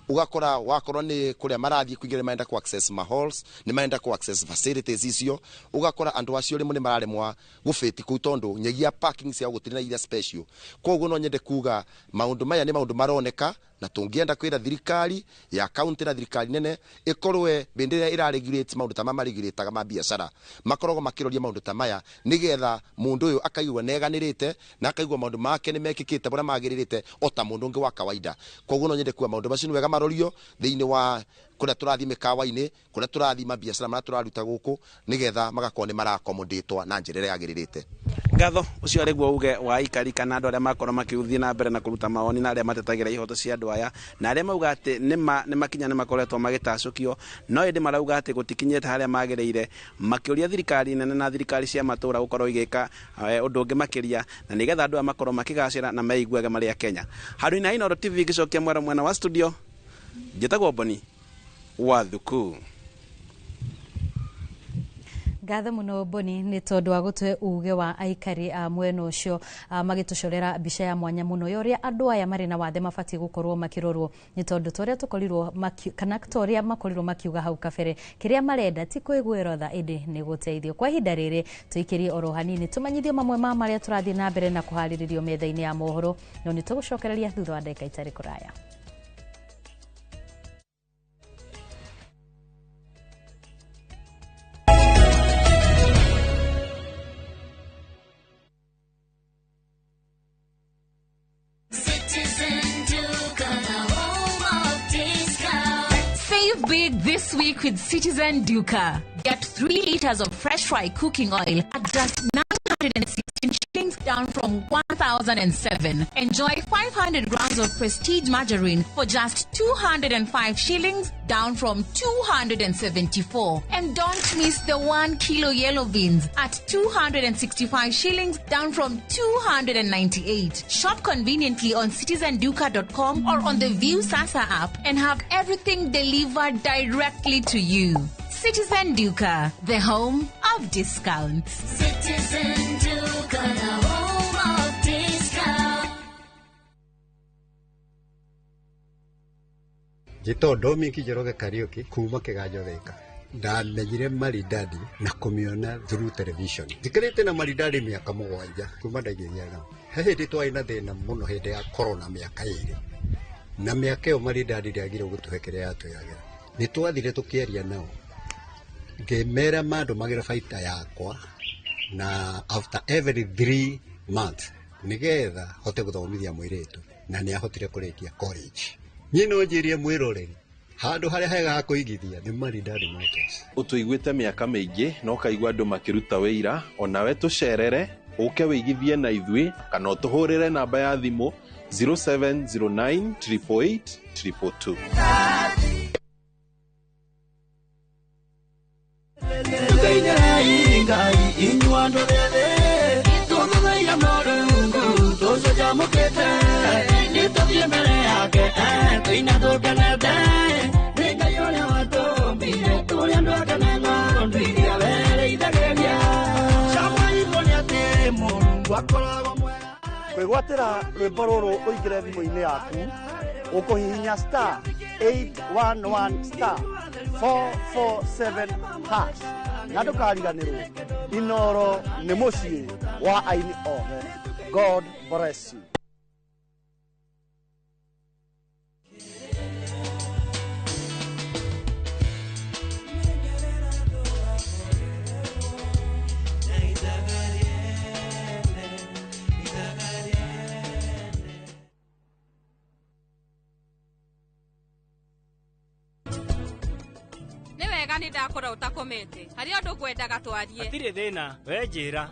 ũgakora wakorwo nĩ kũrĩa marathiĩ kũingĩra nĩ marenda ku access ma halls, nĩ marenda ku access facilities icio, ũgakora andũ acio rĩmwe nĩ mararemwa gũbĩti kũu tondũ nyagia parking ciao gũtirĩ na iria special. Koguo no nyende kuga maũndũ maya nĩ maũndũ maroneka na tũngĩenda kwĩra thirikari ya county na thirikari nene ĩkorwe hĩndĩ ĩrĩa ĩra regulate maũndũ ta maya maregulataga ma biacara makoragwo makĩroria maũndũ ta maya nĩgetha mũndũ ũyũ akaigua neganĩrĩte na akaigua maũndũ make nĩ mekĩkĩte ũrĩa magĩrĩrĩte o ta mũndũ ũngĩ wa kawaida. Koguo no nyende kuga maũndũ macio nĩ wega marorio thĩinĩ wa kũrĩa tũrathiĩ mĩkawa-inĩ, kũrĩa tũrathiĩ mabiacara marĩa tũraruta gũkũ nĩgetha magakorwo nĩ marakomodĩtwo na njĩra ĩrĩa yagĩrĩrĩte. Ngatho ũcio arĩ guo uge wa aikari kana andũ arĩa makorwo makĩũthiĩ na mbere na kũruta mawoni na arĩa matetagĩra ihoto cia andũ aya na arĩa mauga atĩ nĩ makinya nĩ makoretwo magĩtacũkio, no ĩndĩ marauga atĩ gũtikinyĩte harĩa magĩrĩire, makĩũria thirikari nene na thirikari cia matũra gũkorwo igĩka ũndũ ũngĩ makĩria na nĩgetha andũ aya makorwo makĩgacĩra na meiguage marĩ a Kenya. Handũ-inĩ ha Inooro TV ngĩcokia mwera mwena wa studio, njĩtagwo Boni wa Thuku. Ngatho muno Boni nĩ tondũ wa gũtũhe uge wa aikari a mwena ũcio, magĩtũcorera mbica ya mwanya mũno ya ũrĩa andũ aya marĩ na wathe mabatiĩ gũkorwo makĩrorwo, nĩ tondũ ta ũrĩa tũkorirwo kana ta ũrĩa makorirwo makiuga hau kabere, kĩrĩa marenda ti kũiguĩrwo tha ĩndĩ nĩ gũteithio. Kwa ihinda rĩrĩ tũikĩrie oro hanini tũmanyithio mamwe ma marĩa tũrathiĩ na mbere na kũharĩrĩrio metha-inĩ ya mohoro, no nĩ tũgũcokereria thutha wa ndagĩka itarĩ kũraya. Save big this week with Citizen Duka. Get 3 liters of fresh fry cooking oil at just 916 shillings, down from 1,007. Enjoy 500 grams of Prestige margarine for just 205 shillings, down from 274. And don't miss the 1 kilo yellow beans at 265 shillings, down from 298. Shop conveniently on citizenduka.com or on the View Sasa app and have everything delivered directly to you. Citizen Duka, the home of discounts. Citizen Duka, the home of discounts. Njĩtagwo Dominic Njoroge Kariũki kuma Kĩganjo Thika. Ndamenyire Maridadi na kũmĩona through television. Njikarĩte na Maridadi mĩaka 7 kuma ndaingĩria nao. He hĩndĩ twarĩ na thĩna mũno hĩndĩ ya corona mĩaka 2. Na mĩaka ĩyo Maridadi ndĩagire gũtũhe kĩrĩa yatwĩragĩra. Nĩ twathire tũkĩaria nao, ngĩmera mandũmagĩra baita yakwa na after every 3 months nĩgetha hote gũthomithia mũirĩtu, na nĩ ahotire kũrĩkia college. Niĩ no njĩrie mwĩroreri handũ harĩa hega ha kũigithia nĩ Maridadi Motors. Ũtũiguĩte mĩaka mĩingĩ na ũkaigua andũ makĩruta wĩira, onawe tũcerere ũke wĩigithie na ithuĩ kana ũtũhũrĩre namba ya thimũ 0709 888 222. Kwĩgwatĩra rwĩmbo rũrũ ũingĩre thimũ-inĩ yaku, ũkũhihinya star 811 star 447 hash, na ndũkariganĩrwo Inoro nĩ mũciĩ wa aini othe. God bless you. Nĩ wega nĩ ndakora ũtakomete, harĩ ũndũ ngwendaga twarie. Hatirĩ thĩna, we njĩra.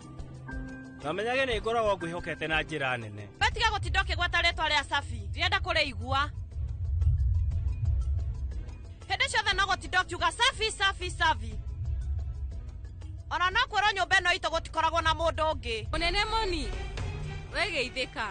Namenyage nĩ ngoragwo ngwĩhokete na njĩra nene. Batiga gũtinda ũkĩgweta rĩtwa rĩa Safi, ndirenda kũrĩigua. Hĩndĩ ciothe no gũtinda ũkiuga Safi, Safi, Safi. Ona no kwĩrwo nyũmba ĩno itũ gũtikoragwo na mũndũ ũngĩ. Mũnene Moni, we geithĩka.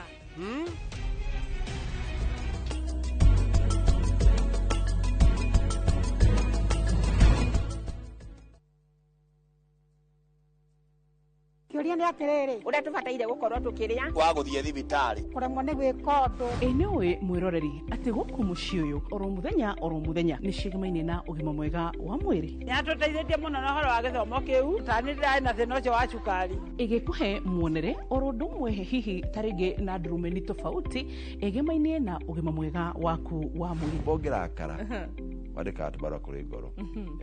Kĩũria nĩ atĩrĩrĩ, ũrĩa tũbataire gũkorwo tũkĩrĩa wa gũthiĩ thibitarĩ kũremwo nĩ gwĩka ũndũ. Ĩ nĩ ũĩ mwĩroreri atĩ gũkũ mũciĩ ũyũ oro mũthenya oro mũthenya nĩ cigamaine na ũgima mwega wa mwĩrĩ. Nĩ atũteithĩtie mũno na ũhoro wa gĩthomo kĩu, ta nĩ ndĩrarĩ na thĩna ũcio wa cukari. Ĩgĩkũhe muonere oro ũndũ ũmwe hihi ta rĩngĩ na ndurumeni tofauti ĩgemaine na ũgima mwega waku wa mwĩrĩ. Ũngĩrakara wandĩkaga tũbarũa kũrĩ ngoro,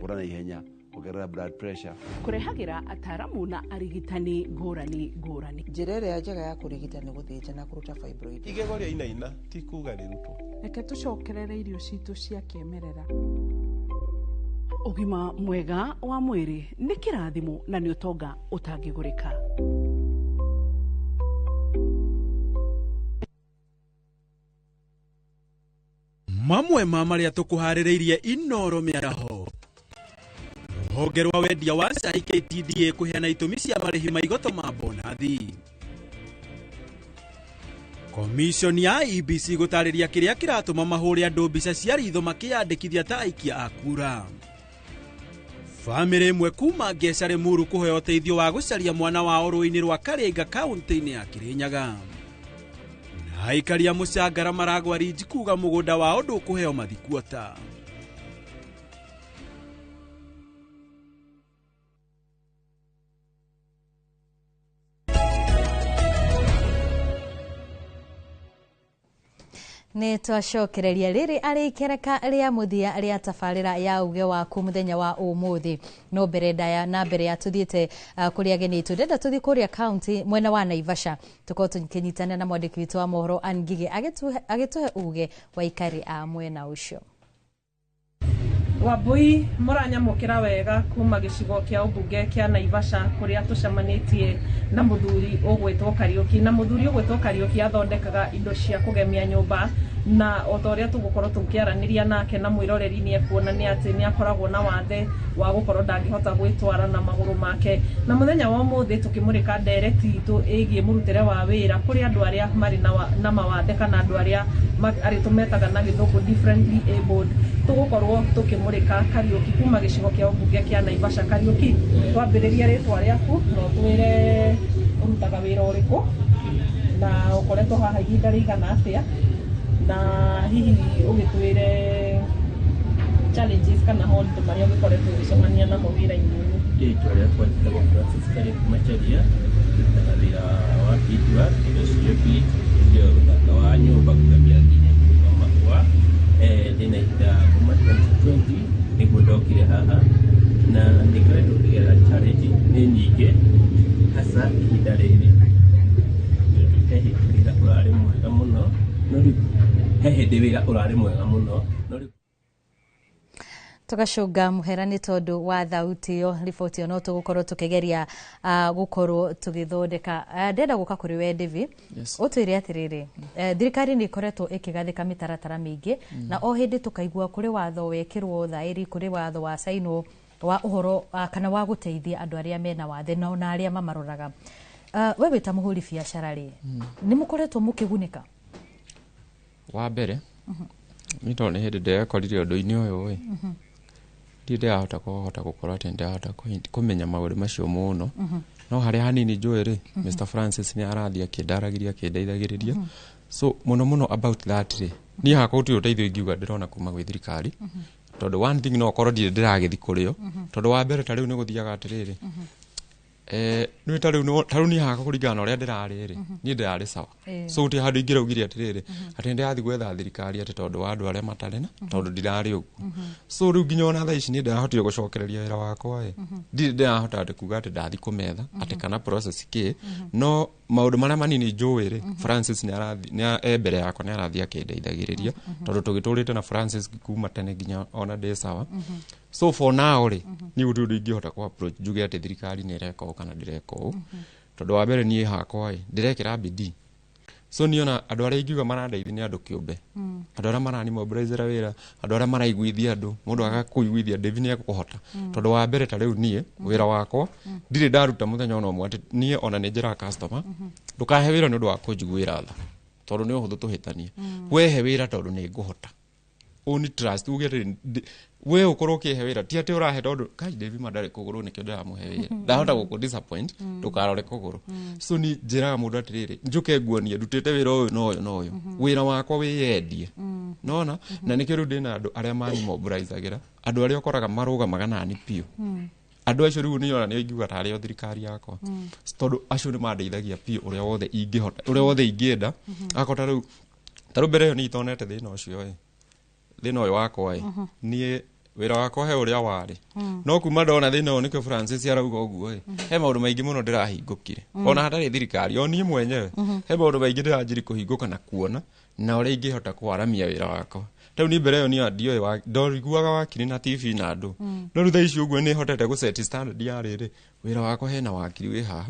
ũra na ihenya, ongerera blood pressure. Kũrehagĩra ataramu na arigitani ngũrani ngũrani. Njĩra ĩrĩa njega ya kũrigita nĩ gũthĩnja na kũruta fibroid. Igego rĩa inaina ti kuga rĩrutwo. Reke tũcokerere irio citũ cia kĩmerera. Ũgima mwega wa mwĩrĩ nĩ kĩrathimo na nĩ ũtonga ũtangĩgũrĩka. Mamwe ma marĩa tũkũharĩrĩirie Inoro mĩaraho. Rũhonge rwa wendia wa cai KTDA kũheana itũmi cia marĩhi ma igoto ma bonathi. Commission ya IEBC gũtarĩria kĩrĩa kĩratũma mahũre andũ mbica cia ritho makĩyandĩkithia ta aikia a kura. Bamĩrĩ ĩmwe kuma Ngeca Limuru kũheo ũteithio wa gũcaria mwana wao rũĩ-inĩ rwa Karinga kaunti-inĩ ya Kirinyaga. Na aikari a Mũcangara maragwa rinji kuga mũgũnda wao ndũkũheo mathikuota. Nĩ twacokereria rĩrĩ arĩ ikereka rĩa mũthia rĩa tabarĩra ya uge waku mũthenya wa ũmũthĩ. No mbere ndaya na mbere ya tũthiĩte kũrĩ ageni aitũ, ndĩrenda tũthiĩ kũrĩa kaunti mwena wa Naivasha, tũkorwo tũkĩnyitanĩra na mwandĩki witũ wa mohoro Ann Ngigĩ agĩtũhe uge wa aikari a mwena ũcio. Wambui mũranyamũkĩra wega kuma gĩcigo kĩa ũmbunge kĩa Naivasha kũrĩa tũcemanĩtie na mũthuri ũgwĩtwo Kariũki. Na mũthuri ũgwĩtwo Kariũki athondekaga indo cia kũgemia nyũmba, na o ta ũrĩa tũgũkorwo tũkĩaranĩria nake na mwĩroreri nĩ ekuona nĩ atĩ nĩ akoragwo na wathe wa gũkorwo ndangĩhota gwĩtwara na magũrũ make. Na mũthenya wa ũmũthĩ tũkĩmũrĩka ndereti itũ ĩgiĩ mũrutĩre wa wĩra kũrĩ andũ arĩa marĩ na mawathe kana andũ arĩa tũmetaga na gĩthũngũ differently abled, tũgũkorwo tũkĩmũrĩka Kariũki kuma gĩcigo kĩa ũmbunge kĩa Naivasha. Kariũki, twambĩrĩrie rĩtwa rĩaku na ũtwĩre ũrutaga wĩra ũrĩkũ na ũkoretwo haha ihinda rĩigana atĩa, na hihi ũgĩtwĩre challenges kana maũndũ marĩa ũgĩkoretwo ũgĩcemania namo wĩra-inĩ ũyũ. Rĩtwa rĩakwa njĩtagwo Francis Kariũki Macharia, ndutaga wĩra wa beadwork, indo cia bead, indo ũthaka wa nyũmba, kũgemia nginya nyũmba makwa. Ndĩna ihinda kuma 2020 nĩguo ndokire haha, na nĩngoretwo ngĩgerera challenge nĩ nyingĩ, hasa ihinda rĩrĩ tondũ he hĩndĩ wĩra ũrarĩ mwega mũno, no rĩu he hĩndĩ wĩra ũrarĩ mwega mũno, no rĩu tũgacũnga mũhera nĩ tondũ wa thauti ĩyo riboti ĩyo no tũgũkorwo tũkĩgeria gũkorwo tũgĩthondeka. Ndĩrenda gũka kũrĩ we Devi. Yes. Ũtwĩre atĩrĩrĩ, thirikari nĩ ĩkoretwo ĩkĩgathĩka mĩtaratara mĩingĩ, na o hĩndĩ tũkaigua kũrĩ watho wekĩrwo thaĩri, kũrĩ watho wa cainwo wa ũhoro kana wa gũteithia andũ arĩa mena wathe na ona arĩa mamaroraga. We wĩ ta mũhũri biacara rĩ, nĩ mũkoretwo mũkĩgunĩka? Wa mbere niĩ tondũ nĩ hĩndĩ ndĩrekorire ũndũ-inĩ ũyũ ĩ, ndirĩ ndĩrahota kũhota gũkorwo atĩ nĩndĩrahota kũmenya maũndũ macio mũno, no harĩa hanini njũĩ rĩ, Mr Francis nĩ arathiĩ akĩndaragĩria akĩndeithagĩrĩria. So mũno mũno about that rĩ, niĩ hakwa gũtirĩ ũteithio ingiuga ndĩrona kuma gwĩ thirikari, tondũ one thing no okorwo ndirĩ ndĩragĩthiĩ kũrĩo, tondũ wa mbere ta rĩu nĩ gũthiaga atĩrĩrĩ, nĩ ta rĩu ta rĩu niĩ hakwa kũringana na ũrĩa ndĩrarĩ rĩ, niĩ ndĩrarĩ sawa. So gũtirĩ handũ ingĩraugire atĩrĩrĩ atĩ nĩndĩrathiĩ gwetha thirikari atĩ tondũ wa andũ arĩa matarĩ na, tondũ ndirarĩ ũguo. So rĩu nginya ona thaa ici niĩ ndĩrahotire gũcokereria wĩra wakwa ĩ, ndirĩ ndĩrahota atĩ kuga atĩ ndathiĩ kũmetha atĩ kana process kĩ, no maũndũ marĩa manini njũĩ rĩ, Francis nĩ arathiĩ nĩ e mbere yakwa, nĩ arathiĩ akĩndeithagĩrĩria, tondũ tũgĩtũrĩte na Francis kuma tene nginya ona ndĩ sawa. So for now rĩ, niĩ gũtirĩ ũndũ ingĩhota kũ approach njuge atĩ thirikari nĩ ĩreka ũũ kana ndĩreka ũũ, tondũ wa mbere niĩ hakwa ĩ ndĩrekĩra bidii. So niĩ ona andũ arĩa ingiuga marandeithia nĩ andũ kĩũmbe, andũ arĩa maranimobilizera wĩra, andũ arĩa maraiguithia andũ, mũndũ agakũiguithia David nĩ ekũhota, tondũ wa mbere ta rĩu niĩ wĩra wakwa ndirĩ ndaruta mũthenya ona ũmwe atĩ niĩ ona nĩ njĩraga customer ndũkahe wĩra nĩ ũndũ wa kũnjiguĩra tha, tondũ nĩ ũhũthũ tũhĩtanie, wehe wĩra tondũ nĩ ngũhota. Ũni trust uge atĩ we ũkorwo ũkĩhe wĩra ti atĩ ũrahe tondũ kai David ma ndarĩ kũgũrũ nĩkĩo ndĩramũhe wĩra, ndahota gũkũ disappoint, ndũkarore kũgũrũ. So ni njĩraga mũndũ atĩrĩrĩ, njũke nguonie ndutĩte wĩra ũyũ na ũyũ na ũyũ, wĩra wakwa wĩyendie, nona na nĩkĩo rĩu ndĩna andũ arĩa manimobilizagĩra, andũ arĩa ũkoraga marũgamaga nani biũ, andũ acio rĩu nĩ ona nĩo ingiuga tarĩ o thirikari yakwa, tondũ acio nĩ mandeithagia biũ ũrĩa wothe ingĩhota, ũrĩa wothe ingĩenda. Akorwo ta rĩu mbere ĩyo niĩ itonete thĩna ũcio ĩ, thĩna ũyũ wakwa ĩ, niĩ wĩra wakwa he ũrĩa warĩ, no kuma ndona thĩna ũyũ nĩkĩo Francis arauga ũguo ĩ, he maũndũ maingĩ mũno ndĩrahingũkire, ona hatarĩ thirikari, o niĩ mwenyewe he maũndũ maingĩ ndĩranjiri kũhingũka na kuona na ũrĩa ingĩhota kwaramia wĩra wakwa. Rĩu niĩ mbere ĩyo niĩ ndiũĩ, ndoriguaga wakiri na TV na andũ, no rĩu thaa ici ũguo nĩ hotete gũ set standard ya rĩrĩ, wĩra wakwa hena wakiri wĩ haha,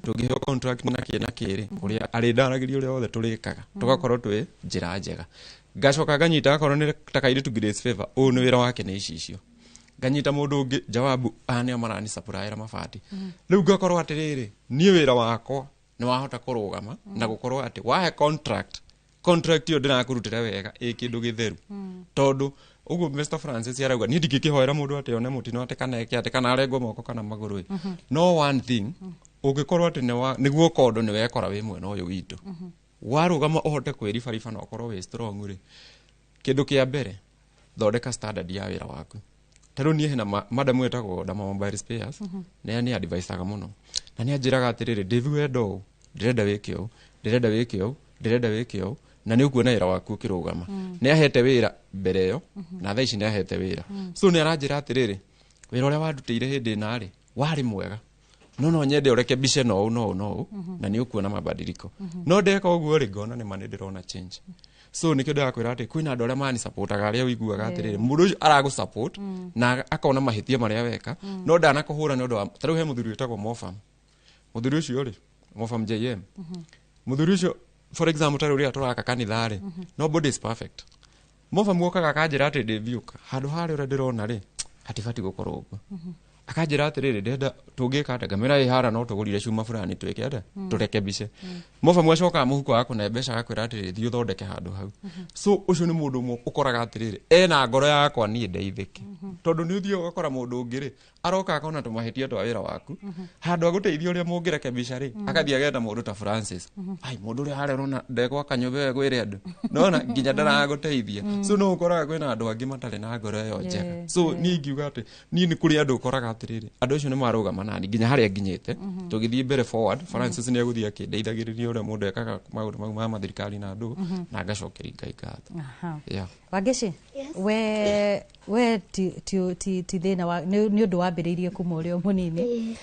tũngĩheo contract na kĩ na kĩ rĩ, ũrĩa arĩndaragĩria ũrĩa wothe tũrĩkaga, tũgakorwo twĩ njĩra njega. Ngacoka nganyita akorwo nĩ ta kairĩtu Grace Favor, ũyũ nĩ wĩra wake nĩ icicio, nganyita mũndũ ũngĩ Jawabu, aya nĩo maranicapuraĩra mabati. Rĩu ngakorwo atĩrĩrĩ, niĩ wĩra wakwa nĩ wahota kũrũgama na gũkorwo atĩ wahe contract ĩyo ndĩrakũrutĩra wega ĩ kĩndũ gĩtheru, tondũ Ũguo Mr Francis arauga niĩ ndingĩkĩhoera mũndũ atĩ one mũtino atĩ kana eke atĩ kana arengwo moko kana magũrũ ĩ. No one thing, ũngĩkorwo atĩ nĩguo kondo nĩ wekora wĩ mwena ũyũ witũ, warũgama ũhote kwĩribariba na ũkorwo wĩ strong rĩ, kĩndũ kĩa mbere, thondeka standard ya wĩra waku. Ta rĩu niĩ hena madam wĩtagwo Dama Mobile Spares, nĩ nĩ advisaga mũno na nĩ anjĩraga atĩrĩrĩ, Dave, wenda ũũ, ndĩrenda wĩke ũũ, ndĩrenda wĩke ũũ, ndĩrenda wĩke ũũ, na nĩ ũkuona wĩra waku ũkĩrũgama. Nĩ ahete wĩra mbere ĩyo, na thaa ici nĩ ahete wĩra. So nĩ aranjĩra atĩrĩrĩ, wĩra ũrĩa wandutĩire hĩndĩ ĩna rĩ, warĩ mwega, no nyende ũrekebishe no ũũ no ũũ no ũũ, na nĩ ũkuona mabadiliko. No ndeka ũguo rĩ, ngona nĩ ma nĩ ndĩrona change. So nĩkĩo ndĩrakwĩra atĩ kwĩna andũ arĩa manisapotaga, arĩa ũiguaga atĩrĩrĩ, mũndũ ũcio aragũsupport na akona mahĩtia marĩa weka, no ndanakũhũra nĩ ũndũ wa ta rĩu he mũthuri wĩtagwo Mofam. Mũthuri ũcio rĩ, Mofam JM, mũthuri ũcio, for example, ta rĩu rĩrĩa tũraka kanitha rĩ, nobody is perfect. Mofam okaga akanjĩra atĩ ndĩthiũka handũ harĩa ũrĩa ndĩrona rĩ, hatibati gũkorwo ũguo. Akanjĩra atĩrĩrĩ, ndĩrenda tũngĩka atĩa? Ngamĩra ĩ hara no tũgũrire cuma fulani twĩke atĩa, tũrekebishe. Mofam acokaga mũhuko akũne mbeca, agakwĩra atĩrĩrĩ, thiĩ ũthondeke handũ hau. So ũcio nĩ mũndũ ũmwe ũkoraga atĩrĩrĩ, ena ngoro yakwa niĩ ndeithĩke, tondũ nĩ ũthiaga ũgakora mũndũ ũngĩ rĩ, aroka akona tũmahĩtia twa wĩra waku, handũ agũteithia ũrĩa mũngĩrekebisha rĩ, akathiĩ ageta mũndũ ta Francis, ai mũndũ ũrĩa harĩa ũrona ndegwaka nyũmba ĩyo ĩgwĩre andũ nona nginya ndaragũteithia. So no ũkoraga kwĩna andũ angĩ matarĩ na ngoro ĩyo njega. So niĩ ingiuga atĩ niĩ nĩ kũrĩ andũ ũkoraga atĩrĩrĩ, andũ acio nĩ marũgama nani nginya harĩa nginyĩte. Tũgĩthiĩ mbere forward, Francis nĩ egũthiĩ akĩndeithagĩrĩria ũrĩa mũndũ ekaga maũndũ mau ma mathirikari na andũ, na ngacokeria Ngai ngatho. Yeah. Wangeci, we ti thĩna wa nĩ ũndũ wambĩrĩirie kuma ũrĩ o mũnini.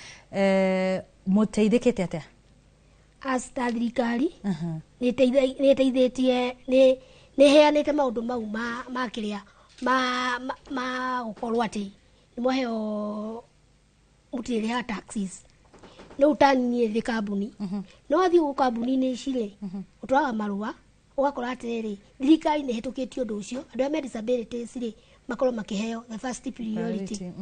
Mũteithĩkĩte atĩa? As ta thirikari nĩ ĩteithĩtie, nĩ ĩheanĩte maũndũ mau ma kĩrĩa ma gũkorwo atĩ nĩ mwaheo mũtirĩrĩhaga taxes. Rĩu ta niĩ ndĩ kambuni, no wathiĩ gũkũ kambuni-inĩ ici rĩ, ũtwaraga marũa, ũgakora atĩrĩrĩ, thirikari nĩ ĩhĩtũkĩtie ũndũ ũcio, andũ arĩa me disabilities rĩ, makorwo makĩheo the first priority.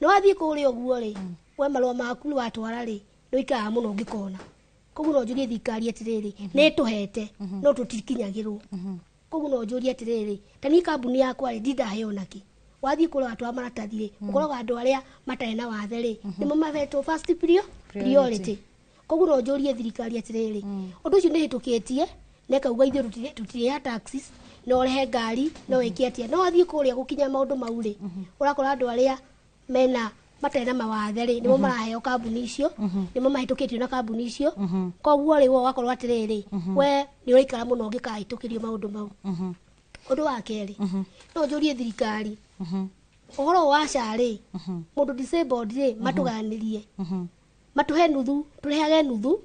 No wathiĩ kũrĩa ũguo rĩ, we marũa maku watwara rĩ, nĩ ũikaraga mũno ũngĩkona. Koguo no njũrie thirikari atĩrĩrĩ, nĩ ĩtũhete, no tũtikinyagĩrwo. Koguo no njũrie atĩrĩrĩ, ta niĩ kambuni yakwa rĩ, ndindaheo nakĩ. Wathiĩ kũrĩa watwara maratathi rĩ, ũkoraga andũ arĩa matarĩ na wathe rĩ, nĩmo mahetwo first priority. Koguo no njũrie thirikari atĩrĩrĩ, ũndũ ũcio nĩ ĩhĩtũkĩtie, na ĩkauga ithuĩ tũtirĩha taxes, no ũrehe ngari, no wĩke atĩa. No wathiĩ kũrĩa gũkinya maũndũ mau rĩ, ũrakora andũ arĩa mena matarĩ na mawathe rĩ, nĩmo maraheo kambuni icio, nĩmo mahĩtũkĩtio na kambuni icio. Koguo rĩ, we ũgakorwo atĩrĩrĩ, we nĩ ũraikara mũno ũngĩkahĩtũkĩrio maũndũ mau. Ũndũ wa kerĩ, no njũrie thirikari, ũhoro wa SHA rĩ, mũndũ disabled rĩ, matũganĩrie, matũhe nuthu, tũrĩhage nuthu,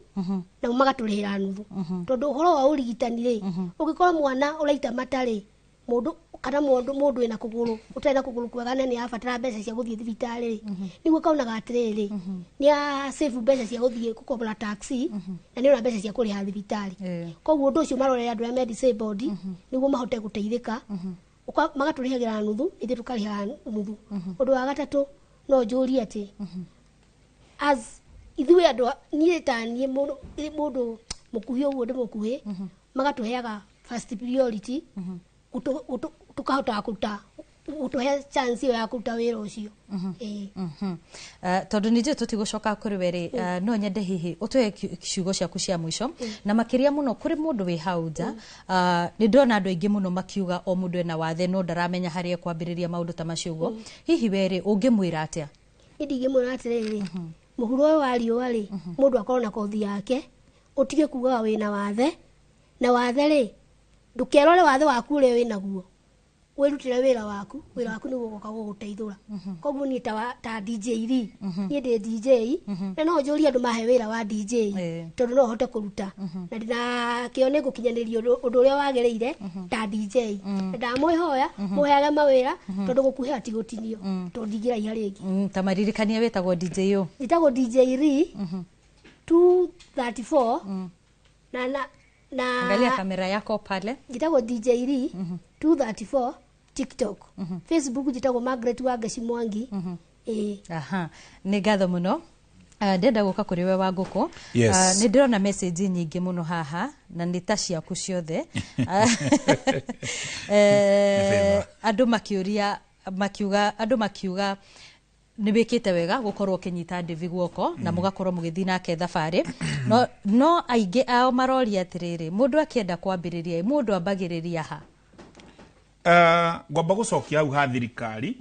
nao magatũrĩhĩra nuthu. Tondũ ũhoro wa ũrigitani rĩ, ũngĩkorwo mwana ũraita mata rĩ, mũndũ kana mũndũ wĩna kũgũrũ, ũtarĩ na kũgũrũ kwega na nĩ arabatara mbeca cia gũthiĩ thibitarĩ rĩ, nĩguo kaunaga atĩrĩrĩ, nĩ a save mbeca cia gũthiĩ gũkombora taxi, na nĩ ona mbeca cia kũrĩha thibitarĩ. Koguo ũndũ ũcio marorere andũ arĩa me disabled, nĩguo mahote gũteithĩka, magatũrĩhagĩra nuthu, ithuĩ tũkarĩhaga nuthu. Ũndũ wa gatatũ, no njũrie atĩ, as ithuĩ andũ, niĩ ta niĩ mũndũ mũkuhĩ ũguo ndĩ mũkuhĩ, magatũheaga first priority, tukahotaga kũruta, gũtũhe chance ĩyo ya kũruta wĩra ũcio. Tondũ nĩ njũĩ tũtigũcoka kũrĩ we rĩ, no nyende hihi ũtũhe ciugo ciaku cia mũico, na makĩria mũno kũrĩ mũndũ wĩ hau nja. Nĩ ndĩrona andũ aingĩ mũno makiuga o mũndũ ena wathe, no ndaramenya harĩa ekwambĩrĩria maũndũ ta macio ũguo. Hihi we rĩ, ũngĩmwĩra atĩa? Niĩ ndingĩmwĩra atĩrĩrĩ, mũhuro ũyũ wa riũa rĩ, mũndũ akorwo na kothi yake, ũtige kugaga wĩna wathe, na wathe rĩ, ndũkerore wathe waku ũrĩa wĩnaguo, wĩrutĩre wĩra waku, wĩra waku nĩguo ũgoka gũgũteithũra. Koguo niĩ ta DJ rĩ, niĩ ndĩ DJ, na no njũrie andũ mahe wĩra wa DJ, tondũ no hote kũruta. Na ndĩna kĩo nĩ ngũkinyanĩria ũndũ ũrĩa wagĩrĩire ta DJ. Na ndamwĩhoya, mũheage mawĩra, tondũ gũkuhĩha ti gũtinio, tondũ ndingĩraiha rĩngĩ. Ta maririkanie wĩtagwo DJ ũ? Njĩtagwo DJ Lee 234, na angalia kamera yako pale. Njĩtagwo DJ Lee 234 TikTok. Facebook njĩtagwo Margaret Wangeci Mwangi. Aha, nĩ ngatho mũno. Ndĩrenda gũka kũrĩ we wa ngũkũ. Yes. Nĩ ndĩrona message nyingĩ mũno haha na nĩ ta ciaku ciothe. Andũ makĩũria, makiuga, andũ makiuga nĩ wĩkĩte wega gũkorwo ũkĩnyita Ndĩvi guoko na mũgakorwo mũgĩthiĩ nake thabarĩ, no aingĩ ao maroria atĩrĩrĩ, mũndũ akĩenda kwambĩrĩria, mũndũ ambagĩrĩria ha? Ngwamba gũcokia hau ha thirikari.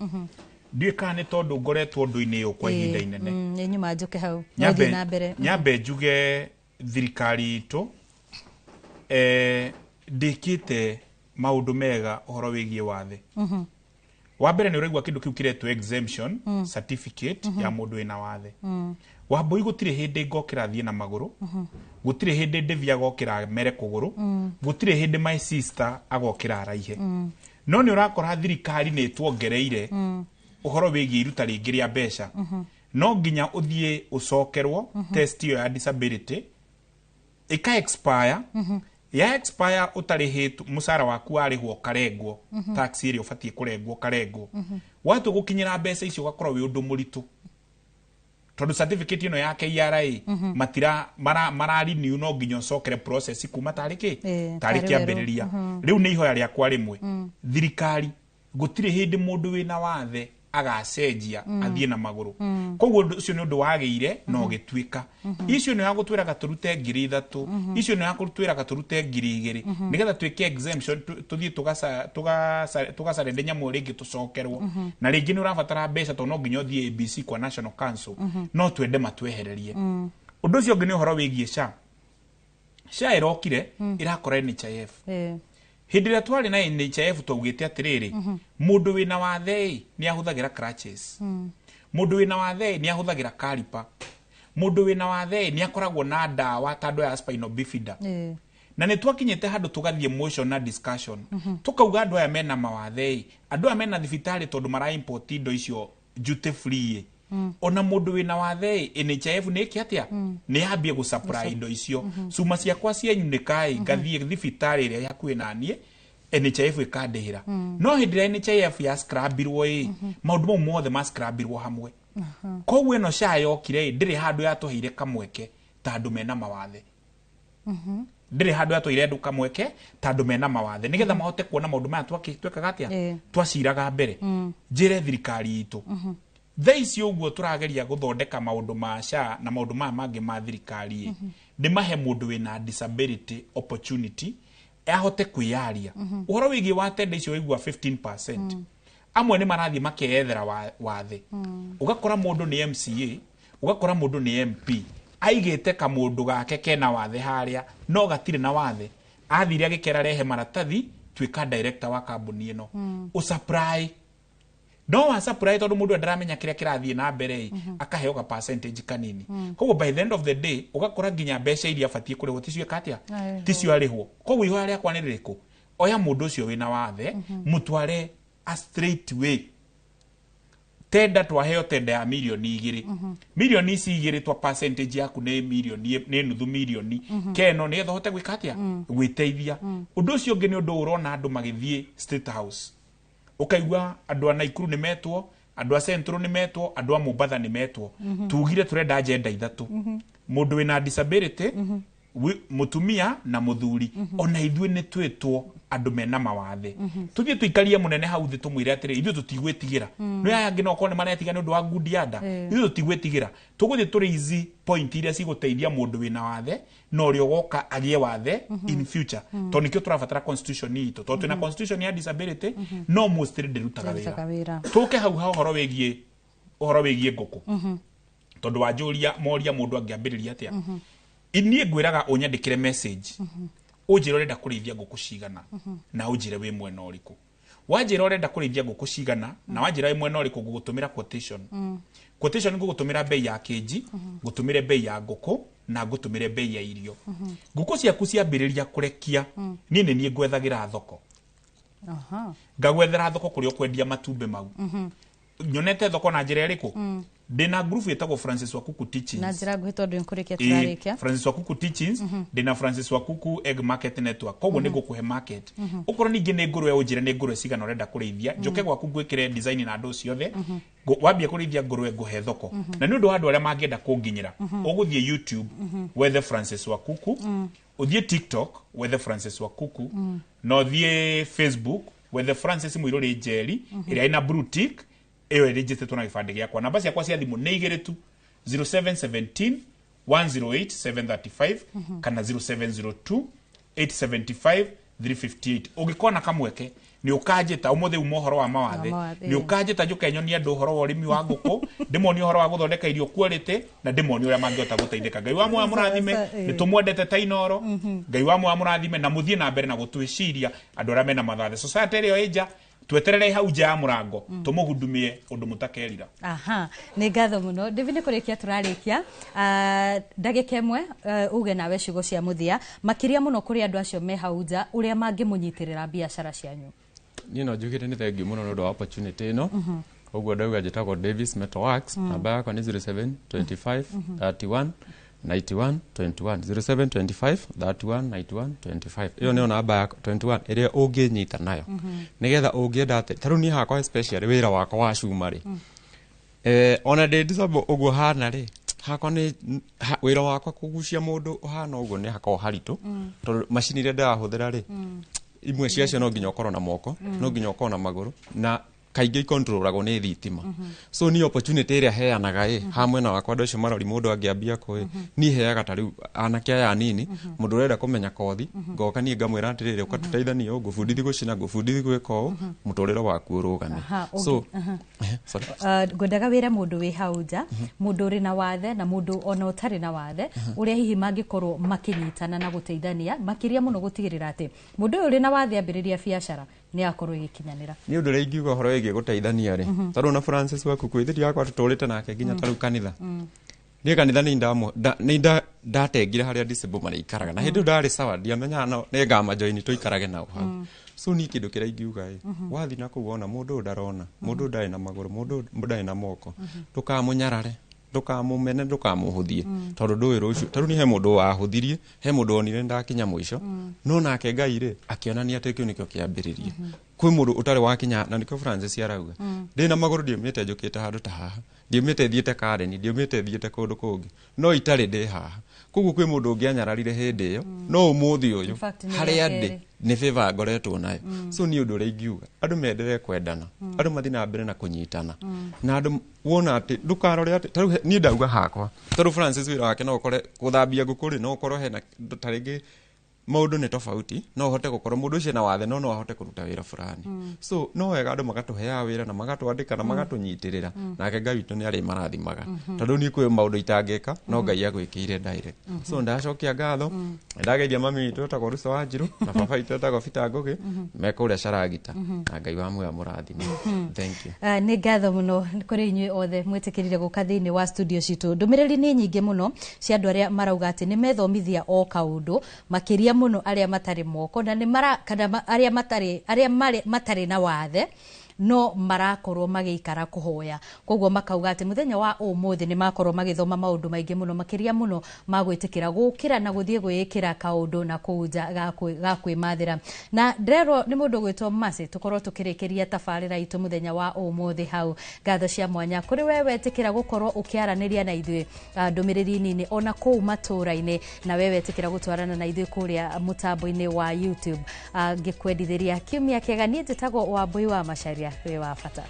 Ndiũĩ kana nĩ tondũ ngoretwo ũndũ-inĩ ũyũ kwa ihinda inene. Nĩ nyuma njũke hau. Nyambe no thiĩ na mbere. Nyambe njuge thirikari itũ ndĩkĩte maũndũ mega ũhoro wĩgiĩ wathe. Wa mbere, nĩ ũraigua kĩndũ kĩu kĩretwo exemption certificate ya mũndũ wĩna wathe. Wambui, gũtirĩ hĩndĩ ngokĩra thiĩ na magũrũ, gũtirĩ hĩndĩ Ndĩvi agokĩra mere kũgũrũ, gũtirĩ hĩndĩ my sister agokĩra araihe. No nĩ ũrakora thirikari nĩ ĩtuongereire ũhoro wĩgiĩ iruta rĩngĩ rĩa mbeca. No nginya ũthiĩ ũcokerwo test ĩyo ya disability ĩka expire. Ya expire ũtarĩhĩtwo, mũcara waku warĩhwo ũkarengwo tax ĩrĩa ũbatiĩ kũrengwo ũkarengwo. Watua gũkinyĩra mbeca icio ũgakorwo wĩ ũndũ mũritũ, tondũ certificate ĩno ya KRA matira mara renew, no nginya ũcokere process kuma tarĩ kĩ tarĩ tarĩ werũ. Kĩambĩrĩria. Rĩu nĩ ihoya rĩakwa rĩmwe, thirikari, gũtirĩ hĩndĩ mũndũ wĩna wathe agacenjia athiĩ na magũrũ. Koguo ũndũ ũcio nĩ ũndũ wagĩire na ũgĩtuĩka. Icio nĩ yagũtwĩraga tũrute 3,000, icio nĩ yagũtwĩraga tũrute 2,000 nĩgetha twĩke exemption, tũthiĩ tũgacarende nyamũ rĩngĩ tũcokerwo. Na rĩngĩ nĩ ũrabatara mbeca tondũ no nginya ũthiĩ ABC kwa National Council. No twende matwehererie. Ũndũ ũcio ũngĩ nĩ ũhoro wĩgiĩ SHA. SHA ĩrokire ĩrakora NHIF. Hĩndĩ ĩrĩa twarĩ na NHIF twaugĩte atĩrĩrĩ, mũndũ wĩna wathe ĩ nĩ ahũthagĩra crutches, mũndũ wĩna wathe ĩ nĩ ahũthagĩra caliper, mũndũ wĩna wathe ĩ nĩ akoragwo na ndawa ta andũ aya spinal bifida. Na nĩ twakinyĩte handũ tũgathiĩ motion na discussion, tũkauga andũ aya mena mawathe ĩ, andũ aya mena thibitarĩ, tondũ mara import indo icio duty free ĩ, ona mũndũ wĩna wathe ĩ, NHIF nĩ ĩke atĩa? Nĩ yambie gũsupply indo icio. Cuma ciakwa cienyunĩka ĩ, ngathiĩ thibitarĩ ĩrĩa ĩ hakuhĩ na niĩ, NHIF ĩkandĩhĩra. No hĩndĩ ĩrĩa NHIF ya scrabirwo ĩ, maũndũ mau mothe ma scrabirwo hamwe. Koguo ĩno SHA yokire ĩ, ndĩrĩ handũ yatũheire kamweke ta andũ mena mawathe. Ndĩrĩ handũ yatũheire andũ kamweke ta andũ mena mawathe nĩgetha mahote kuona maũndũ maya twekaga atĩa, twaciraga mbere. Njĩre thirikari itũ, thaa ici ũguo tũrageria gũthondeka maũndũ ma SHA na maũndũ maya mangĩ ma thirikari ĩ, nĩ mahe mũndũ wĩna disability opportunity ahote kwĩyaria. Ũhoro wĩgiĩ wa tenda icio waigua 15%, amwe nĩ marathiĩ makeyethera wathe. Ũgakora mũndũ nĩ MCA, ũgakora mũndũ nĩ MP, aigĩte kamũndũ gake kena wathe harĩa no gatirĩ na wathe, athire agĩkera rehe maratathi, tuĩka director wa kambuni ĩno, ũsupply no wa supply, tondũ mũndũ ndaramenya kĩrĩa kĩrathiĩ na mbere ĩ, akaheo ga percentage kanini. Koguo by the end of the day ũgakora nginya mbeca iria abatiĩ kũrĩhwo ticio ĩka atĩa? Arĩhwo. Ticio arĩhwo. Koguo ihoya rĩakwa nĩ rĩrĩkũ? Oya mũndũ ũcio wĩna wathe, mũtware a straight way tenda. Twaheo tenda ya 2 mirioni, 2 mirioni ici twa percentage yaku nĩ mirioni, nĩ nuthu mirioni keno, nĩgetha ũhote gwĩka atĩa? Gwĩteithia. Ũndũ ũcio ũngĩ nĩ ũndũ ũrona andũ magĩthiĩ State House, ũkaigua andũ a Naikuru nĩ metwo, andũ a Central nĩ metwo, andũ a Mombatha nĩ metwo. Tugire tũrenda agenda ithatũ: mũndũ wĩna disability, mũtumia na mũthuri. Ona ithuĩ nĩ twĩtwo andũ mena mawathe, tũthiĩ tũikarie mũnene hau thĩ, tũmwĩre atĩrĩ, ithuĩ tũtigwĩtigĩra. No aya angĩ no korwo nĩ maretiga nĩ ũndũ wa ngundi ya nda. Ithuĩ tũtigwĩtigĩra, tũgũthiĩ tũrĩ ici point iria cigũteithia mũndũ wĩna wathe na ũrĩa ũgoka agĩe wathe in future, tondũ nĩkĩo tũrabatara constitution itũ, tondũ twĩna constitution ya disability no mostly ndĩrutaga Ndĩrutaga wĩra. wĩra. Tũke hau ha ũhoro wĩgiĩ ngũkũ, tondũ wanjũria moria mũndũ angĩambĩrĩria atĩa. Niĩ ngwĩraga ũnyandĩkĩre message, ũnjĩre ũrenda kũrĩithia ngũkũ cigana na ũnjĩre wĩ mwena ũrĩkũ. Wanjĩra ũrenda kũrĩithia ngũkũ cigana na wanjĩra wĩ mwena ũrĩkũ, ngũgũtũmĩra quotation. Quotation ngũgũtũmĩra bei ya kĩnji, ngũtũmĩre bei ya ngũkũ na ngũtũmĩre bei ya irio. Ngũkũ ciaku ciambĩrĩria kũrekia, niĩ nĩ niĩ ngwethagĩra thoko. Ngagwethera thoko kũrĩa ũkwendia matumbĩ mau. Nyonete thoko na njĩra ĩrĩkũ? Ndĩna group ĩtagwo Francis Wakuku Teachings. Na njĩra nguhĩ tondũ nĩkũrĩkia Ĩĩ, tũrarĩkia. Francis Wakuku Teachings. Ndĩna Francis Wakuku Egg Market Network, koguo nĩ ngũkũhe market. Okorwo ningĩ nĩ ngũrwe, ũnjĩre nĩ ngũrwe cigana ũrenda kũrĩithia, njoke gwaku ngwĩkĩre design na andũ ciothe. Wambia kũrĩithia ngũrwe, ngũhe thoko. Na nĩ ũndũ wa andũ arĩa mangĩenda kũnginyĩra, ũgũthiĩ YouTube wethe Francis Wakuku, ũthiĩ TikTok wethe Francis Wakuku, na ũthiĩ Facebook wethe Francis Mũirũrĩ Njeri, ĩrĩa ĩna blue tick ĩyo ĩrĩnjĩtĩtwo na gĩbandĩ gĩakwa. Namba ciakwa cia thimũ nĩ igĩrĩ tu, 0717 108 735 kana 0702 875 358. Ũngĩkona kamweke nĩ ũkanjĩta ũmũthĩ uma ũhoro wa mawathe, mawathe, nĩ ũkanjĩta njũke nyonie andũ ũhoro wa ũrĩmi wa ngũkũ, ndĩmonie ũhoro wa gũthondeka irio quality, na ndĩmonie ũrĩa mangĩhota gũteithĩka. Ngai wa muoyo mũrathime. Nĩ tũmwendete ta Inoro. Ngai wa muoyo mũrathime na mũthiĩ na mbere na gũtwĩciria andũ arĩa mena mathathe. Society ĩrĩa ĩ nja, tweterere hau nja ya mũrango tũmũhudumie ũndũ mũtakerira. Aha, nĩ ngatho mũno David. Nĩ kũrĩkia tũrarĩkia. Ndagĩka ĩmwe, uge nawe ciugo cia mũthia, makĩria mũno kũrĩ andũ acio me hau nja, ũrĩa mangĩmũnyitĩrĩra biacara cianyu. Niĩ no njugire nĩ thengiũ mũno nĩ ũndũ wa opportunity ĩno. Ũguo ndauga njĩtagwo Davis Metalworks. Namba yakwa nĩ 07 25 31 91 21, 07 25 31 91 25. Ĩyo nĩyo namba yakwa 21 ĩrĩa ũngĩnyita nayo, nĩgetha ũngĩenda atĩ ta rĩu niĩ hakwa especially wĩra wakwa wa cuma rĩ, ona ndĩ disable ũguo hana rĩ, hakwa nĩ wĩra wakwa kũgucia mũndũ ũhana ũguo nĩ hakoragwo haritũ, tondũ macini iria ndĩrahũthĩra rĩ, imwe ciacio no nginya ũkorwo na moko, no nginya ũkorwo na magũrũ, na kaingĩ ikontrolagwo nĩ thitima. So niĩ opportunity ĩrĩa heanaga ĩ ha mwena wakwa, andũ acio marori mũndũ angĩambia kũ ĩ, niĩ heaga ta rĩu anake aya anini, mũndũ ũrenda kũmenya kothi, ngoka niĩ ngamwĩra atĩrĩrĩ, ũka tũteithanie ũũ, ngũbundithi gũcina, ngũbundithi gwĩka ũũ, mũtũrĩre waku ũrũgame. So sorry. Ngwendaga wĩre mũndũ wĩ hau nja, mũndũ ũrĩ na wathe na mũndũ ona ũtarĩ na wathe, ũrĩa hihi mangĩkorwo makĩnyitana na gũteithania, makĩria mũno gũtigĩrĩra atĩ mũndũ ũyũ ũrĩ na wathe ambĩrĩria biacara nĩ akorwo ĩgĩkinyanĩra. Nĩ ũndũ ũrĩa ingiuga ũhoro wĩgiĩ gũteithania rĩ, tondũ na Francis waku kwĩthĩria yakwa tũtũrĩte nake nginya ta rĩu kanitha, niĩ kanitha nĩ ndatengire harĩa disable marĩikaraga, na hĩndĩ ĩyo ndarĩ sawa, ndiamenyaga no nĩ ngamajoini tũikarage nao hau. So niĩ kĩndũ kĩrĩa ingiuga ĩ, wathiĩ na kũu wona mũndũ ũyũ ndarona, mũndũ ũyũ ndarĩ na magũrũ, mũndũ ũyũ ndarĩ na moko, ndũkamũnyarare, ndũkamũmene, ndũkamũhũthie, tondũ ndũĩ rũciũ. Ta rĩu niĩ he mũndũ wahũthirie, he mũndũ wonire ndakinya mũico, no nake Ngai rĩ akĩonania atĩ kĩu nĩkĩo kĩambĩrĩria. Kwĩ mũndũ ũtarĩ wakinya, na nĩkĩo Francis arauga ndĩ na magũrũ, ndiumĩte njũkĩte handũ ta haha, ndiumĩte thiĩte Karen, ndiumĩte thiĩte kũndũ kũngĩ, no itarĩ ndĩ haha. Koguo kwĩ mũndũ ũngĩ anyararire hĩndĩ ĩyo, no ũmũthĩ ũyũ In fact, nĩ harĩa rĩa ndĩ kerĩ. Nĩ favor ngoretwo nayo. So niĩ ũndũ ũrĩa ingiuga, andũ menderee kwendana, andũ mathiĩ na mbere na kũnyitana, na andũ wona atĩ ndũkarore atĩ ta rĩu niĩ ndauga hakwa, tondũ Francis wĩra wake no ũkore gũthambia ngũkũ rĩ, no ũkorwo hena ta rĩngĩ maũndũ nĩ tofauti, no ũhote gũkorwo mũndũ ũcio na wathe, no no ahote kũruta wĩra fulani. So no wega andũ magatũheaga wĩra na magatwandĩka na magatũnyitĩrĩra, nake Ngai witũ nĩ arĩ marathimaga, tondũ niĩ kwĩ maũndũ itangĩka no Ngai agwĩkĩire direct. So ndacokia ngatho, ndageithia mami witũ etagwo Rusa Wanjiru na baba witũ etagwo Peter Ngũgĩ me kũrĩa Caragita, na Ngai wa muoyo amũrathime. Thank you. Nĩ ngatho mũno kũrĩ inyuĩ othe mwĩtĩkĩrire gũka thĩinĩ wa studio citũ. Ndũmĩrĩri nĩ nyingĩ mũno cia andũ arĩa marauga atĩ nĩ methomithia o kaũndũ, makĩria mũno arĩa matarĩ moko na nĩ mara kana arĩa matarĩ arĩa marĩ matarĩ na wathe no marakorwo magĩikara kũhoya. Koguo makauga atĩ mũthenya wa ũmũthĩ nĩ makorwo magĩthoma maũndũ maingĩ mũno, makĩria mũno ma gwĩtĩkĩra gũkĩra na gũthiĩ gwĩĩkĩra kaũndũ na kũu nja ga kwĩmathĩra. Na ndĩrerwo nĩ mũndũ gwĩtwo Mercy, tũkorwo tũkĩrĩkĩria tabarĩra itũ mũthenya wa ũmũthĩ hau. Ngatho cia mwanya kũrĩ we wetĩkĩra gũkorwo ũkĩaranĩria na ithuĩ, ndũmĩrĩri nini ona kũu matũũra-inĩ, na we wetĩkĩra gũtwarana na ithuĩ kũrĩa mũtambo-inĩ wa YouTube. Ngĩkwendithĩria kiumia kĩega. Niĩ njĩtagwo Wambui wa Macharia. Wĩ wa bata.